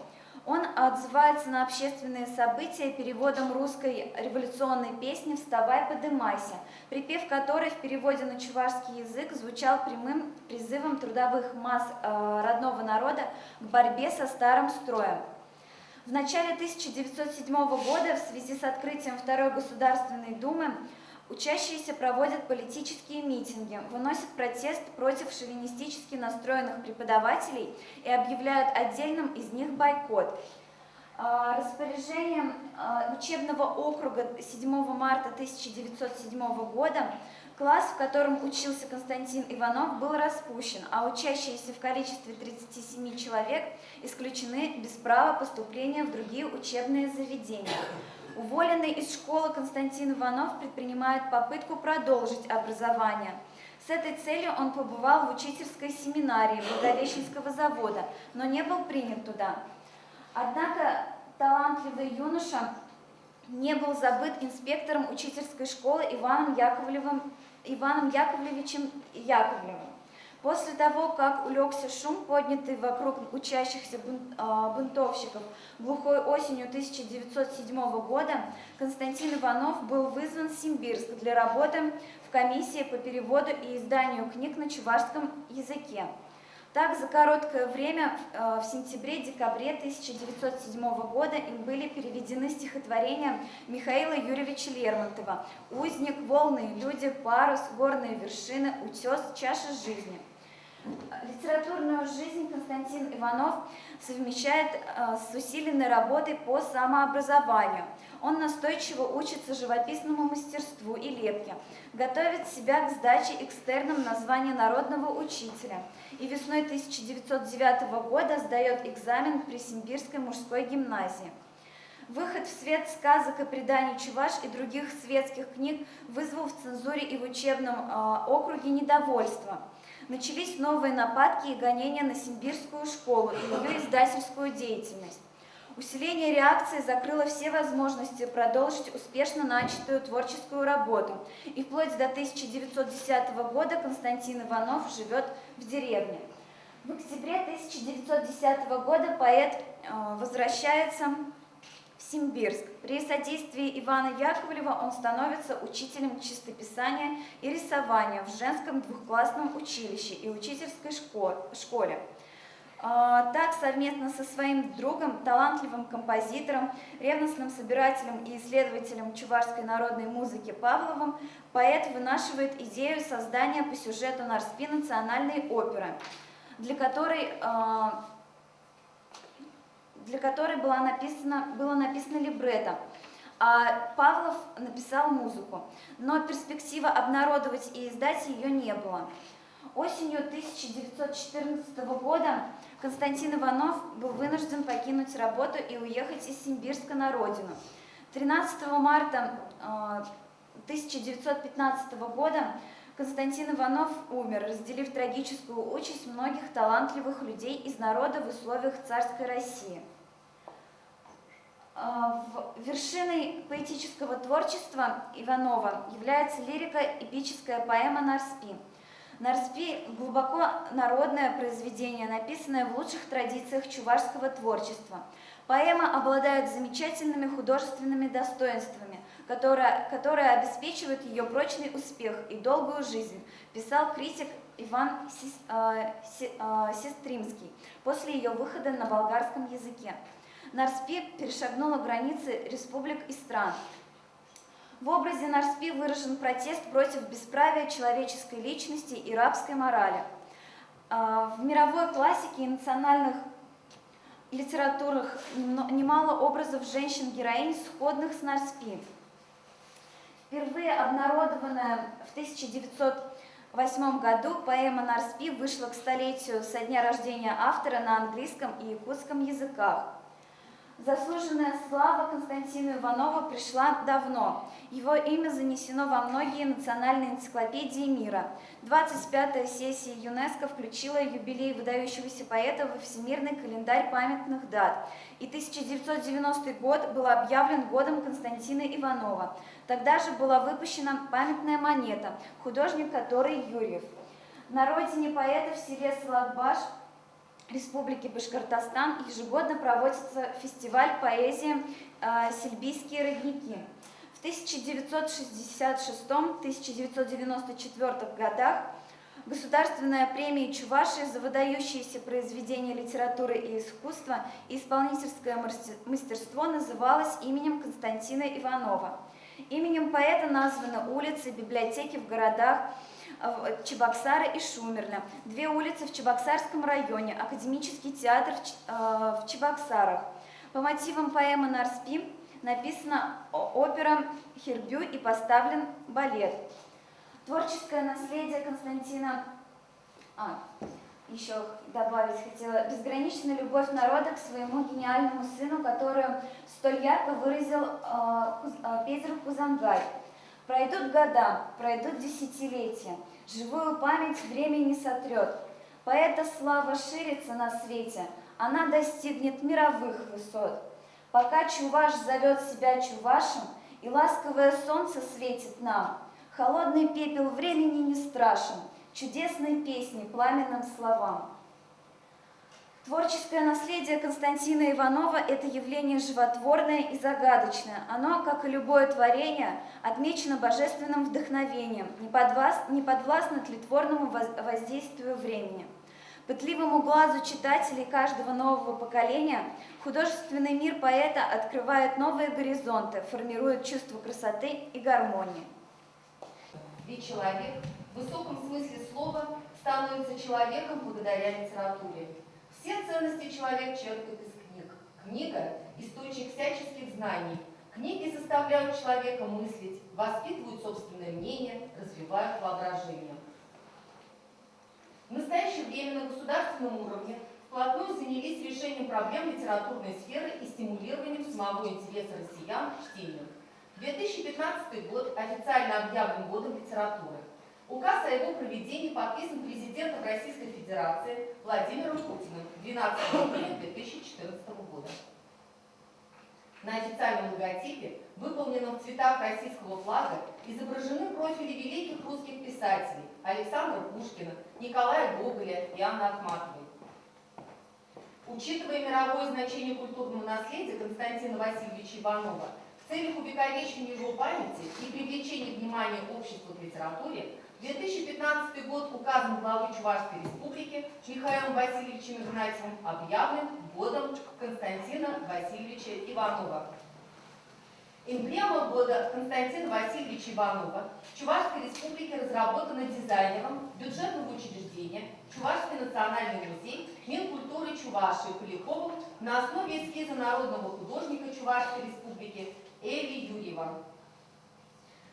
Он отзывается на общественные события переводом русской революционной песни «Вставай, подымайся», припев которой в переводе на чувашский язык звучал прямым призывом трудовых масс родного народа к борьбе со старым строем. В начале 1907 года в связи с открытием Второй Государственной Думы учащиеся проводят политические митинги, выносят протест против шовинистически настроенных преподавателей и объявляют отдельным из них бойкот. Распоряжением учебного округа 7 марта 1907 года класс, в котором учился Константин Иванов, был распущен, а учащиеся в количестве 37 человек исключены без права поступления в другие учебные заведения. Уволенный из школы Константин Иванов предпринимает попытку продолжить образование. С этой целью он побывал в учительской семинарии Благовещенского завода, но не был принят туда. Однако талантливый юноша не был забыт инспектором учительской школы Иваном Яковлевичем Яковлевым. После того, как улегся шум, поднятый вокруг учащихся бунтовщиков глухой осенью 1907 года, Константин Иванов был вызван в Симбирск для работы в комиссии по переводу и изданию книг на чувашском языке. Так, за короткое время, в сентябре-декабре 1907 года им были переведены стихотворения Михаила Юрьевича Лермонтова «Узник», «Волны и люди», «Парус», «Горные вершины», «Утес», «Чаша жизни». Литературную жизнь Константин Иванов совмещает с усиленной работой по самообразованию. Он настойчиво учится живописному мастерству и лепке, готовит себя к сдаче экстерном на звание народного учителя и весной 1909 года сдает экзамен при Симбирской мужской гимназии. Выход в свет сказок и преданий чуваш и других светских книг вызвал в цензуре и в учебном округе недовольство. Начались новые нападки и гонения на Симбирскую школу и ее издательскую деятельность. Усиление реакции закрыло все возможности продолжить успешно начатую творческую работу. И вплоть до 1910 года Константин Иванов живет в деревне. В октябре 1910 года поэт возвращается в в Симбирск. При содействии Ивана Яковлева он становится учителем чистописания и рисования в женском двухклассном училище и учительской школе. Так, совместно со своим другом, талантливым композитором, ревностным собирателем и исследователем чувашской народной музыки Павловым, поэт вынашивает идею создания по сюжету Нарспи национальной оперы, для которой было написано либретто, а Павлов написал музыку, но перспектива обнародовать и издать ее не было. Осенью 1914 года Константин Иванов был вынужден покинуть работу и уехать из Симбирска на родину. 13 марта 1915 года Константин Иванов умер, разделив трагическую участь многих талантливых людей из народа в условиях царской России. Вершиной поэтического творчества Иванова является лирико-эпическая поэма «Нарспи». «Нарспи» – глубоко народное произведение, написанное в лучших традициях чувашского творчества. Поэма обладает замечательными художественными достоинствами, которые обеспечивают ее прочный успех и долгую жизнь, писал критик Иван Сестримский после ее выхода на болгарском языке. Нарспи перешагнула границы республик и стран. В образе Нарспи выражен протест против бесправия человеческой личности и рабской морали. В мировой классике и национальных литературах немало образов женщин-героинь, сходных с Нарспи. Впервые обнародованная в 1908 году поэма «Нарспи» вышла к столетию со дня рождения автора на английском и якутском языках. Заслуженная слава Константину Иванову пришла давно. Его имя занесено во многие национальные энциклопедии мира. 25-я сессия ЮНЕСКО включила юбилей выдающегося поэта во всемирный календарь памятных дат. И 1990 год был объявлен годом Константина Иванова. Тогда же была выпущена памятная монета, художник которой Юрьев. На родине поэта в селе Слакбаш Республики Башкортостан ежегодно проводится фестиваль поэзии «Сельбийские родники». В 1966-1994 годах Государственная премия Чувашии за выдающиеся произведения литературы и искусства и исполнительское мастерство называлась именем Константина Иванова. Именем поэта названы улицы, библиотеки в городах Чебоксары и Шумерля, две улицы в Чебоксарском районе, Академический театр в Чебоксарах. По мотивам поэмы «Нарспи» написана опера «Хербю» и поставлен балет. Творческое наследие Константина... Еще добавить хотела. Безграничная любовь народа к своему гениальному сыну, которую столь ярко выразил Петр Хузангай. Пройдут года, пройдут десятилетия, живую память время не сотрет. Поэта слава ширится на свете, она достигнет мировых высот. Пока чуваш зовет себя чувашем, и ласковое солнце светит нам, холодный пепел времени не страшен, чудесной песни пламенным словам. Творческое наследие Константина Иванова – это явление животворное и загадочное. Оно, как и любое творение, отмечено божественным вдохновением, не подвластно тлетворному воздействию времени. Пытливому глазу читателей каждого нового поколения художественный мир поэта открывает новые горизонты, формирует чувство красоты и гармонии. Ведь человек в высоком смысле слова становится человеком благодаря литературе. Все ценности человек черпает из книг. Книга – источник всяческих знаний. Книги заставляют человека мыслить, воспитывают собственное мнение, развивают воображение. В настоящее время на государственном уровне вплотную занялись решением проблем литературной сферы и стимулированием самого интереса россиян к чтению. 2015 год официально объявлен годом литературы. Указ о его проведении подписан президентом Российской Федерации Владимиром Путиным 12 июня 2014 года. На официальном логотипе, выполненном в цветах российского флага, изображены профили великих русских писателей Александра Пушкина, Николая Гоголя и Анны Ахматовой. Учитывая мировое значение культурного наследия Константина Васильевича Иванова, в целях увековечения его памяти и привлечения внимания общества к литературе, 2015 год указом главы Чувашской Республики Михаилом Васильевичем Игнатьевым объявлен годом Константина Васильевича Иванова. Эмблема года Константина Васильевича Иванова в Чувашской Республике разработана дизайнером бюджетного учреждения Чувашский национальный музей Минкультуры Чувашии Поляковым на основе эскиза народного художника Чувашской Республики Эли Юрьева.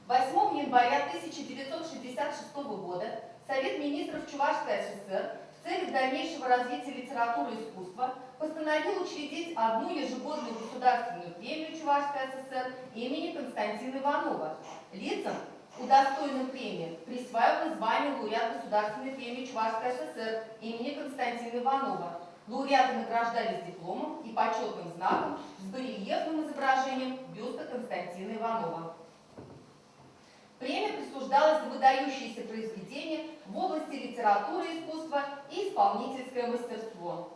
8 января 1966 года Совет министров Чувашской ССР в целях дальнейшего развития литературы и искусства постановил учредить одну ежегодную государственную премию Чувашской ССР имени Константина Иванова. Лицам, удостоенным премии, присваивалось звание лауреат Государственной премии Чувашской ССР имени Константина Иванова. Лауреаты награждались дипломом и почетным знаком с барельефным изображением бюста Константина Иванова. Премия присуждалась за выдающиеся произведения в области литературы, искусства и исполнительское мастерство.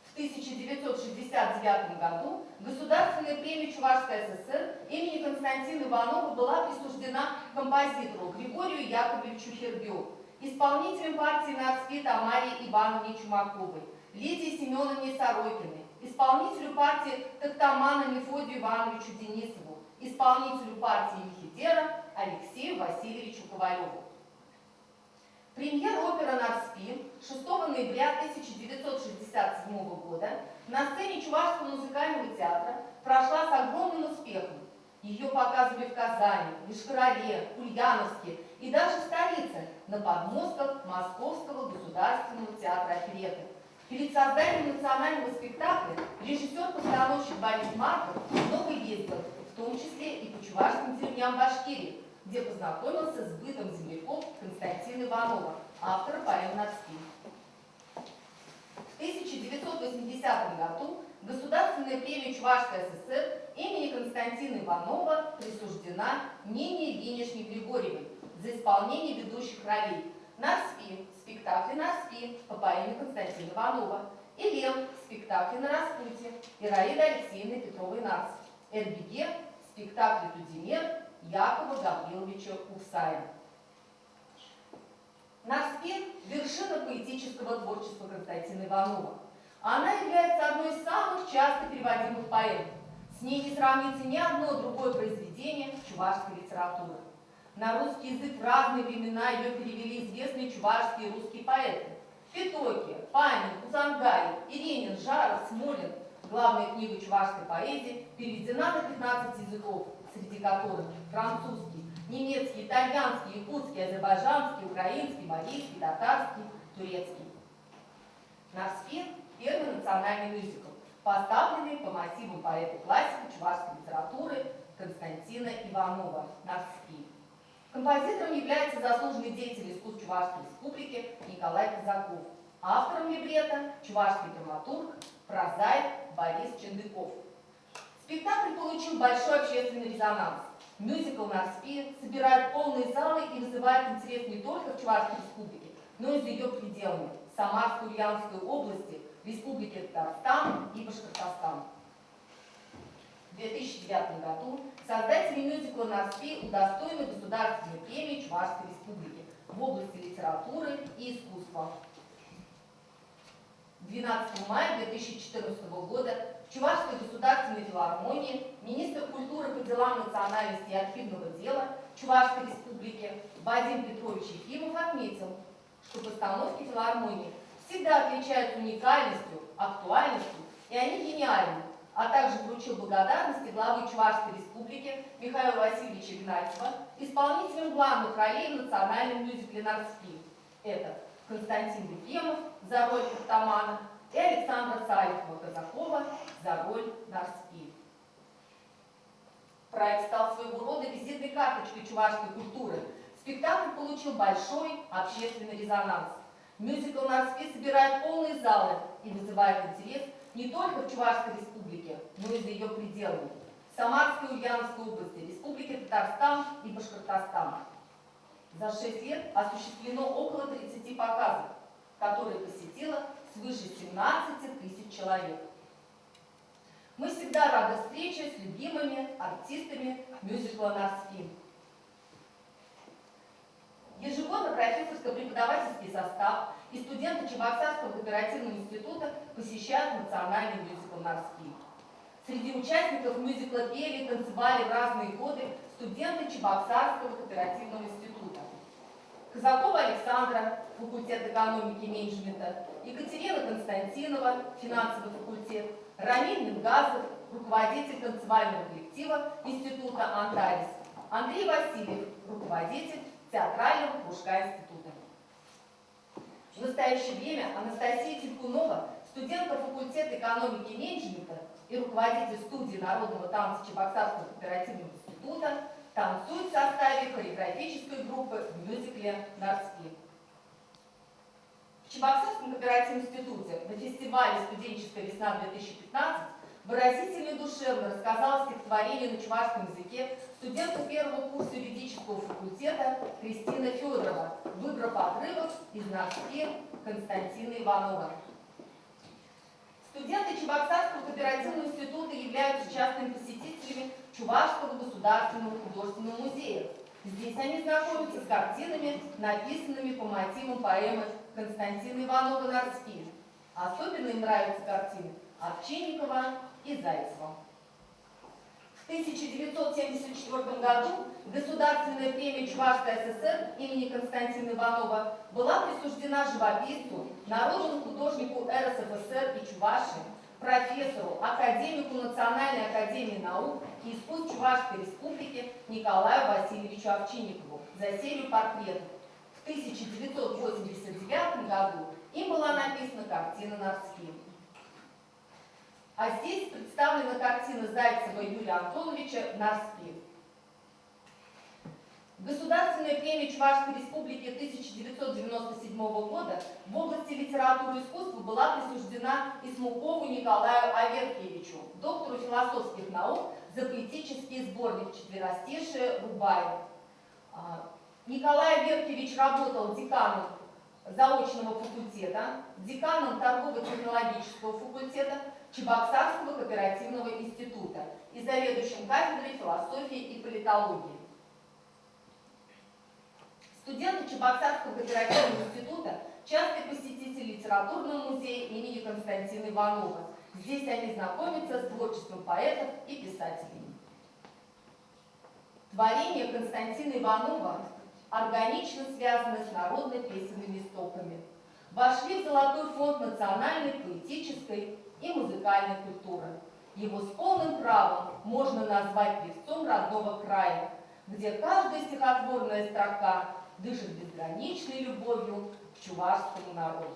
В 1969 году Государственная премия Чувашской ССР имени Константина Иванова была присуждена композитору Григорию Яковлевичу Хербю, исполнителям партии Нарспи Тамаре Ивановне Чумаковой, Лидии Семеновне Сорокиной, исполнителю партии Тахтамана Мефодию Ивановичу Денисову, исполнителю партии Мехидера Алексею Васильевичу Ковалеву. Премьера оперы «Нарспи» 6 ноября 1967 года на сцене Чувашского музыкального театра прошла с огромным успехом. Ее показывали в Казани, Йошкар-Оле, Ульяновске и даже в столице, на подмостках Московского государственного театра оперетты. Перед созданием национального спектакля режиссер-постановщик Борис Марков много ездил, в том числе и по чувашским деревням Башкирии, где познакомился с бытом земляков Константина Иванова, автора поэм «Нарспи». В 1980 году Государственная премия Чувашской ССР имени Константина Иванова присуждена Нине Ильиничне Григорьевой за исполнение ведущих ролей «Нарспи» в спектакле «Нарспи» по поэме Константина Иванова, «Элем» в спектакле «На распутье» Ираиды Алексеевны Петровой-Нарс, «Эрбиге» в спектакле «Тудимер» Якова Гавриловича Ухсая. Нарспи – вершина поэтического творчества Константина Иванова. Она является одной из самых часто переводимых поэм. С ней не сравнится ни одно другое произведение чувашской литературы. На русский язык в разные времена ее перевели известные чувашские и русские поэты. Петоки, Панин, Хузангай, Иринин, Жаров, Смолин. Главная книга чувашской поэзии переведена на 15 языков, среди которых французский, немецкий, итальянский, якутский, азербайджанский, украинский, марийский, татарский, турецкий. Нарспи – первый национальный мюзикл, поставленный по мотивам поэта-классика чувашской литературы Константина Иванова «Нарспи». Композитором является заслуженный деятель искусств Чувашской Республики Николай Казаков. Автором либретто – чувашский драматург, прозаик Борис Чендыков. Спектакль получил большой общественный резонанс. Мюзикл «Нарспи» собирает полные залы и вызывает интерес не только в Чувашской Республике, но и за ее пределами – Самарской, Ульяновской области, Республики Татарстан и Башкортостан. В 2009 году создатели мюзикла «Нарспи» удостоены Государственной премии Чувашской Республики в области литературы и искусства. 12 мая 2014 года в Чувашской государственной филармонии министр культуры по делам национальности и архивного дела Чувашской Республики Вадим Петрович Ефимов отметил, что постановки филармонии всегда отличаются уникальностью, актуальностью, и они гениальны, а также вручил благодарности главы Чувашской Республики Михаила Васильевича Игнатьева исполнителям главных ролей в национальном мюзикле «Нарспи». Это Константин Ефремов за роль Тахтамана и Александра Салихова-Казакова за роль Нарспи. Проект стал своего рода визитной карточкой чувашской культуры. Спектакль получил большой общественный резонанс. Мюзикл «Нарспи» собирает полные залы и вызывает интерес не только в Чувашской республике, но и за ее пределами. Самарской и Ульяновской области, Республики Татарстан и Башкортостан. За 6 лет осуществлено около 30 показов, которые посетило свыше 17 тысяч человек. Мы всегда рады встрече с любимыми артистами мюзикла «Нарспи». Ежегодно профессорско-преподавательский состав и студенты Чебоксарского кооперативного института посещают национальный мюзикл «Нарспи». Среди участников мюзикла пели, танцевали в разные годы студенты Чебоксарского кооперативного института. Казакова Александра, факультет экономики и менеджмента, Екатерина Константинова, финансовый факультет, Рамиль Мингазов, руководитель танцевального коллектива Института «Антарис», Андрей Васильев, руководитель театрального кружка института. В настоящее время Анастасия Тихунова, студентка факультета экономики и менеджмента и руководитель студии народного танца Чебоксарского кооперативного института, танцует в составе хореографической группы в мюзикле «Нарспи». В Чебоксарском кооперативном институте на фестивале «Студенческая весна-2015» выразительно и душевно рассказала стихотворение на чувашском языке студентка первого курса юридического факультета Кристина Федорова, выбрав отрывок из «Нарспи» Константина Иванова. Студенты Чебоксарского кооперативного института являются частными посетителями Чувашского государственного художественного музея. Здесь они знакомятся с картинами, написанными по мотивам поэмы Константина Иванова «Нарспи». Особенно им нравятся картины Овчинникова и Зайцева. В 1974 году Государственная премия Чувашской ССР имени Константина Иванова была присуждена живописцу, народному художнику РСФСР и Чувашии, профессору, академику Национальной академии наук и искусств Чувашской Республики Николаю Васильевичу Овчинникову за серию портретов. В 1989 году им была написана картина «Нарспи». А здесь представлена картина Зайцева Юрия Антоновича «Нарспи». Государственная премия Чувашской Республики 1997 года в области литературы и искусства была присуждена Исмукову Николаю Аверкиевичу, доктору философских наук, за поэтический сборник «Четверостишие Рубаи». Николай Аверкиевич работал деканом заочного факультета, деканом торгово-технологического факультета Чебоксарского кооперативного института и заведующим кафедрой философии и политологии. Студенты Чебоксарского кооперативного института – частые посетители литературного музея имени Константина Иванова. Здесь они знакомятся с творчеством поэтов и писателей. Творение Константина Иванова органично связаны с народно песенными истоками. Вошли в золотой фонд национальной, поэтической и музыкальной культуры. Его с полным правом можно назвать певцом родного края, где каждая стихотворная строка дышит безграничной любовью к чувашскому народу.